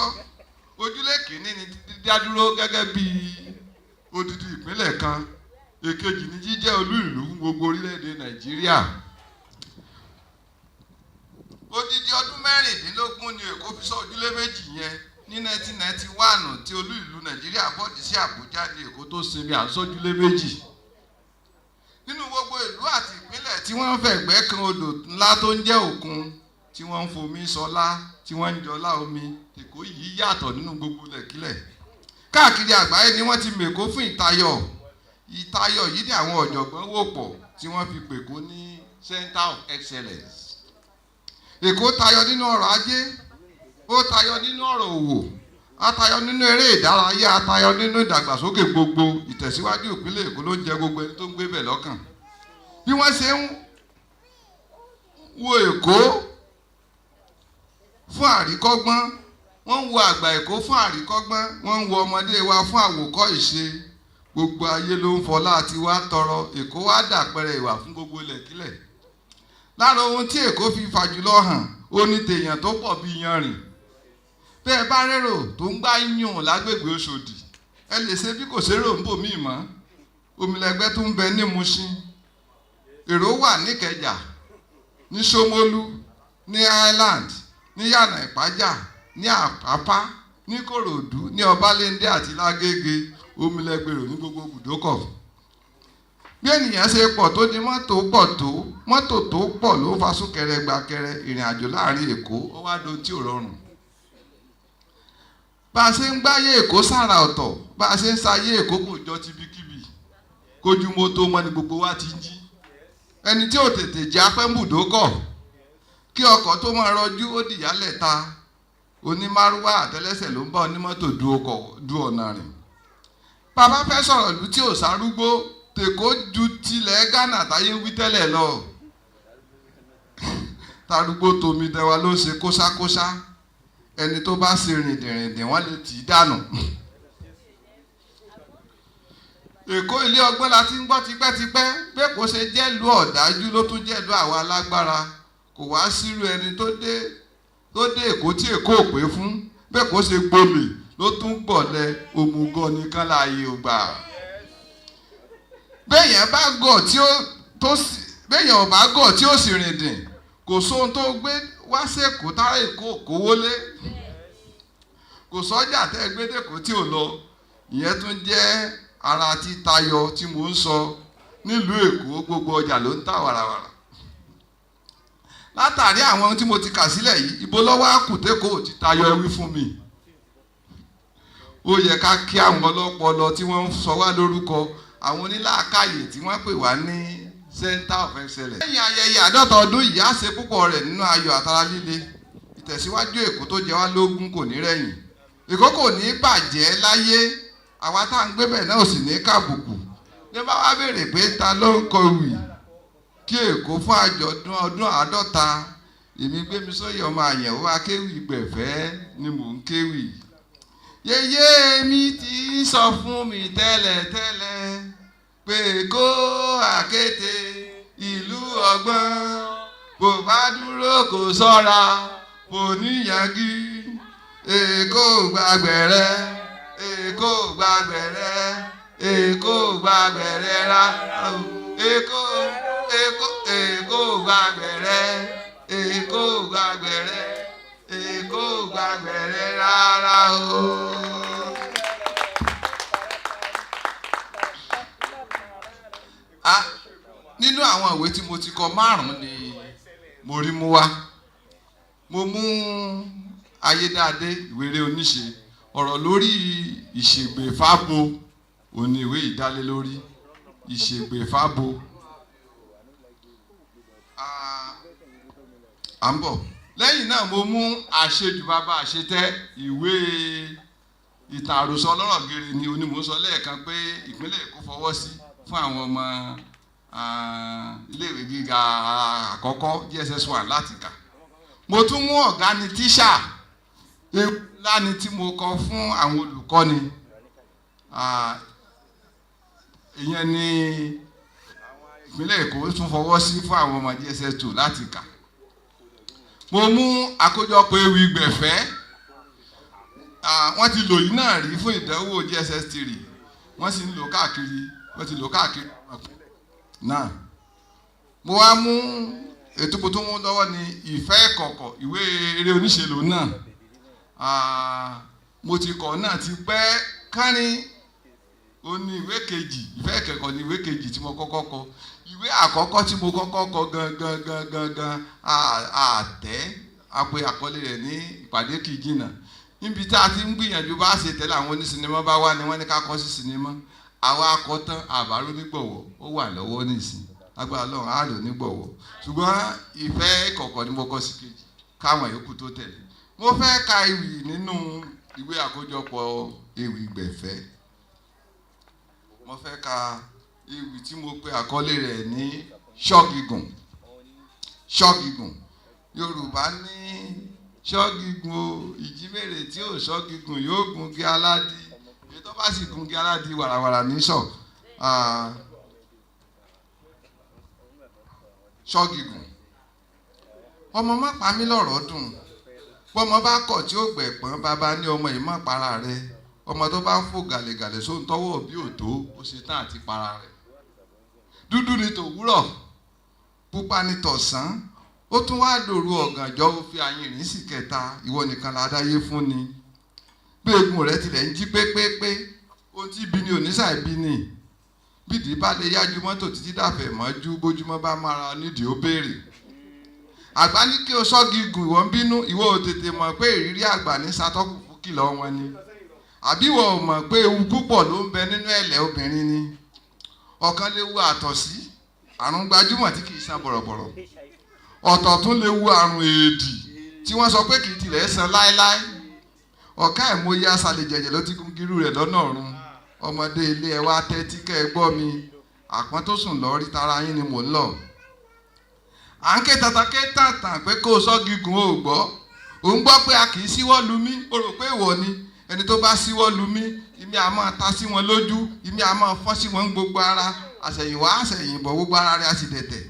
Speaker 1: Ojúlé kìíní ni dídádúró gẹ́gẹ́ bí odidi ìpínlẹ̀ kan. Èkejì ni jíjẹ́ olú ìlú fún gbogbo orílẹ̀-èdè Nàìjíríà. Odidi ọdún 16 ni Èkó fi sọ ojúlé méjì yẹn. Ní 1991 tí olú ìlú Nàìjíríà bọ́ọ̀dì sí Àbújá ní Èkó tó sinmi à ń sójúlé méjì. Nínú gbogbo ìlú àti ìpínlẹ̀ tí wọ́n ń fẹ̀gbẹ́ kan odò ńlá tó ń jẹ́ òkun, tí wọ́n ń fomi sọlá, tí wọ́n ń jọlá omi, Èkó yìí yàtọ̀ nínú gbogbo lẹ̀kílẹ̀. Káàkiri àgbáyé ni wọ́n ti mèkó fún ìtayọ̀. Ìtayọ̀ yìí ni àwọn ọ̀jọ̀gbọ́n wò pọ̀ tí wọ́n fi pèkó ní center of excellence. Èkó tayọ nínú ọrọ̀ ajé, ó tayọ nínú ọ̀rọ̀ òwò, á tayọ nínú eré ìdárayá, á tayọ nínú ìdàgbàsókè gbogbo. Ìtẹ̀síwájú ìpínlẹ̀ Èkó ló ń jẹ gbogbo ẹni tó ń gbé bẹ̀ lọ́kàn. Bí wọ́n ṣe ń wo Èkó fún àríkọ́gbọ́n, wọ́n ń wo àgbà Èkó fún àríkọ́gbọ́n, wọ́n ń wo ọmọdé wa fún àwòkọ́ ìṣe. Gbogbo ayé ló ń fọlá àti wá tọrọ. Èkó wá dàpẹrẹ ìwà fún gbogbo ilẹ̀kílẹ̀. Lára ohun tí Èkó fi fàjùlọ hàn, ó ní tèèyàn tó pọ̀ bí yanrìn. Bẹ́ẹ̀ bá rérò tó ń gbá yùn lágbègbè Òṣòdì, ẹ lè ṣe bí kò sérò ń bò míì mọ́. Omilẹ̀gbẹ́ tó ń bẹ ní Mushin, èrò wà níkẹjà, ní Ṣómólú, ní Island, ní Yànà Ìpájà, ní Àpápá, ní Kòròdú, ní Ọbalẹ́ndé àti Lágége. Omilẹ̀gbèrò ní gbogbo ibùdókọ̀. Bí ènìyàn ṣe pọ̀ tó ní mọ́tò pọ̀ tó, mọ́tò tó pọ̀ ló fa súnkẹrẹ gbàkẹrẹ ìrìn àjò láàrin Èkó. Ó wá dohun tí ò rọrùn. Bá a ṣe ń gbáyé Èkó sára ọ̀tọ̀, bá a ṣe ń sayé Èkó kò jọ tibikíbi. Kójú mọ́tò mọ́ ni gbogbo wa ti ń jí. Ẹni tí ò tètè jẹ́ apẹ́ńbùdókọ̀ kí ọkọ̀ tó máa rọjú, ó dìyálẹ̀ ta. Onímárúwá àtẹlẹsẹ̀ ló ń bá onímọ́tò du ọ̀nà rìn. Bàbá fẹ́ sọ̀rọ̀ ìlú tí ò sárúgbó, tèkó ju tilẹ̀ Ghana táyé ń wí tẹ́lẹ̀ lọ. Tarúgbó tomi tẹwa ló ń ṣe kóṣákóṣá. Ẹni tó bá ṣe rìndìnrìndìn, wọ́n lè tì í dànù. Èkó ilé ọgbọ́n la ti ń gbọ́ tipẹ́tipẹ́. Bẹ́ẹ̀ kó ṣe jẹ́lu ọ̀dájú, ló tún jẹ́lu àwa alágbára. Kò wá sírú ẹni tó dé Èkó tí Èkó ò pé fún. Bẹ́ẹ̀ kó ṣe gbolè ló tún gbọ̀lẹ̀ òmùgọ̀ nìkan láàyè ò gbà. Béèyàn bá gọ̀ tí ó tó sì béèyàn ò bá gọ̀ tí ó sì rìn dìn, kò sóhun tó gbé wá sẹ́kọ̀ọ́ tára Èkó kówó lé, kò sọ́jà tẹ́ ẹ gbé dẹ́kọ̀ọ́ tí ò lọ. Ìyẹn tún jẹ́ ara títayọ tí mò ń sọ nílùú Èkó. Gbogbo ọjà ló ń tà wàràwàrà. Látàrí àwọn ohun tí mo ti kà sílẹ̀ yìí, ibo lọ́wọ́ àkùtẹ́kọ̀ ti tayọ? Ẹ wí fún mi. Ó yẹ ká kí àwọn ọlọ́pọlọ tí wọ́n ń sọ wá lórúkọ, àwọn onílàákàyè tí wọ́n pè wá ní center of excellence. Lẹ́yìn ayẹyẹ 50 ọdún yìí, á ṣe púpọ̀ rẹ̀ nínú ayọ̀ àtara líle. Ìtẹ̀síwájú Èkó tó jẹ wá lógún kò ní rẹ̀yìn. Èkó kò ní bàjẹ́ láyé, àwa tá à ń gbé bẹ̀ náà ò sì ní kàbùkù. Ní bá wá béèrè pé ta ló ń kọwì kí Èkó fún àjọ̀dún ọdún 50, èmi Gbémisóyè ọmọ àyẹ̀wò akéwì gbẹ̀fẹ́ ni mò ń kéwì. Yèyé mi ti ń sọ fún mi tẹ́lẹ̀tẹ́lẹ̀ pé Èkó àkété ìlú ọgbọ́n, bó bá dúró kò sọ́ra kò níyànjú. Èkó gbàgbẹ̀rẹ̀, Èkó gbàgbẹ̀rẹ̀, Èkó gbàgbẹ̀rẹ̀ rà, Èkó, Èkó, Èkó gbàgbẹ̀rẹ̀, Èkó gbàgbẹ̀rẹ̀, Èkó gbàgbẹ̀rẹ̀ rárá o. Nínú àwọn ìwé tí mo ti kọ, márùn-ún ni mo rí mú wá. Mo mú Ayédáadé, ìwé eré oníṣe, ọ̀rọ̀ lórí ìṣègbè fábo òní ìwé ìdálé lórí ìṣègbè fábo. À ń bọ̀. Lẹ́yìn náà, mo mú Àṣejù bàbá àṣetẹ́, ìwé ìtàn àròsọ ọlọ́rọ̀ gèrè ni onímọ̀ sọ lẹ́ẹ̀kan pé ìpínlẹ̀ Èkó fọwọ́ sí fún àwọn ọmọ iléèwé gíga àkọ́kọ́ JSS 1 láti kà. Mo tún mú Ọ̀gá ni Tíṣà, ewu ńlá ni, tí mo kọ fún àwọn olùkọ́ni. Ìyẹn ni ìpínlẹ̀ Èkó tún fọwọ́ sí fún àwọn ọmọ JSS 2 láti kà. Mo mú àkójọpọ̀ ewì gbẹ̀fẹ́. Wọ́n ti lò yìí náà rí fún ìdánwò JSS 3, wọ́n sì ń lò káàkiri, wọ́n ti lò káàkiri náà. Mo wá mú ètò tó mú lọ́wọ́ ní Ìfẹ́ Ìkọ̀kọ̀, ìwé eré oníṣèlú náà. Mo ti kọ̀ náà ti pẹ́ kánrin. Ó ní ìwé kejì, Ìfẹ́ Ìkọ̀kọ̀ ní ìwé kejì tí mo kọ́kọ́ kọ. Ìwé àkọ́kọ́ tí mo kọ́kọ́ kọ gangan gangan gan àtẹ́ àpè àkọlé rẹ̀ ní Ìpàdé Kì í Jìnnà. Níbi tá a ti ń gbìyànjú bá ṣe tẹ́lẹ̀, àwọn onísinimá bá wà ní wọ́n ní ká kọ́ sí sinimá. Àwa akọ tán, àbárò nígbọ̀wọ́, ó wà lọ́wọ́ nísìn, agbára Ọlọ́run á lò nígbọ̀wọ́. Ṣùgbọ́n Ìfẹ́ Ìkọ̀kọ̀ ni mo kọ sí kejì káwọn yòókù tó tẹ̀lé. Mo fẹ́ ka ewì nínú ìwé àkójọpọ̀ ewì gbẹ̀fẹ́. Mo fẹ́ ka ewì tí mo pe àkọlé rẹ̀ ní Ṣọ́gígùn. Ṣọ́gígùn. Yorùbá ní ṣọ́gígùn o, ìjímèrè tí ò ṣọ́gígùn yóò gungi aládì, èyí tó bá sì gungi aládì wàràwàrà ní sọ. Ṣọ́gígùn. Ọmọ má pa mí lọ́rọ̀ dùn, bọ́mọ bá kọ̀ tí ó gbẹ̀pọ́n, bàbá ní ọmọ yìí má para rẹ̀. Ọmọ tó bá ń fò gàlégàlé sóhun tọ́wọ́ bí òtó, ó ṣe tán àti para rẹ̀. Dúdú ni tòwúrọ̀, pupa ni tọ̀sán, ó tún wá dòru ọ̀gànjọ́, ó fi àyìn rìn sí kẹta. Ìwọ nìkan la dáyé fún ni. Bí egun rẹ tilẹ̀ ń jí pépépé, ohun tí ibi ni òní ṣàìbí ni. Bídìí bá lè yájú mọ́tò títí dàfẹ̀ mọ́jú, bójúmọ́ bá mára nídìí, ó béèrè. Àgbà ní kí o sọ́gi gùn, ìwọ ń bínú. Ìwọ ò tètè mọ̀ pé ìrírí àgbà ní satọ́kù fún kìlọ̀ wọn ni? Àbí ìwọ ò mọ̀ pé ewu púpọ̀ ló ń bẹ nínú ẹ̀lẹ́ obìnrin ni? Ọ̀kan léwu àtọ̀sí, àrùn gbajúmọ̀ tí kì í san bọ̀rọ̀bọ̀rọ̀. Ọ̀tọ̀ tún léwu àrùn èèdì tí wọ́n sọ pé kì í tilẹ̀ san láéláé. Ọ̀ká ìmọ̀ye aṣàlẹ̀ jẹ̀jẹ̀ ló ti gun gírú rẹ̀ lọ́nà ọ̀run. Ọmọdé ilé, ẹ wá tẹ́tí kẹ́ ẹ gbọ́ mi. Àpọ́n tó sùn lọ rí tara yín ni mò ń lọ. À ń ké tata ké tàntàn pé kó o sọ́gi gùn, o gbọ́. Ò ń gbọ́ pé a kì í síwọ́ lu mí, o rò pé ìwọ ni. Ẹni tó bá síwọ́ lu mí, ìmí a máa ta sí wọn lójú, ìmí a máa fọ́n sí wọn gbogbo ara. Àṣẹ̀yìnwá àṣẹ̀yìnbọ̀, gbogbo ara rẹ̀ á sì dẹ̀tẹ̀.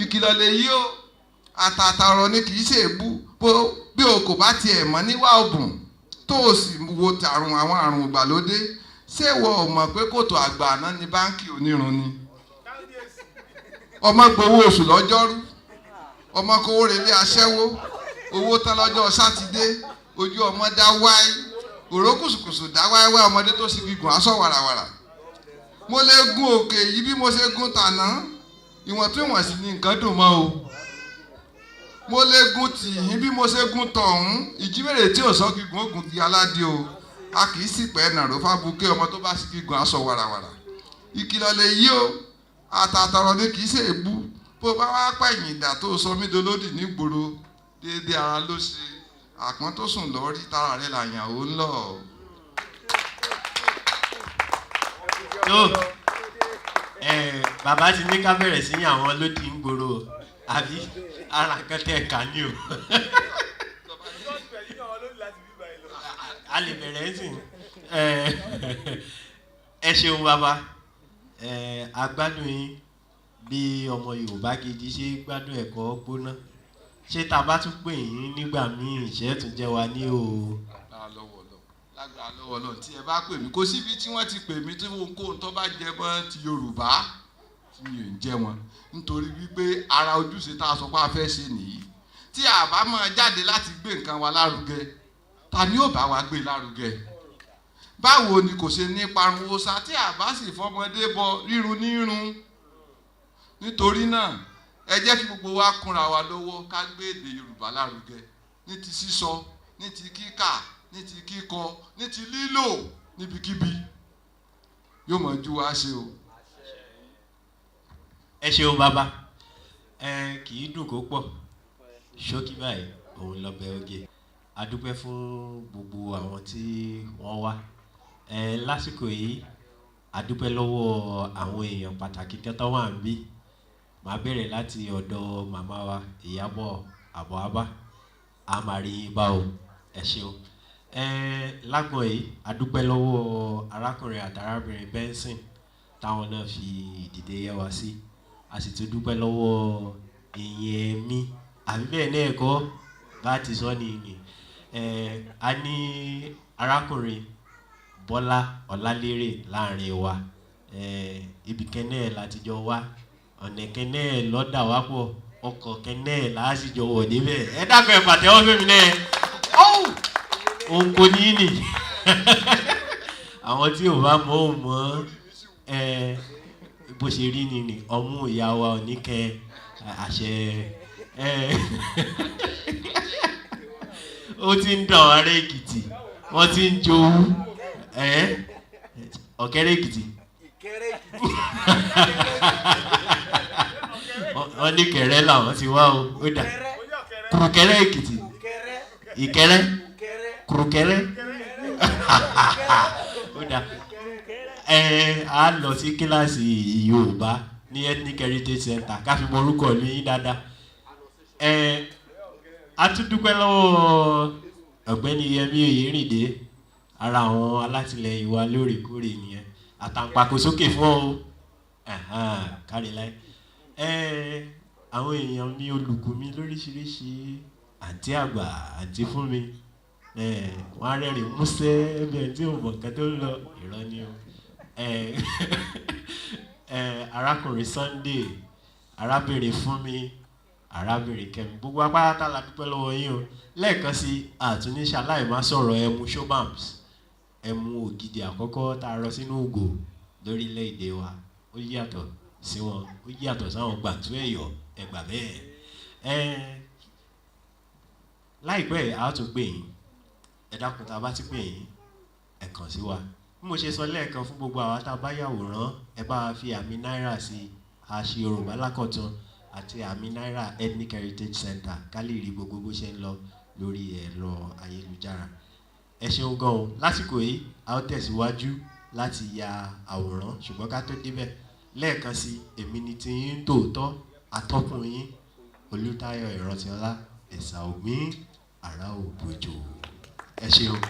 Speaker 1: Ìkìlọ̀ lè yí o, àtàtà ọ̀rọ̀ ni, kì í ṣe èébú. Bí o kò bá tiẹ̀ mọ̀ níwá òbùn. Tó o sì wo tàrùn àwọn àrùn ìgbàlódé, ṣé ìwọ ò mọ̀ pé kòtò àgbà àná ni báńkì onírun ni? Ọmọ gbowó oṣù lọ́jọ́rú, ọmọ kówó relé aṣẹ́wó, owó tán lọ́jọ́ sátidé, ojú ọmọ dá wáí, òró kùsùkùsù dá wáíwáí, ọmọdé tó sì gígùn aṣọ wàràwàrà. Mo lè gun òkè yìí bí mo ṣe gun tàná, ìwọ̀ntúnwọ̀nsì ni nǹkan dùn mọ́ o. Mo lè gun tìhín bí mo ṣe gun tọ̀hún, ìjímèrè tí ò sọ gígùn ògùn kí aládé o. A kì í sì pẹ́ nàró fábùkẹ́, ọmọ tó bá sì gígùn aṣọ wàràwàrà. Ìkìlọ̀ lè yí o, àtàtọ̀rọ̀ ni kì í ṣe èébú. Bó bá wá pẹ̀yìn ìdà tó sọ mí dolódì nígboro, déédéé ara ló ṣe, àpọ́n tó sùn lọ́ọ́ rí tara rẹ̀ làyàn ó ń lọ.
Speaker 2: Tó ẹ bàbá ti ní ká bẹ̀rẹ̀ sí ní àwọn lódì ń gbòòrò, àbí ara nǹkan tẹ̀ ká ní o. A lè bẹ̀rẹ̀ sí ẹ ṣeun bàbá, ẹ agbádùn yín bí ọmọ Yorùbá gidi ṣe gbádùn ẹ̀kọ́ gbóná. Ṣé tá a bá tún pè yín nígbà míì, ṣé tún jẹ́ wa ní o?
Speaker 1: Lágbára lọ́wọ́ Ọlọ́run, tí ẹ bá pè mí, kò síbi tí wọ́n ti pè mí tí ohunkóhun tó bá jẹ mọ́ ti Yorùbá tí mi ò ń jẹ wọn, nítorí wípé ara ojúṣe tá a sọ pé a fẹ́ ṣe nìyí. Tí a bá máa jáde láti gbé nǹkan wa lárugẹ, ta ni ó bá wa gbé lárugẹ? Báwo ni kò ṣe ní parun òòṣà tí a bá sì fọmọdé bọ rírun nírun? Nítorí náà ẹ jẹ́ kí gbogbo wa kúnra wa lọ́wọ́ ká gbé èdè Yorùbá lárugẹ, ní ti sísọ, ní ti kíkà, ní ti kíkọ, ní ti lílò níbikíbi. Yóò mọ̀ ju wa ṣe o.
Speaker 2: Ẹ ṣeun bàbá, ẹ kì í dùn kó pọ̀, ṣókí báyìí òun lọ́bẹ̀ oge. A dúpẹ́ fún gbogbo àwọn tí wọ́n wá ẹ lásìkò yìí. A dúpẹ́ lọ́wọ́ àwọn èèyàn pàtàkì kẹta wà ń bí. Màá bẹ̀rẹ̀ láti ọ̀dọ̀ màmá wa Ìyábọ̀ Àbọ̀ábá, a máa rí yín bá o, ẹ ṣeun. Ẹ lágbọ̀n yìí, a dúpẹ́ lọ́wọ́ arákùnrin àti arábìnrin Benson táwọn náà fi ìdìde yẹ wá sí. A sì tún dúpẹ́ lọ́wọ́ ìyẹn mi, àbí bẹ́ẹ̀ náà kọ́ bá ti sọ ní ìyìn. A ní arákùnrin Bọ́lá Ọlálérè láàrin wa, ibi kẹ́nẹ́ láti jọ wá, ọ̀nà kẹ́nẹ́ lọ́dà wá pọ̀, ọkọ̀ kẹ́nẹ́ láti jọ wọ̀ níbẹ̀. Ẹ dákun ẹ pàtẹ́wọ́ fún mi náà. Òun kò ní nì àwọn tí ò bá mọ̀ ò mọ̀ ẹ bó ṣe rí ni nì. Ọmú ìyá wa ò ní kẹ àṣẹ ẹ ó ti ń dàn ará Èkìtì, wọ́n ti ń jowú ẹ Ọ̀kẹ́rẹ́ Èkìtì, wọ́n ní Kẹ̀rẹ́ làwọn ti wá o, ó dà Kùrùkẹ́rẹ́ Èkìtì, Ìkẹrẹ́, Kùrùkẹ́rẹ́, ó dà. Ẹ á lọ sí kíláàsì Yorùbá ní Ethnic Heritage Center ká fi mọ orúkọ ìlú yín dáadáa. Ẹ a tún dúpẹ́ lọ́wọ́ Ọ̀gbẹ́ni Yẹmí Oyèrìndé, ara àwọn alátìlẹyìn wa lóòrèkóòrè nìyẹn. Àtàǹpàkò sókè fún ọ, kárí láì. Ẹ àwọn èèyàn mi, olùkù mi lóríṣiríṣi, àǹtí àgbà, àǹtí fún mi, wọ́n á rẹ́rìn músẹ́ bí ẹni tí ò mọ̀ nǹkan tó ń lọ, irọ́ ni o. Arákùnrin Sunday, arábìnrin Fúnmi, arábìnrin Kẹ́mi, gbogbo apáta la dúpẹ́ lọ́wọ́ yín o. Lẹ́ẹ̀kan sí, àtúnṣe aláìmá sọ̀rọ̀ ẹmu Shobams, ẹmu ògidì àkọ́kọ́ tá a rọ sínú ògò lórílẹ̀‐èdè wa, ó yàtọ̀ sí wọn, ó yàtọ̀ sáwọn gbàtú ẹ̀yọ̀ ẹgbà bẹ́ẹ̀. Láìpẹ́ a tún pè yín, ẹ dákun tá a bá ti pè yín ẹ kàn sí wa. Bí mo ṣe sọ lẹ́ẹ̀kan fún gbogbo àwa tá a bá yàwòrán, ẹ bá wa fi àmì náírà sí àṣì Yorùbá lákọ̀tun àti àmì náírà Ethnic Heritage Center ká lè rí gbogbo bó ṣe ń lọ lórí ẹ̀rọ ayélujára. Ẹ ṣeun gan o. Lásìkò yìí a ó tẹ̀síwájú láti ya àwòrán, ṣùgbọ́n ká tó débẹ̀ lẹ́ẹ̀kan sí, èmi ni ti yín tòótọ́, atọ́kùn yín Olútáyọ̀ Ìrántìọlá, Ẹ̀sà Ògbín, Àrà Òbòjò. Ẹ ṣeun.